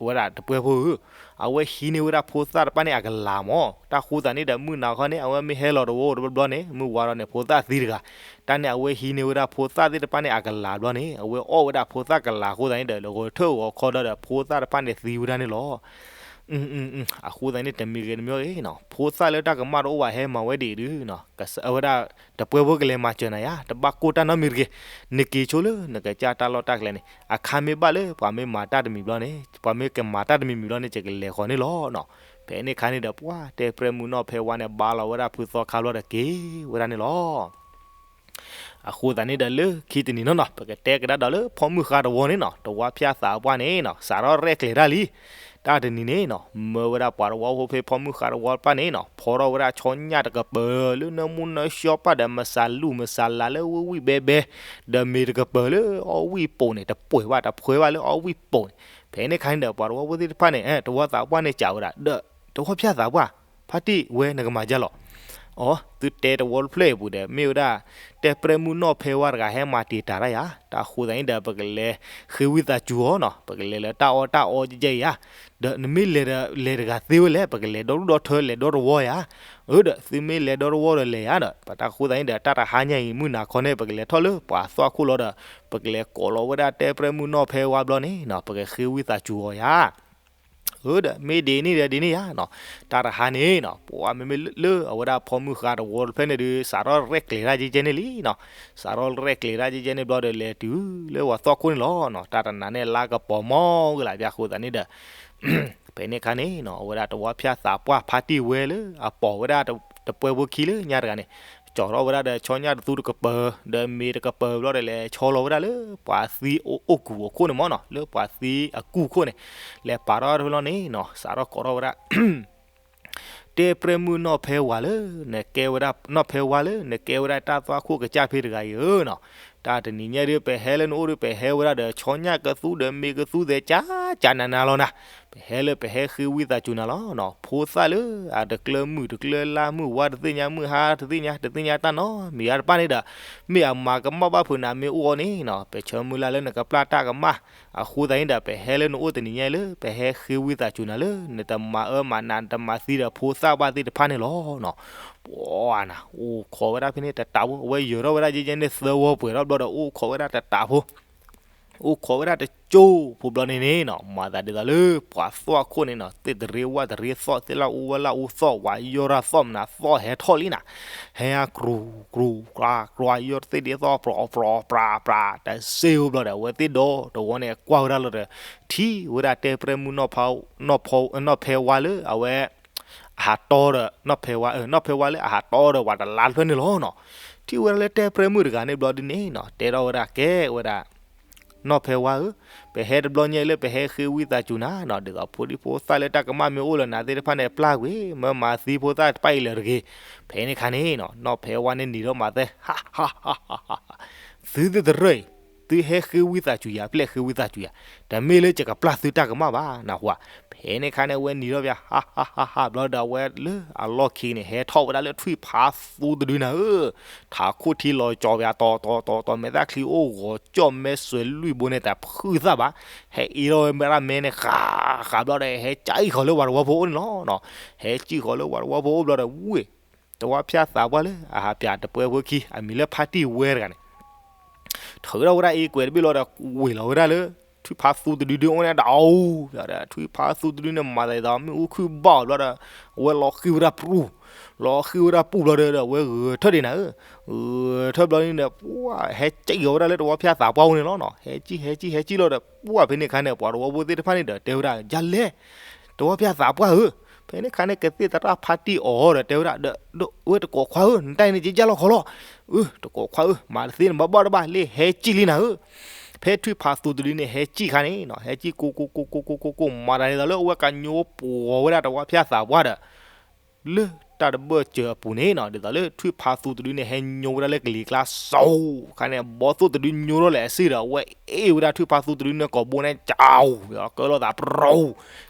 ဝဲဒၣ်တပှဲဖိဧၢ, အဝဲဟံးန့ၢ်ဝဲဒၣ်ဖိသၣ်တဖၣ်န့ၣ်အကလၤမး, တၢ်ဃိသးန့ၣ်ဒီး မုၢ်နၤခီန့ၣ် အဝဲမ့ၢ်ဟဲလီၤတဝီတဘျီဘျီန့ၣ် မုၢ်ဝါဒီးန့ၣ် ဖိသၣ်သံတဂၤ, တၢ်န့ၣ်အဝဲဟံးန့ၢ်ဝဲဒၣ်ဖိသၣ်သ့ၣ်တဖၣ်န့ၣ်အကလၤဘျီန့ၣ် အဝဲအီၣ်ဝဲဒၣ်ဖိသၣ်ကလၤအဃိသးန့ၣ်ဒီး ဂီၤထၢၣ်ဂီၤခီဒီး ဖိသၣ်တဖၣ်န့ၣ်သံဝဲဒၣ်န့ၣ်လီၤ. အဃိသးန့ၣ် တမံၤဂ့ၤတမံၤဂ့ၤနီၤ ဖိသၣ်လၢတၢ်ကမၣ်တအိၣ်ဘၣ်ဟဲမၤဝဲဒံးဒုးနီၤ, အဝဲဒၣ်တပှဲဖိကလဲၤမၤစၢၤနၤယါ, တဘၣ်ကိၢ်တၢ်နီတမံၤတဂ့ၤ, နက့ၤဆိလၢနကစၢ်တၢ်လီၢ်တၢ်ကျဲန့ၣ် အခါမ့ၢ်ဘၣ်လၢပှၤမ့ၢ်မၤတၢ်တမံၤဘျီန့ၣ် ပှၤမ့ၢ်ကမၤတၢ်တမံၤမံၤဘျီန့ၣ် ယကလဲၤဃီၤန့ၣ်လီၤနီၤ. ဖဲန့ၣ်ခါန့ၣ်ဒီး ပှၤတဲပြဲမုၢ်နီၢ်ဖဲဝါန့ၣ် ဘါလီၤဝဲဒၣ်ဖုသီခါဘျီဒီးက့ၤဝဲဒၣ်န့ၣ်လီၤ. အဃိသတးန့ၣ်ဒီးလၢခံတနံၤနီၢ်နီၢ် ပကတဲကဒါဒီးလၢဖီမုၢ်ဃါတဝီန့ၣ်နီၢ် တဝီဖၠၣ်သးပှၢ်န့ၣ်နီၢ် စးထီၣ်ရဲၣ်ကျဲၤတၢ်လံ. တၢ်တနံၤန့ၣ်နီၢ် မၢဝဲဒၣ်ပှၤတဝီဖိဖဲဖီမုၢ်ဃါတဝီတဖၣ်န့ၣ်နီၢ် ဖီထီၣ်ဝဲဒၣ်ဆီညၣ်တကပၤလၢနၢမူနၢဆှီပၢ်ဒီး မစၤလူၢ်မစၤလၤလၢဝံၣ်ဝံၣ်ဘဲဘဲ ဒီးမ့ၤတကပၤလၢအီၣ်ဝံၣ်ပိာ်န့ၣ် တပှဲၤဘၣ်တဖှဲဘၣ်လၢအီၣ်ဝံၣ်ပိာ်န့ၣ်. ဖဲန့ၣ်ခါန့ၣ်ဒီး ပှၤတဝီဖိသ့ၣ်တဖၣ်န့ၣ် တဝီသးပှၢ်န့ၣ်စံးဝဲဒၣ်ဒီး တဝီဖၠၣ်သးပှၢ် ဖါတံၢ်ဝဲနကမၤဒ်လဲၣ်. အိ သုတဲတဝီတဖျၢၣ်အံၤပူၤဒီး မ့ၢ်ဝဲဒၣ် တဲပြဲမုၣ်နီၢ်ဖဲဝါတဂၤဟဲမၤတံာ်တာ်တၢ်ယၤ, တၢ်ဃိသတးန့ၣ်ဒီး ပကလဲၤဃ့ဝံသးစူၤအီၤနီၢ်, ပကလဲၤလၢတၢ်အီၣ်တၢ်အီကဲကဲအံၤဧါ. ဒီးနမ့ၢ်လဲၤဒီး လဲၤတဂၤသ့ဝဲလဲၣ်, ပကလဲၤဒီဒူၣ်ဒီထၢလဲၤဒီတဝီယၤ. အၢ ဒီးသုမ့ၢ်လဲၤဒီတဝီဒီးလဲၤယၤဒီး ပတၢ်ဃိသတးန့ၣ်ဒီး တၢ်တဟါညါအံၤ မုၢ်နၤခီန့ၣ် ပကလဲၤထီၣ်လၢပှၤသွၣ်ခိၣ်လီၤဒီး ပကလဲၤကိးလီၤဝဲဒၣ်တဲပြဲမုၣ်နီၢ်ဖဲဝါဘျီန့ၣ်နီၢ်, ပကဃ့ဝံသးစူၤအီၤယၤ. အၢ ဒီးမ့ၢ်ဒ်န့ၣ်ဒီးဒ်န့ၣ်ယၤနီၢ်, တၢ်တဟါန့ၣ်နီၢ် ပှၤမ့မ့ၢ်လၢအဝဲဒၣ်ဖီမုၢ်ဃါတဝီတဖျၢၣ်န့ၣ်ဒီး စးထီၣ်ရဲၣ်ကျဲၤတၢ်ကဲကဲန့ၣ်လံနီၢ်, စးထီၣ်ရဲၣ်ကျဲၤတၢ်ကဲကဲန့ၣ်ဘျီဒီး လဲၤတုၤလၢပှၤသွၣ်ခိၣ်န့ၣ်လီၤနီၢ်, တၢ်တနၤန့ၣ်လါကပီၤမီၢ်ဂ့ၤလၢပျၢ်ဃိသတးန့ၣ်ဒီး ဖဲန့ၣ်ခါန့ၣ်နီၢ် အဝဲဒၣ်တဝီဖၠၣ်သးပှၢ်ဖါတံၢ်ဝဲလၢအပိာ်ဝဲဒၣ်တပှဲဖိခံလၢညါတဂၤန့ၣ် ကၠီထီၣ်ဝဲဒၣ်ဒီးဆီညၣ်တသူတကပၤ ဒီးမ့ၤတကပၤဘျီဒီး လဲၤဆီလီၤဝဲဒၣ်လၢပှၤသံအိၣ်ကူၣ်အခိၣ်န့ၣ်မီၢ်နီၢ်, လၢပှၤသံအကူၣ်ခိၣ်န့ၣ် လဲၤပာ်ထီၣ်တဖျၢၣ်လီၤန့ၣ်နီၢ်, စးထီၣ်ကိးထီၣ်ဝဲဒၣ် တဲပြဲမုၣ်နီၢ်ဖဲဝါလၢ နကဲဝဲဒၣ် နီၢ်ဖဲဝါလၢ နကဲဝဲဒၣ်တၢ်သွၣ်ခိၣ်ကစၢ်ဖဲတဂၤအံၤဧၢနီၢ်, တၢ်တနံၤညါဒီး ပဟဲလၢနအိၣ်ဒီး ပဟဲဝဲဒၣ်ဒီး ဆီညၣ်ကသူဒီးမ့ၤကသူသဲး ကၠါကၠါနးနးလီၤနၤ, ပဟဲလၢပဟဲဃ့ဝံသးစူၤနၤလီၤနီၢ်, ဖိသၣ်လၢအတကျၢၤမုၢ်တကျၢၤလါ မုၢ်ဝါတသ့ၣ်ညါ မုၢ်ဟါတသ့ၣ်ညါ တသ့ၣ်ညါတၢ်နီတမံၤအါတဖၣ်န့ၣ်ဒီး မ့ၢ်အမၤကမၣ်ဘၣ်ဖုးနၤမ့ၢ်အိၣ်အီၤန့ၣ်နီၢ်, ပဆၢမုၢ်လၢ်လၢနကပျၢ်တၢ်ကမၣ်, အဃိသတးန့ၣ်ဒီး ပဟဲလၢနအိၣ်တနံၤညါလၢ ပဟဲဃ့ဝံသးစူၤနၤလၢ နတမၤအၢမၤနး နတမၤသံဒီးဖိသၣ်ဘၣ်သ့ၣ်တဖၣ်န့ၣ်လီၤနီၢ်. ပှၤနၤ အိၣ်ခိးဝဲဒၣ်ဖဲန့ၣ်တတးဖိ အဝဲယၢၤထီၣ်ဝဲဒၣ်ယဲယဲန့ၣ်သၢဝီပှဲၤထီၣ်ဘျီဒီး အိၣ်ခိးဝဲဒၣ်တတးဖိ အိၣ်ခိးဝဲဒၣ်တကၠိဖိဘျီန့ၣ်န့ၣ်နီၢ်, မၤသးဒ်သိးလၢပှၤသွၣ်ခိၣ်န့ၣ်နီၢ် သ့ၣ်တရ့ဝၣ်တရ့သီၣ် သ့ၣ်လၢအူဝဲလၢအူသီၣ် ဝၤယီၢ်ရၣ်သီၣ်မနုၤသီၣ်ဟဲထီၣ်လံနၤ, ဟဲအကြူကြူကြူကြူ ယီၢ်သ့ၣ်ဒ့သီၣ် ပြီပြီပြီပြီ တစ့ဧိၤဘျီဒီး အဝဲသ့ၣ်ဒီတဝီန့ၣ် ကွၢ်ဝဲဒၣ်လီၤဒီး ထံၣ်ဝဲဒၣ်တဲပြဲမုၣ် နီၢ်ဖဲဝါလၢအဝဲ အဟးတီဒီး နီၢ်ဖဲဝါ နီၢ်ဖဲဝါလၢအဟးတီဒီးပှၤတလါတဖျၢၣ်န့ၣ်လီၤနီၢ်, ထံၣ်ဝဲဒၣ်လၢတဲပြဲမုၣ်တဂၤန့ၣ်ဘျီဒ်န့ၣ်နီၢ် တဲထီၣ်ဝဲဒၣ်ကဲဝဲဒၣ် နီၢ်ဖဲဝါဧၢ, ပဟဲတဘျီညါလၢပဟဲဃ့ဝံသးစူၤနၤနီၢ်, ဒ်သိးဖိဒံဖိသၣ်လၢတၢ်ကမၣ်မ့ၢ်အိၣ်လၢနၤသ့ၣ်တဖၣ်န့ၣ် ပျၢ်ကွံာ် မၢမၤသံဖိသၣ်တဖၣ်အံၤလၢၤတဂ့ၤ. ဖဲန့ၣ်ခါန့ၣ်နီၢ် နီၢ်ဖဲဝါန့ၣ်နံၤထီၣ်မၤသဲ သုသ့ၣ်တရၢၢ်အံၤ သုဟဲဃ့ဝံသးစူၤယၤ ဖဲလဲၣ်ဃ့ဝံသးစူၤယၤ, တမ့ၢ်လၢယကပျၢ်သုတၢ်ကမၣ်ဘၣ်နၢ်ဟူဧါ. ဖဲန့ၣ်ခါန့ၣ် အဝဲနံၤထီၣ်ပၠး ဟးဟးဟးဟး ဘျီဒီး အဝဲလၢအလီၢ်ခံန့ၣ် ဟဲထီၣ်ဝဲဒၣ်လၢထွံၣ်ဖးသူတဒုနၤဧၢ, ထးခိၣ်ထံလီၤကၠီပၠး တီၤတီၤတီၤတီၤ မဲာ်သၣ်ချံအိၣ်ဂီၤကၠီၣ် မဲာ်စွဲလွံၢ်ဘိန့ၣ် တဖုၣ်သၣ်ဘၣ်, ဟဲအ့ထီၣ်ဝဲဒၣ်မဲာ်န့ၣ် ဃးဃး ဘျီဒီး ဟဲကၠံၣ်ဃီၤလၢပှၤတဝီဖိအိၣ်န့ၣ်လီၤနီၢ်, ဟဲကၠံၣ်ဃီၤလၢပှၤတဝီဖိအိၣ်ဘျီဒီး ဝ့ၢ် တဝီဖၠၣ်သးပှၢ်လၢအဟးပၠးတပှဲဖိခံ အမံၤလၢဖါတံၢ်ဝဲတဂၤန့ၣ် ထုးထီၣ်ဝဲဒၣ်အ့ကွဲးတဘ့ၣ်လီၤဒီး ဝ့ၤလီၤဝဲဒၣ်လၢ ထွံၣ်ဖးသူတဒုဒုအိၣ်န့ၣ်ဒီး အူ ဘျီဒီး ထွံၣ်ဖးသူတဒုန့ၣ် မၤသးဒ်သိးမ့ၣ်အူခုၣ်ဘၣ်အီၤဘျီဒီး အဝဲလီၤဃံၤဝဲဒၣ်ပူၤ, လီၤဃံၤဝဲဒၣ်ပူၤဘျီဒီး အဝဲဂဲၤထၢၣ်ဒံးနၤဧၢ, ဂဲၤထၢၣ်ဘျီန့ၣ်ဒီး ပှၤဟဲကၠံၣ်ဃီၤဝဲဒၣ်လၢတဝီဖၠၣ်သးပှၢ်အိၣ်န့ၣ်လီၤနီၢ်, ဟဲကၠံၣ် ဟဲကၠံၣ် ဟဲကၠံၣ်လီၤဒီး ပှၤဖဲန့ၣ်ခါန့ၣ် ပှၤတဝီဖိသ့ၣ်တဖၣ်န့ၣ်ဒီး တဲဝဲဒၣ် ယၤလဲၣ် တဝီဖၠၣ်သးပှၢ်ဧၢ, ဖဲန့ၣ်ခါန့ၣ် ကသ့ၣ်သရၣ်ဖါတံၢ်အီၤဒီး တဲဝဲဒၣ်ဒီး ဝဲတကိးခွါဧၢ, နတၢ်အံၤန့ၣ် ကယၢ်လီၤခီလီၤ, အၢ တကိးခွါဧၢ, မၤတသ့န့ၣ် ဘၣ်ဘၣ်တဘၣ် လၢဟဲကၠံၣ်လံနၤဧၢ. ဖဲထွံၣ်ဖးသူတဒုန့ၣ် ဟဲကၠံၣ်ခါန့ၣ်နီၢ် ဟဲကၠံၣ်ကိၢ်ကိၢ်ကိၢ်ကိၢ်ကိၢ်ကိၢ်ကိၢ် မၤတၢ်ဒ်သိးလၢအဝဲကညိပှီၤဝဲဒၣ်တဝီဖၠၣ်သးပှၢ်ဒီး လၢတၢ်တဘၢၣ်စၢၤအပူၤန့ၣ်နီၢ် ဒ်သိးလၢထွံၣ်ဖးသူတဒုန့ၣ် ဟဲညိဝဲဒၣ်လၢကလံၤကျါစီၤ, ခါန့ၣ် ဘီသိၣ်တဒုညိထီၣ်လဲၣ်အစ့ၢ်ဒီး အဝဲအ့ၣ်ဝဲဒၣ်ထွံၣ်ဖးသူတဒုန့ၣ် ကိာ်ဘိန့ၣ် ကၠီ ကၢလီၤသးပြီၤ,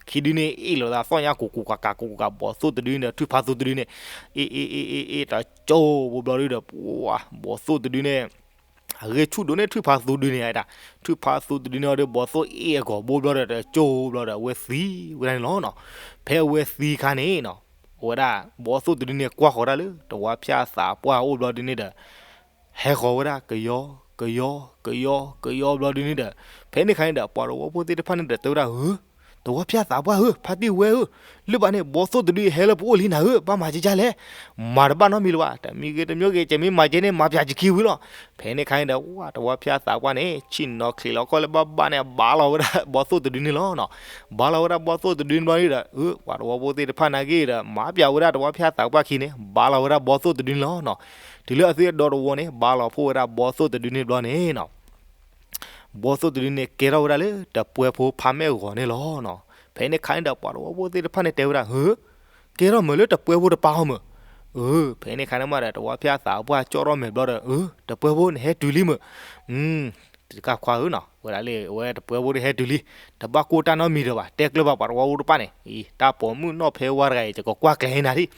ခံဒုန့ၣ် အ့ၣ်လိာ်သးသီၣ်ညါ ကိၢ်ကိၢ်ကးကး ကိၢ်ကိၢ်ကး ဘီသိၣ်တဒုန့ၣ် ထွံၣ်ဖးသူတဒုန့ၣ် အ့ၣ်အ့ၣ်အ့ၣ်အ့ၣ်အ့ၣ် တကၠိဘိဘျီဒုဒီး ပှၤ ဘီသိၣ်တဒုန့ၣ် အဂ့ၢ်ဆူၣ်ဒိၣ်န့ၢ်ထွံၣ်ဖးသူတဒုန့ၣ်ဒၣ်, ထွံၣ်ဖးသူတဒုန့ၣ်အီၤဒီး ဘီသိၣ်အ့ၣ်အကိာ်ဘိဘျီဒီး တကၠိဘျီဒီး အဝဲသံဝဲဒၣ်န့ၣ်လီၤနီၢ်. ဖဲအဝဲသံခါန့ၣ်နီၢ် အဝဲဒၣ် ဘီသိၣ်တဒုန့ၣ် ကွၢ်ဃီၤဒၣ်လၢ တဝီဖၠၣ်သးပှၢ်အိၣ်ဘျီဒုန့ၣ်ဒီး ဟဲဃီၤဝဲဒၣ် ကယီ ကယီ ကယီ ကယီဘျီဒုန့ၣ်ဒီး ဖဲန့ၣ်ခါန့ၣ်ဒီး ပှၤတဝီဖိသ့ၣ်တဖၣ်န့ၣ်ဒီး တဲဝဲဒၣ် ဧၢ တဝီဖၠၣ်သးပှၢ်ဧၢ, ဖါတံၢ်ဝဲဧၢ, လၢဘၣ်န့ၣ် ဘီသိၣ်တဒုဟဲလၢပအိၣ်လံနၤဧၢ, ဘၣ်မၤကကလဲၣ်, မၤတဘၣ်နီတမံၤလၢၤဘၣ်, တမံၤဂ့ၤတမံၤဂ့ၤ ကမ့ၢ်မၤကဲန့ၣ် မၤပၠးကခံဝံၤလီၤ. ဖဲန့ၣ်ခါန့ၣ်ဒီး ဝဲတဝီဖၠၣ်သးပှၢ်န့ၣ် ဆ့ၣ်နီၤချံးလီၤကီၢ်လၢဘၣ်ဘၣ်န့ၣ် ဘါလီၤဝဲဒၣ်ဘီသိၣ်တဒုန့ၣ်လီၤနီၤ. ဘါလီၤဝဲဒၣ်ဘီသိၣ်တဒုန့ၣ်ဘျီန့ၣ်ဒီး အၢ ပှၤတဝီဖိသ့ၣ်တဖၣ်နာ်က့ဒီး မၤပၠးဝဲဒၣ်တဝီဖၠၣ်သးပှၢ်ခံန့ၣ် ဘါလီၤဝဲဒၣ်ဘီသိၣ်တဒုန့ၣ်လီၤနီၤ. တုၤလၢအသုဒီတဝီန့ၣ် ဘါလီၤဖှိၣ်ဝဲဒၣ်ဘီသိၣ်တဒုန့ၣ်ဘျီန့ၣ်နီၤ ဘီသိၣ်တဒုန့ၣ် ကဲထီၣ်ဝဲဒၣ်လၢတပှဲၤဖိဖါမဲာ်ဂီၤန့ၣ်လီၤနီၤ. ဖဲန့ၣ်ခါန့ၣ်ဒီး ပှၤတဝီဖိသ့ၣ်တဖၣ်န့ၣ်တဲဝဲဒၣ် ဧၢ, ကဲထီၣ်မုာ်လၢတပှဲၤဖိတပၤအီၤမုာ်. အၢ ဖဲန့ၣ်ခါန့ၣ်မးဒီး တဝီဖၠၣ်သးပှၢ်ကၠီၣ်ထီၣ်မဲာ်ဘျီဒီး အၢ တပှဲၤဖိန့ၣ်ဟဲတုၤလံမုာ်. တကးခွါဧၢနီၤ, ဝဲဒၣ်လၢအဝဲတပှဲၤဖိန့ၣ်ဟဲတုၤလံ, တဘၣ်ကိၢ်တၢ်နီတမံၤဒီးဘၣ်, တဲကျၢၤဘၣ်ပှၤတဝီဖိတဖၣ်န့ၣ်, အံၤ တၢ်ပိာ်မုၣ်နီၢ်ဖဲဝါတဂၤအံၤ ယကကွၢ်ကျဲၤဟံးနၤဒံး.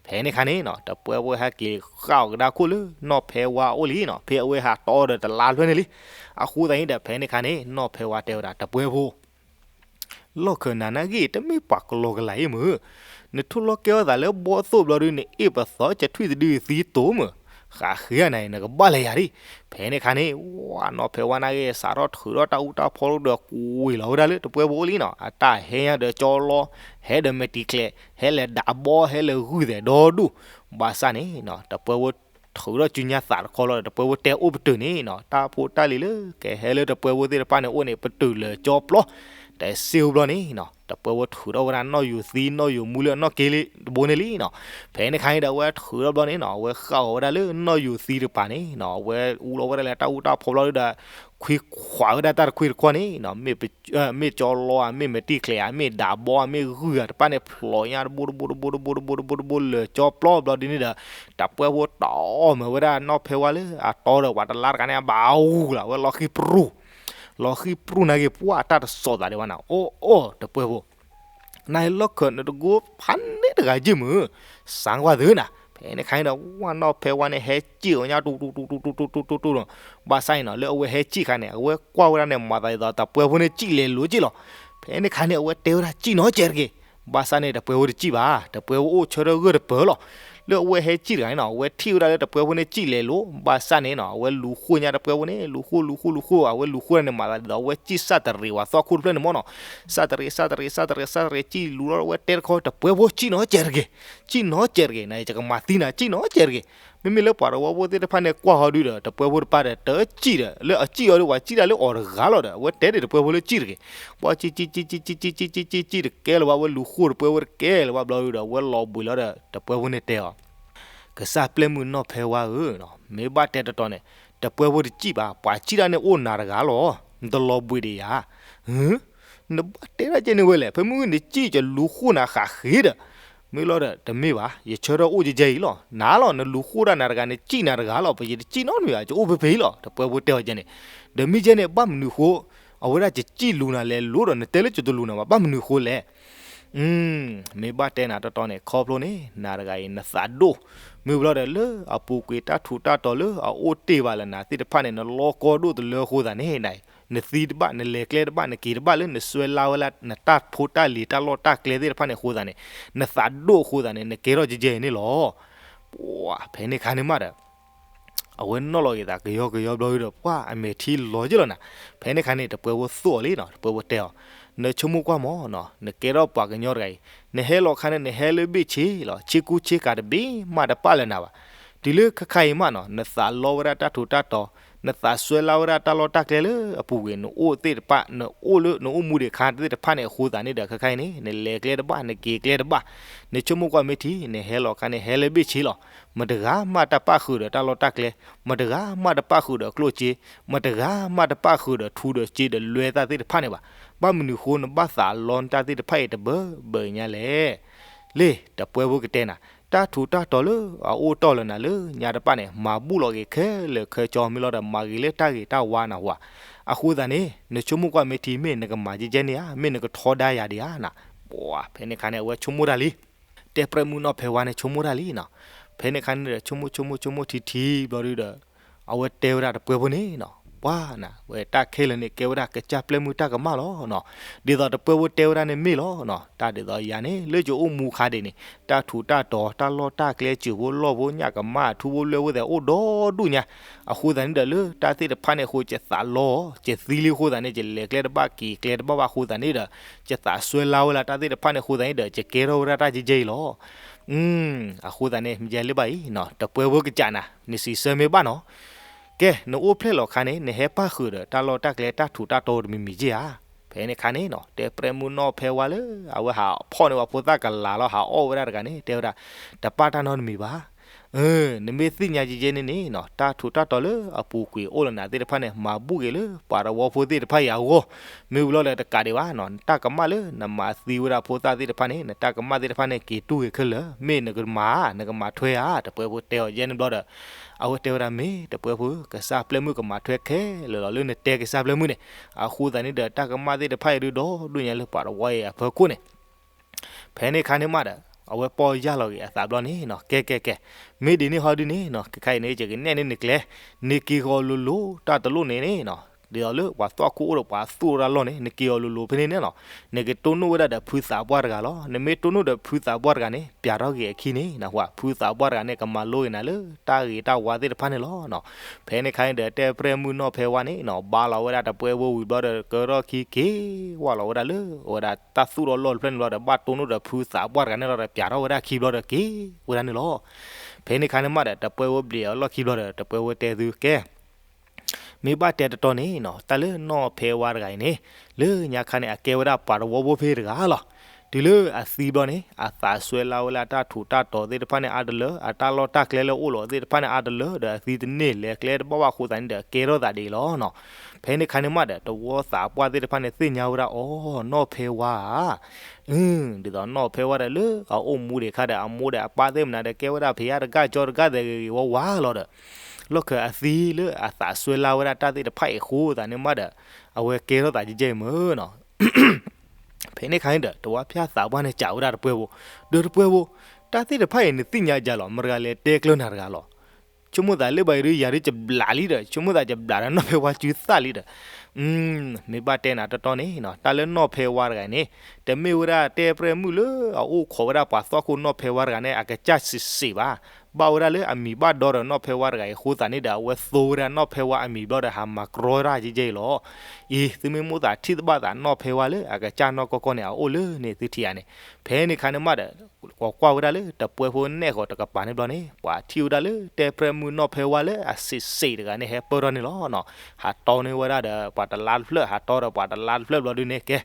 ဖဲန့ၣ်ခါန့ၣ်နီၤ တပှဲၤဖိဟဲက့ၤဃၣ်အီၤကဒါခိၣ်လၢနီၢ်ဖဲဝါအအိၣ်လံနီၤ, ဖဲအဝဲဟးတီဒီးတလါဖျၢၣ်န့ၣ်လံ. အဃိသတးန့ၣ်ဒီး ဖဲန့ၣ်ခါန့ၣ် နီၢ်ဖဲဝါတဲဝဲဒၣ် တပှဲၤဖိ လီၢ်ခၢၣ်နၤနာ်ဂ့ၢ် တမ့ၢ်ပှၤကလီကလၤအံၤမုာ်, နထိၣ်လီၤကဲထီၣ်သးလၢဘီသိၣ်ဘျီဒုး နအ့ၣ်ပသီကထွံၣ်တဒုသံတိၤမုာ်, ဃးဃ့နၤအံၤ နကဘၣ်လဲၤယၤဒံး. ဖဲန့ၣ်ခါန့ၣ် ဝဲနီၢ်ဖဲဝါနာ်ဂ့ၢ် စးထီၣ်ထုးထီၣ်တၢ်အူတၢ်ဖီလီၤဒီး ကွံာ်လီၤဝဲဒၣ်လၢတပှဲၤဖိအအိၣ်လံနီၤ, အတၢ်ဟဲညါဒီးကၠီလီ ဟဲဒီးမဲာ်တံၤကျဲၤ ဟဲလဲၤဒးဘီ ဟဲလဲၤဂုၢ်သဲးဒီဒူၣ်, ဘၣ်ဆၣ်န့ၣ်နီၤ တပှဲၤဖိ ထုးထီၣ်စုညါသးတခီလီၤဒီး တပှဲၤဖိတဲအိၣ်ပတုာ်န့ၣ်နီၤ, တၢ်ဖိတၢ်လံၤလၢကဟဲလၢတပှဲၤဖိသ့ၣ်တဖၣ်န့ၣ်အိၣ်န့ၣ် ပတုာ်လၢကၠီပျီ, တစ့အိၣ်ဘျီန့ၣ်နီၤ တပှဲၤဖိထုးထီၣ်ဝဲဒၣ်နီၢ်ယိၤသံ နီၢ်ယိၤမူလၢအနီၢ်က့တဘိန့ၣ်လံနီၤ. ဖဲန့ၣ်ခါန့ၣ်ဒီး အဝဲထုးထီၣ်ဘျီန့ၣ်နီၤ အဝဲဃၣ်အီၤဝဲဒၣ်လၢနီၢ်ယိၤသံတကပၤန့ၣ်နီၤ, အဝဲအူလီၤဝဲဒၣ်လၢတၢ်အူတၢ်ဖီလီၤဒီး ခွံခွးဝဲဒၣ်တၢ်တခွံတခီန့ၣ်နီၤ, မ့ၢ်ကၠီလီဧါ မ့ၢ်မဲာ်တံၤကျဲၤဧါ မ့ၢ်ဒးဘီဧါ မ့ၢ်ဂုၢ်ဧါ တဖၣ်န့ၣ် ဖျိးညါတဘိတဘိတဘိတဘိတဘိတဘိတဘိ လၢာ်ကၠီပျီဘျီဒ်န့ၣ်ဒီး တပှဲၤဖိတီၢ်မုာ်ဝဲဒၣ်နီၢ်ဖဲဝါလၢအတီဒီး ပှၤတလါတဂၤန့ၣ် အဘၣ်အူလီၤ အဝဲလီၤဃံပြူၢ် လီၤဃံပြူၢ်နာ်ဂ့ၤ ပှၢ်တၢ်တစီၣ်သးဒံးဘၣ်နီၤ, အိၣ်အိၣ် တပှဲၤဖိ နၤအံၤလီၢ်ခၢၣ်နတကိးဖးန့ၣ်တဂၤယ့ၢ်မုာ်, စးကွၢ်သုနၤ. ဖဲန့ၣ်ခါန့ၣ်ဒီး ဝဲနီၢ်ဖဲဝါန့ၣ် ဟဲစံၣ်အီၤညါ တူတူတူတူတူတူတူတူနီၤ, ဘၣ်ဆၣ်အံၤနီၤ လၢအဝဲဟဲစံၣ်ခါန့ၣ် အဝဲကွၢ်ဝဲဒၣ်န့ၣ် မၤသးဒ်သိး တပှဲၤဖိန့ၣ်စံၣ်လဲၤလိၤက့ၢ်လီၤ. ဖဲန့ၣ်ခါန့ၣ် အဝဲတဲဝဲဒၣ် စံၣ်နီၤကဲတဂ့ၤ, ဘၣ်ဆၣ်န့ၣ် တပှဲၤဖိတစံၣ်ဘၣ်, တပှဲၤဖိအိၣ်ဆၢထၢၣ်ဂၢၢ်တပၢၢ်လီၤ. လၢအဝဲဟဲစံၣ်တဂၤန့ၣ်နီၤ အဝဲထံၣ်ဝဲဒၣ်လၢတပှဲၤဖိန့ၣ်စံၣ်လဲၤလိၤ, ဘၣ်ဆၣ်န့ၣ်နီၤ အဝဲလူၤဃိညါတပှဲၤဖိန့ၣ် လူၤဃိလူၤဃိလူၤဃိ အဝဲလူၤဃိန့ၣ် မၤသးဒ်သိး အဝဲစံၣ်စၢ်တရံးဝဲသီၣ်ခိၣ်တဖျၢၣ်န့ၣ်မ့ၢ်နီၤ, စၢ်တရံး စၢ်တရံး စၢ်တရံး စံၣ်လူၤလီၤ အဝဲတဲတခီ တပှဲၤဖိစံၣ်နီၤကဲတဂ့ၤ, စံၣ်နီၤကဲတဂ့ၤ နၤ ယကမၤသံနၤ စံၣ်နီၤကဲတဂ့ၤ. မ့မ့ၢ်လၢပှၤတဝီဖိသ့ၣ်တဖၣ်န့ၣ် ကွၢ်ဟီဒုဒီး တပှဲၤဖိတပၤဒီး တစံၣ်ဒီး လၢအစံၣ်အီၤဒီး ပှၤစံၣ်တၢ်လၢအီၤတဂၤလီၤဒီး အဝဲတဲဒၣ်တပှဲၤဖိလၢစံၣ်တဂ့ၤ. ပှၤစံၣ်စံၣ်စံၣ်စံၣ်စံၣ်စံၣ်စံၣ်စံၣ်စံၣ်စံၣ်တကဲလၢၤဘၣ် အဝဲလူၤဃိတပှဲၤဖိတကဲလၢၤဘၣ်ဘျီဒုဒီး အဝဲလီၤဘှံးလီၤဒီး တပှဲၤဖိန့ၣ်တဲအီၤ ကစၢ်ပျဲၢ်မုၣ်နီၢ်ဖဲဝါဧၢ, မ့ၢ်ဘၣ်တဲတတီၤန့ၣ် တပှဲၤဖိတစံၣ်ဘၣ်, ပှၤစံၣ်တၢ်န့ၣ်အိၣ်နၤတဂၤလီၤ, နတလီၤဘှံးဒံးယၤ. နဘၣ်တဲဒၣ်ကဲန့ၣ်ဝဲလဲၣ်, ဖဲမုၢ်နစံၣ် ယလူၤဃိနၤဃးဃ့ဒီး မ့ၢ်လီၤဒီး တမ့ၢ်ဘၣ်, ယဆၢထၢၣ်အိၣ်ကဲကဲအံၤလီၤ, နၤလီၤ နလူၤဃိဒၣ်နၤတဂၤ နစံၣ်နၤတဂၤလီၤ, ပယတစံၣ်နီတမံၤဘၣ်, ယအိၣ်ဖဲဖဲအံၤလီၤ, တပှဲၤဖိတဲအီၤကဲန့ၣ်. ဒီးမ့ၢ်ကဲန့ၣ် ဘၣ်မနုၤဃိ အဝဲဒၣ်ယစံၣ်လူၤနၤလဲၤလိၤဒီး နတဲလၢယတလူၤနၤဘၣ်, ဘၣ်မနုၤဃိလဲၣ်. မ့ၢ်ဘၣ်တဲနၤတတီၤန့ၣ် ခီဖျိန့ၣ် နၤတဂၤအံၤ နသးဒိၣ်, မ့ၢ်ဘျီဒီး လၢအပူၤကွံာ်တၢ်ထူးတၢ်တီၤလၢအအိၣ်တ့ၢ်ဘၣ်လၢနၤသ့ၣ်တဖၣ်န့ၣ် နလီၤကီဒိၣ်တလၢအဃိသတးန့ၣ် နသံတဘၣ် နလဲၤကျဲတဘၣ် နက့ၤတဘၣ်လၢနစွဲလါဝဲလၢ နတၢ်ဖိတၢ်လံၤတၢ်လီၢ်တၢ်ကျဲသ့ၣ်တဖၣ်န့ၣ်အဃိသတးန့ၣ် နသးဒိၣ်အဃိသတးန့ၣ် နကဲထီၣ်ကဲကဲအံၤန့ၣ်လီၤ. ပှၤ ဖဲန့ၣ်ခါန့ၣ်မးဒီး အဝဲနီၣ်လီၤက့ၤသးကယီကယီဘျီဒီး ပှၤအမဲာ်ထံလီၤယ့ၢ်လီၤနၤ. ဖဲန့ၣ်ခါန့ၣ် တပှဲၤဖိသိၣ်အီၤလံနီၤ, တပှဲၤဖိတဲအီၤ, နဆိကမိၣ်ကွၢ်မးနီၤ, နကဲထီၣ်ပှၤကညီတဂၤအံၤ, နဟဲလီၤခါန့ၣ် နဟဲလၢဘ့ၣ်ဆ့လီၤ, ဆ့ကူဆ့ကၤတဘ့ၣ်မးတပာ်လၢနၤဘၣ်. တုၤလၢခဲခါအံၤမးနီၤ, နသးလီဝဲဒၣ်တၢ်ထူးတၢ်တီၤ, နသးစွဲလါဝဲဒၣ်တၢ်လီၢ်တၢ်ကျဲလၢအပူၤကွံာ် နအိၣ်သ့ၣ်တဖၣ်, နအိၣ်လၢနအိၣ်မူဒံးခါသ့ၣ်တဖၣ်န့ၣ်အဃိသတးန့ၣ်ဒီး ခဲခါအံၤန့ၣ် နလဲၤကျဲတဘၣ် နက့ၤကျဲတဘၣ်. နဆိကမိၣ်ကွၢ်မ့ၢ်ထံ နဟဲလီၤခါန့ၣ် ဟဲလၢဘ့ၣ်ဆ့လီၤ, မတဂၤမးတပာ်ဃုာ်ဒီးတၢ်လီၢ်တၢ်ကျဲ, မတဂၤမးတပာ်ဃုာ်ဒီးကျိၣ်စ့, မတဂၤမးတပာ်ဃုာ်ဒီးထူဒီးစ့ဒီးလွဲတၢ်သ့ၣ်တဖၣ်န့ၣ်ဘၣ်. ဘၣ်မနုၤဃိနဘၣ်သးလီတၢ်သ့ၣ်တဖၣ်အံၤတဘၢဘၢညါလဲၣ်. လ့ၢ် တပှဲၤဖိကတဲနၤ, တၢ်ထူးတၢ်တီၤလၢအအိၣ်တီၢ်လၢနၤလၢညါတပၣ်န့ၣ် မၤဘူၣ်လီၤက့ၤခဲလၢာ်ခဲဆ့မ့ၢ်လီၤဒီး မၤဂ့ၤလၢတၢ်ဂ့ၤတၢ်ဝါနၢ်ဟူဧါ. အဃိသတးန့ၣ် နဆိကမိၣ်ကွၢ်မ့ၢ်ထံ မ့ၢ်နကမၤကဲကဲန့ၣ်ဧါ, မ့ၢ်နကထီဒါယၤဒံးဧါနၤ. ပှၤ ဖဲန့ၣ်ခါန့ၣ် အဝဲဆိကမိၣ်တၢ်လံ. တဲပှဲၤမုၣ်နီၢ်ဖဲဝါန့ၣ် ဆိကမိၣ်တၢ်လံနီၤ. ဖဲန့ၣ်ခါန့ၣ်ဒီး ဆိကမိၣ်ဆိကမိၣ်ဆိကမိၣ်ထံထံဘျီဒုဒီး အဝဲတဲဝဲဒၣ်တပှဲၤဖိန့ၣ်နီၤ, ပှၤနၤ ဝဲတၢ်ခဲလၢာ်န့ၣ် ကဲဝဲဒၣ်ကစၢ်ပျဲၢ်မုၢ်တၢ်ကမၣ်လီၤနီၤ. ဒ်သိးတပှဲၤဖိတဲဝဲဒၣ်န့ၣ်မ့ၢ်လီၤနီၤ. တၢ်ဒ်သိးယၤန့ၣ် လၢယအိၣ်မူခါဒံးန့ၣ် တၢ်ထူးတၢ်တီၤ တၢ်လီၢ်တၢ်ကျဲ စၢၤဖိလီၢ်ဖိ ညၣ်ကမၣ် ထူဖိလွဲၢ်ဖိသဲး အိၣ်ဒီဒူၣ်ညါ. အဃိသတးန့ၣ်ဒီး လၢတၢ်သ့ၣ်တဖၣ်န့ၣ်အဃိ ယသးလီၤ ယသံလံအဃိသတးန့ၣ် ယလဲၤကျဲတဘၣ်က့ၤကျဲတဘၣ်ဘၣ်အဃိသတးန့ၣ်ဒီး ယသးစွဲလါဝဲလၢတၢ်သ့ၣ်တဖၣ်န့ၣ်အဃိသတးန့ၣ်ဒီး ယကဲထီၣ်ဝဲဒၣ်တၢ်ယဲၢ်ယဲၢ်အံၤလီၤ. အဃိသတးန့ၣ် မ့ၢ်ယဲၢ်လၢၤဘၣ်အံၤနီၤ တပှဲၤဖိကစၢ်နၤ နစံးဆၢမ့ၢ်ဘၣ်နီၤ. ကဲ နအိၣ်ဖျဲၣ်လီၤခါန့ၣ် နဟဲပၣ်ဃုာ်ဒီးတၢ်လီၢ်တၢ်ကျဲတၢ်ထူးတၢ်တီၤတမံၤမံၤက့ဧါ. ဖဲန့ၣ်ခါန့ၣ်နီၤ တဲပျဲၢ်မုၢ်နီၢ်ဖဲဝါလၢ အဝဲဟးဖီၣ်န့ၢ်ဝဲဖိသၣ်ကလၤလီၤ ဟးအီၣ်ဝဲဒၣ်တဂၤန့ၣ် တဲဝဲဒၣ် တပာ်တၢ်နီတမံၤဘၣ်. နမ့ၢ်သ့ၣ်ညါယဲၢ်ယဲၢ်န့ၣ်န့ၣ်နီၤ တၢ်ထူးတၢ်တီၤလၢအပူၤကွံာ်အိၣ်လၢနၤသ့ၣ်တဖၣ်န့ၣ် မၤဘူၣ်က့ၤလၢပှၤတဝီဖိသ့ၣ်တဖၣ်အံၤအဂီၢ်. မ့ၢ်ဝံၤလီၤဒီးတကးဒံးဘၣ်နီၤ နတၢ်ကမၣ်လၢနမၤသံဝဲဒၣ်ဖိသၣ်သ့ၣ်တဖၣ်န့ၣ် နတၢ်ကမၣ်သ့ၣ်တဖၣ်န့ၣ် က့ၤတူၢ်ဂ့ၤခဲလၢာ် မ့ၢ်နကမၤ နကမၤထွဲဧါ တပှဲၤဖိတဲအီၤယဲၢ်န့ၣ်ဘျီဒီး အဝဲတဲဝဲဒၣ်မ့ၢ်တပှဲၤဖိ ကစၢ်ပျဲၢ်မုၢ်ကမၤထွဲခဲလၢာ်လီၤ လၢနတဲကစၢ်ပျဲၢ်မုၢ်န့ၣ်. အဃိသတးန့ၣ်ဒီး တၢ်ကမၣ်သ့ၣ်တဖၣ်အံၤဒုးဒီဒူၣ်ညါလၢပှၤတဝီအံၤအဖီခိၣ်န့ၣ် ဖဲန့ၣ်ခါန့ၣ်မးဒီး အဝဲပီၢ်ယၢ်လီၤက့ၤအသးဘျီန့ၣ်နီၤ ကဲကဲကဲ မ့ၢ်ဒ်န့ၣ်ဟီဒုန့ၣ်နီၤ ခဲခါအံၤန့ၣ် ယကနဲၣ်န့ၢ်နကျဲ နက့ၤဂီၤလိၤလိၤ တၢ်တလိၣ်န့ၣ်န့ၣ်နီၤ ဒ်သိးလၢပှၤသွၣ်ခိၣ်အိၣ်ဒီးပှၤသူၣ်အိၣ်တၢ်လီၢ်န့ၣ် နက့ၤဂီၤလိၤလိၤဖဲန့ၣ်န့ၣ်နီၤ နကတိၢ်နီၣ်ဝဲဒၣ်ဒီးဖုသးပှၢ်တဂၤလီၤ. နမ့ၢ်တိၢ်နီၣ်ဒီးဖုသးပှၢ်တဂၤန့ၣ် ပျးထီၣ်က့ၤအခံန့ၣ်နီၤ ဖုသးပှၢ်တဂၤန့ၣ် ကမၤလိက့ၤနၤလၢတၢ်ဂ့ၤတၢ်ဝါသ့ၣ်တဖၣ်န့ၣ်လီၤနီၤ. ဖဲန့ၣ်ခါန့ၣ်ဒီး တဲပျဲၢ်မုၢ်နီၢ်ဖဲဝါန့ၣ်နီၤ ဘါလီၤဝဲဒၣ်တပှဲၤဖိဝံၤဘျီဒီး ကၢထီၣ်ခံက့ၤဝဲလီၤဝဲဒၣ်လၢ အဝဲဒၣ်တၢ်သူၣ်ထီၣ်လီၢ်တဖျၢၣ်န့ၣ်ဘျီဒီး ဘၣ်တိၢ်နီၣ်ဒီးဖုသးပှၢ်တဂၤန့ၣ်လီၤဒီး ပျးထီၣ်ဝဲဒၣ်ခံဘျီဒီးက့ၤဝဲဒၣ်န့ၣ်လီၤ. ဖဲန့ၣ်ခါန့ၣ်မးဒီး တပှဲၤဖိဘျံးအလီၢ်ခံဘျီဒီး တပှဲၤဖိတဲသုကဲ မ့ၢ်ဘၣ်တဲတတီန့ၣ်နီၤ တၢ်လၢနီၢ်ဖဲဝါတဂၤအံၤန့ၣ် လၢညါခါန့ၣ် အကဲဝဲဒၣ်ပှၤတဝီဖိဖဲတဂၤလီၤ. တုၤလၢအသံဘျီန့ၣ် အသးစွဲလါဝဲလၢအတၢ်ထူးတၢ်တီၤသ့ၣ်တဖၣ်န့ၣ်အါတလၢ အတၢ်လီၢ်တၢ်ကျဲလၢအိၣ်လီၤသ့ၣ်တဖၣ်န့ၣ်အါတလၢ ဒီးအသံတန့ၢ်လဲၤကျဲတဘၣ်ဘၣ်အဃိသတးန့ၣ်ဒီး ကဲထီၣ်သးဒ်အံၤလီၤနီၤ. ဖဲန့ၣ်ခါန့ၣ်မးဒီး တဝီသးပှၢ်သ့ၣ်တဖၣ်န့ၣ် သ့ၣ်ညါဝဲဒၣ်အီၤ နီၢ်ဖဲဝါဧါ အၢ ဒ်သိးနီၢ်ဖဲဝါဒီးလၢအအိၣ်မူဒံးခါဒီး အမိၢ်ဒီးအပၢ်သ့ၣ်မနုၤဒီး ကဲဝဲဒၣ်ဖဲယါတဂၤကၠီတဂၤသဲးဂ့ၤဂ့ၤဝါဝါလီၤဒီး လီၢ်ခၢၣ်အသံလၢအသးစွဲလါဝဲဒၣ်တၢ်သ့ၣ်တဖၣ်အံၤအဃိသတးန့ၣ်မးဒီး အဝဲကဲထီၣ်သးကဲကဲမ့ၢ်နီၤ. ဖဲန့ၣ်ခါန့ၣ်ဒီး တဝီဖၠၣ်သးပှၢ်န့ၣ်စံးဝဲဒၣ်တပှဲၤဖိ, ဒီးတပှဲၤဖိ, တၢ်သ့ၣ်တဖၣ်အံၤနသ့ၣ်ညါယၤလီၤ, မတၤတဂၤလဲၤတဲကျၢၤနၤတဂၤလီၤ. ဆိကမိၣ်သးလၢဘၣ်အံၤဒုး ယၤဒုးယဘျးလံဒီး ဆိကမိၣ်သးယဘျးဒီးနီၢ်ဖဲဝါစုသၣ်လံဒီး မ့ၢ်ဘၣ်တဲနၤတီတီန့ၣ်နီၤ, တၢ်လၢနီၢ်ဖဲဝါတဂၤန့ၣ် တမ့ၢ်ဝဲဒၣ်တဲပျဲၢ်မုၣ်လၢအအိၣ်ခိးဝဲဒၣ်ပှၤသွၣ်ခိၣ်နီၢ်ဖဲဝါတဂၤန့ၣ် အကစၢ်စံးစ့ၢ်ဘၣ်. ဘၣ်ဝဲဒၣ်လၢအမံၤဘၣ်ဒီဒီးနီၢ်ဖဲဝါတဂၤအံၤအဃိသတးန့ၣ်ဒီး အဝဲသိဝဲဒၣ်နီၢ်ဖဲဝါအမံၤဘျီဒီး ဟးမၤကြီဝဲဒၣ်ကဲကဲအံၤလီၤ. အံၤ သုမ့ၢ်မိၣ်သးထံၣ်တဘၣ်သးနီၢ်ဖဲဝါလၢအကစၢ်နီၢ်ကီၢ်ကီၢ်န့ၣ် အအိၣ်လၢန့ၣ်သုထံၣ်ဧါန့ၣ်. ဖဲန့ၣ်ခါန့ၣ်မးဒီး ကွၢ်ကွၢ်ဝဲဒၣ်လၢတပှဲၤဖိနဲၣ်ဃီၤတကပၤန့ၣ်ဘျီန့ၣ် ပှၤထံၣ်ဝဲဒၣ်လၢတဲပျဲၢ်မုၣ်နီၢ်ဖဲဝါလၢအစံးစ့ၢ်တဂၤန့ၣ် ဟဲပၢၢ်ထီၣ်န့ၣ်လီၤနီၤ. ဟးတီန့ၢ်ဝဲဒၣ်ဒီးပှၤတလါတဖျၢၣ် ဟးတီဒီးပှၤတလါတဖျၢၣ်ဘျီဒုန့ၣ်ကဲ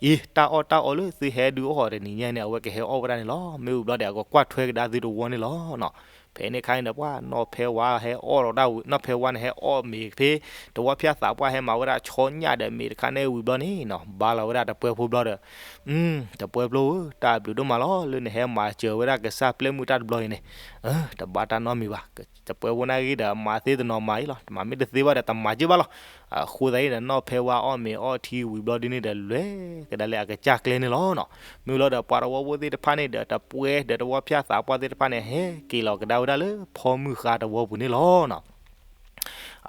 အံၤ တၢ်အီၣ်တၢ်အီလၢသုဟဲဒုးအီၣ်ဃီၤတနံၤညါန့ၣ် အဝဲကဟဲအီၣ်ဝဲဒၣ်န့ၣ်လီၤ. မ့ၢ်ဝံၤဘျီဒီး အကကွၢ်ထွဲကဒါသုတဝီန့ၣ်လီၤနီၤ. ဖဲန့ၣ်ခါန့ၣ်ဒီး ပှၤနီၢ်ဖဲဝါဟဲအီၣ်လီၤဒၣ်ဝံၤ နီၢ်ဖဲဝါန့ၣ်ဟဲအီၣ်မ့ၤဖဲ တဝီဖၠၣ်သးပှၢ်ဟဲမၤဝဲဒၣ်ဆီညၣ်ဒီးမ့ၤတခါန့ၣ်ဝံၤဘျီန့ၣ်နီၤ ဘါလီၤဝဲဒၣ်တပှဲၤဖိဘျီဒီး တပှဲၤဖိဧၢ တၢ်ဘျုးဒိၣ်မးလီၤ လၢနဟဲမၤစၢၤဝဲဒၣ်ကစၢ်ပျဲၢ်မုၣ်တၢ်တဘျီအံၤန့ၣ် တဘၣ်တၢ်နီတမံၤဘၣ်. တပှဲၤဖိနာ်က့ဒီး မၤသ့တနီၤမၤအံၤလီၤ. တမၤမ့ၢ်တသ့ဘၣ်ဒီး တမၤက့ဘၣ်လီၤ. အဃိသတးအံၤဒီး နီၢ်ဖဲဝါအီၣ်မ့ၤအီထံဝံၤဘျီဒုန့ၣ်ဒီး လဲၤကဒါလၢအကစၢ်ကျဲန့ၣ်လီၤနီၤ. မ့ၢ်လီၤဒီး ပှၤတဝီဖိသ့ၣ်တဖၣ်န့ၣ်ဒီး တပှဲၤဒီးတဝီဖၠၣ်သးပှၢ်သ့ၣ်တဖၣ်န့ၣ် ဟဲက့ၤလီၤကဒါဝဲဒၣ်လၢဖီမုၢ်ဃါတဝီပူၤန့ၣ်လီၤနီၤ.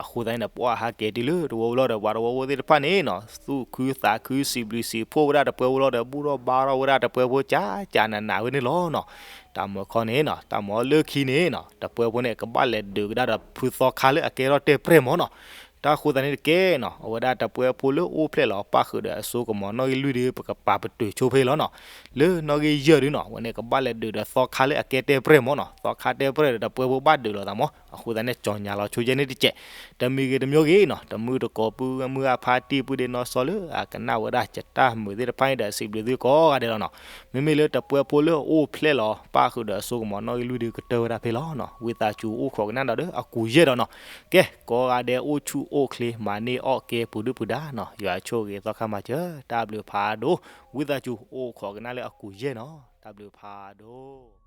အဃိသတးန့ၣ်ဒီး ပှၤဟးက့ၤတုၤလၢတဝီဖိလီၤဒီး ပှၤတဝီဖိသ့ၣ်တဖၣ်န့ၣ်နီၤ သူၣ်ခုသးခု စံးဘျုးစံးဖှိၣ်ဝဲဒၣ်တပှဲၤဖိလီၤဒီး ဘူၣ်ထီၣ်ဘါထီၣ်ဝဲဒၣ်တပှဲၤဖိ ကၠးကၠးနးနးဝဲန့ၣ်လီၤနီၤ. တၢ်မၤခီန့ၣ်နီၤ တၢ်မၤလၢခံန့ၣ်နီၤ တပှဲၤဖိန့ၣ် ကဘၣ်လဲၤဒုးကဒါဒီးဖုသီခါလၢအကဲထီၣ်တဲပျဲၢ်မၢ်နီၤ. တၢ်အဃိသတးန့ၣ်တက့ၢ်နီၤ အဝဲဒၣ်တပှဲၤဖိလၢအိၣ်ဖျဲၣ်လီၤပၣ်ဃုာ်ဒီးအစိကမီၤနီၣ်ဂံၢ်လွံၢ်ဒီး ပကပာ်ပတုာ်ဆိဖဲလီၤနီၤ. လၢနီၣ်ဂံၢ်ယဲၢ်ဒုနီၤ အဝဲန့ၣ် ကဘၣ်လဲၤဒုးဒီးသီခါလၢအကဲတဲပျဲၢ်မၢ်နီၤ. သီခါတဲပျဲၢ်ဒီး တပှဲၤဖိဘၣ်ဒုးလိာ်သးမၢ်. အဃိသတးန့ၣ် ကၠီၣ်ညါလီၤဆိယဲၢ်န့ၣ်တက့ၢ်. တမံၤဂ့ၤတမံၤဂ့ၤနီၤ တမုၢ်တကိးပုၢ်မုၢ်အဖါတံၢ်ပုၢ်ဒ့နီၢ်စီလၢအကနၣ်ဝဲဒၣ်ယတၢ်မုာ်သ့ၣ်တဖၣ်န့ၣ်ဒီး စံးဘျုးသုကိးဂၤဒဲးလီၤနီၤ. မ့မ့ၢ်လၢတပှဲၤဖိလၢအအိၣ်ဖျဲၣ်လီၤပၣ်ဃုာ်ဒီးအစိကမီၤနီၣ်ဂံၢ်လွံၢ်ဒီး ကတၢၢ်ဝဲဒၣ်ဖဲလီၤနီၤ. ဝံသးစူၤအိၣ်ခိးကနၣ်ဒီး အကူၤယဲၢ်ဒီးနီၤ. ကဲ ကိးဂၤဒဲးအိၣ်ဆူၣ်အိၣ်ချ့ မၤန့ၢ်အီၣ်ကဲပူၤဒုၣ်ပူၤဒါနီၤ. ယွၤဆိၣ်ဂ့ၤသီခါမၤစၢၤ တၢ်ဘျုးဖးဒိၣ်. ဝံသးစူၤအိၣ်ခိးကနၣ်လၢအကူၤယဲၢ်နီၤ. တၢ်ဘျုးဖးဒိၣ်.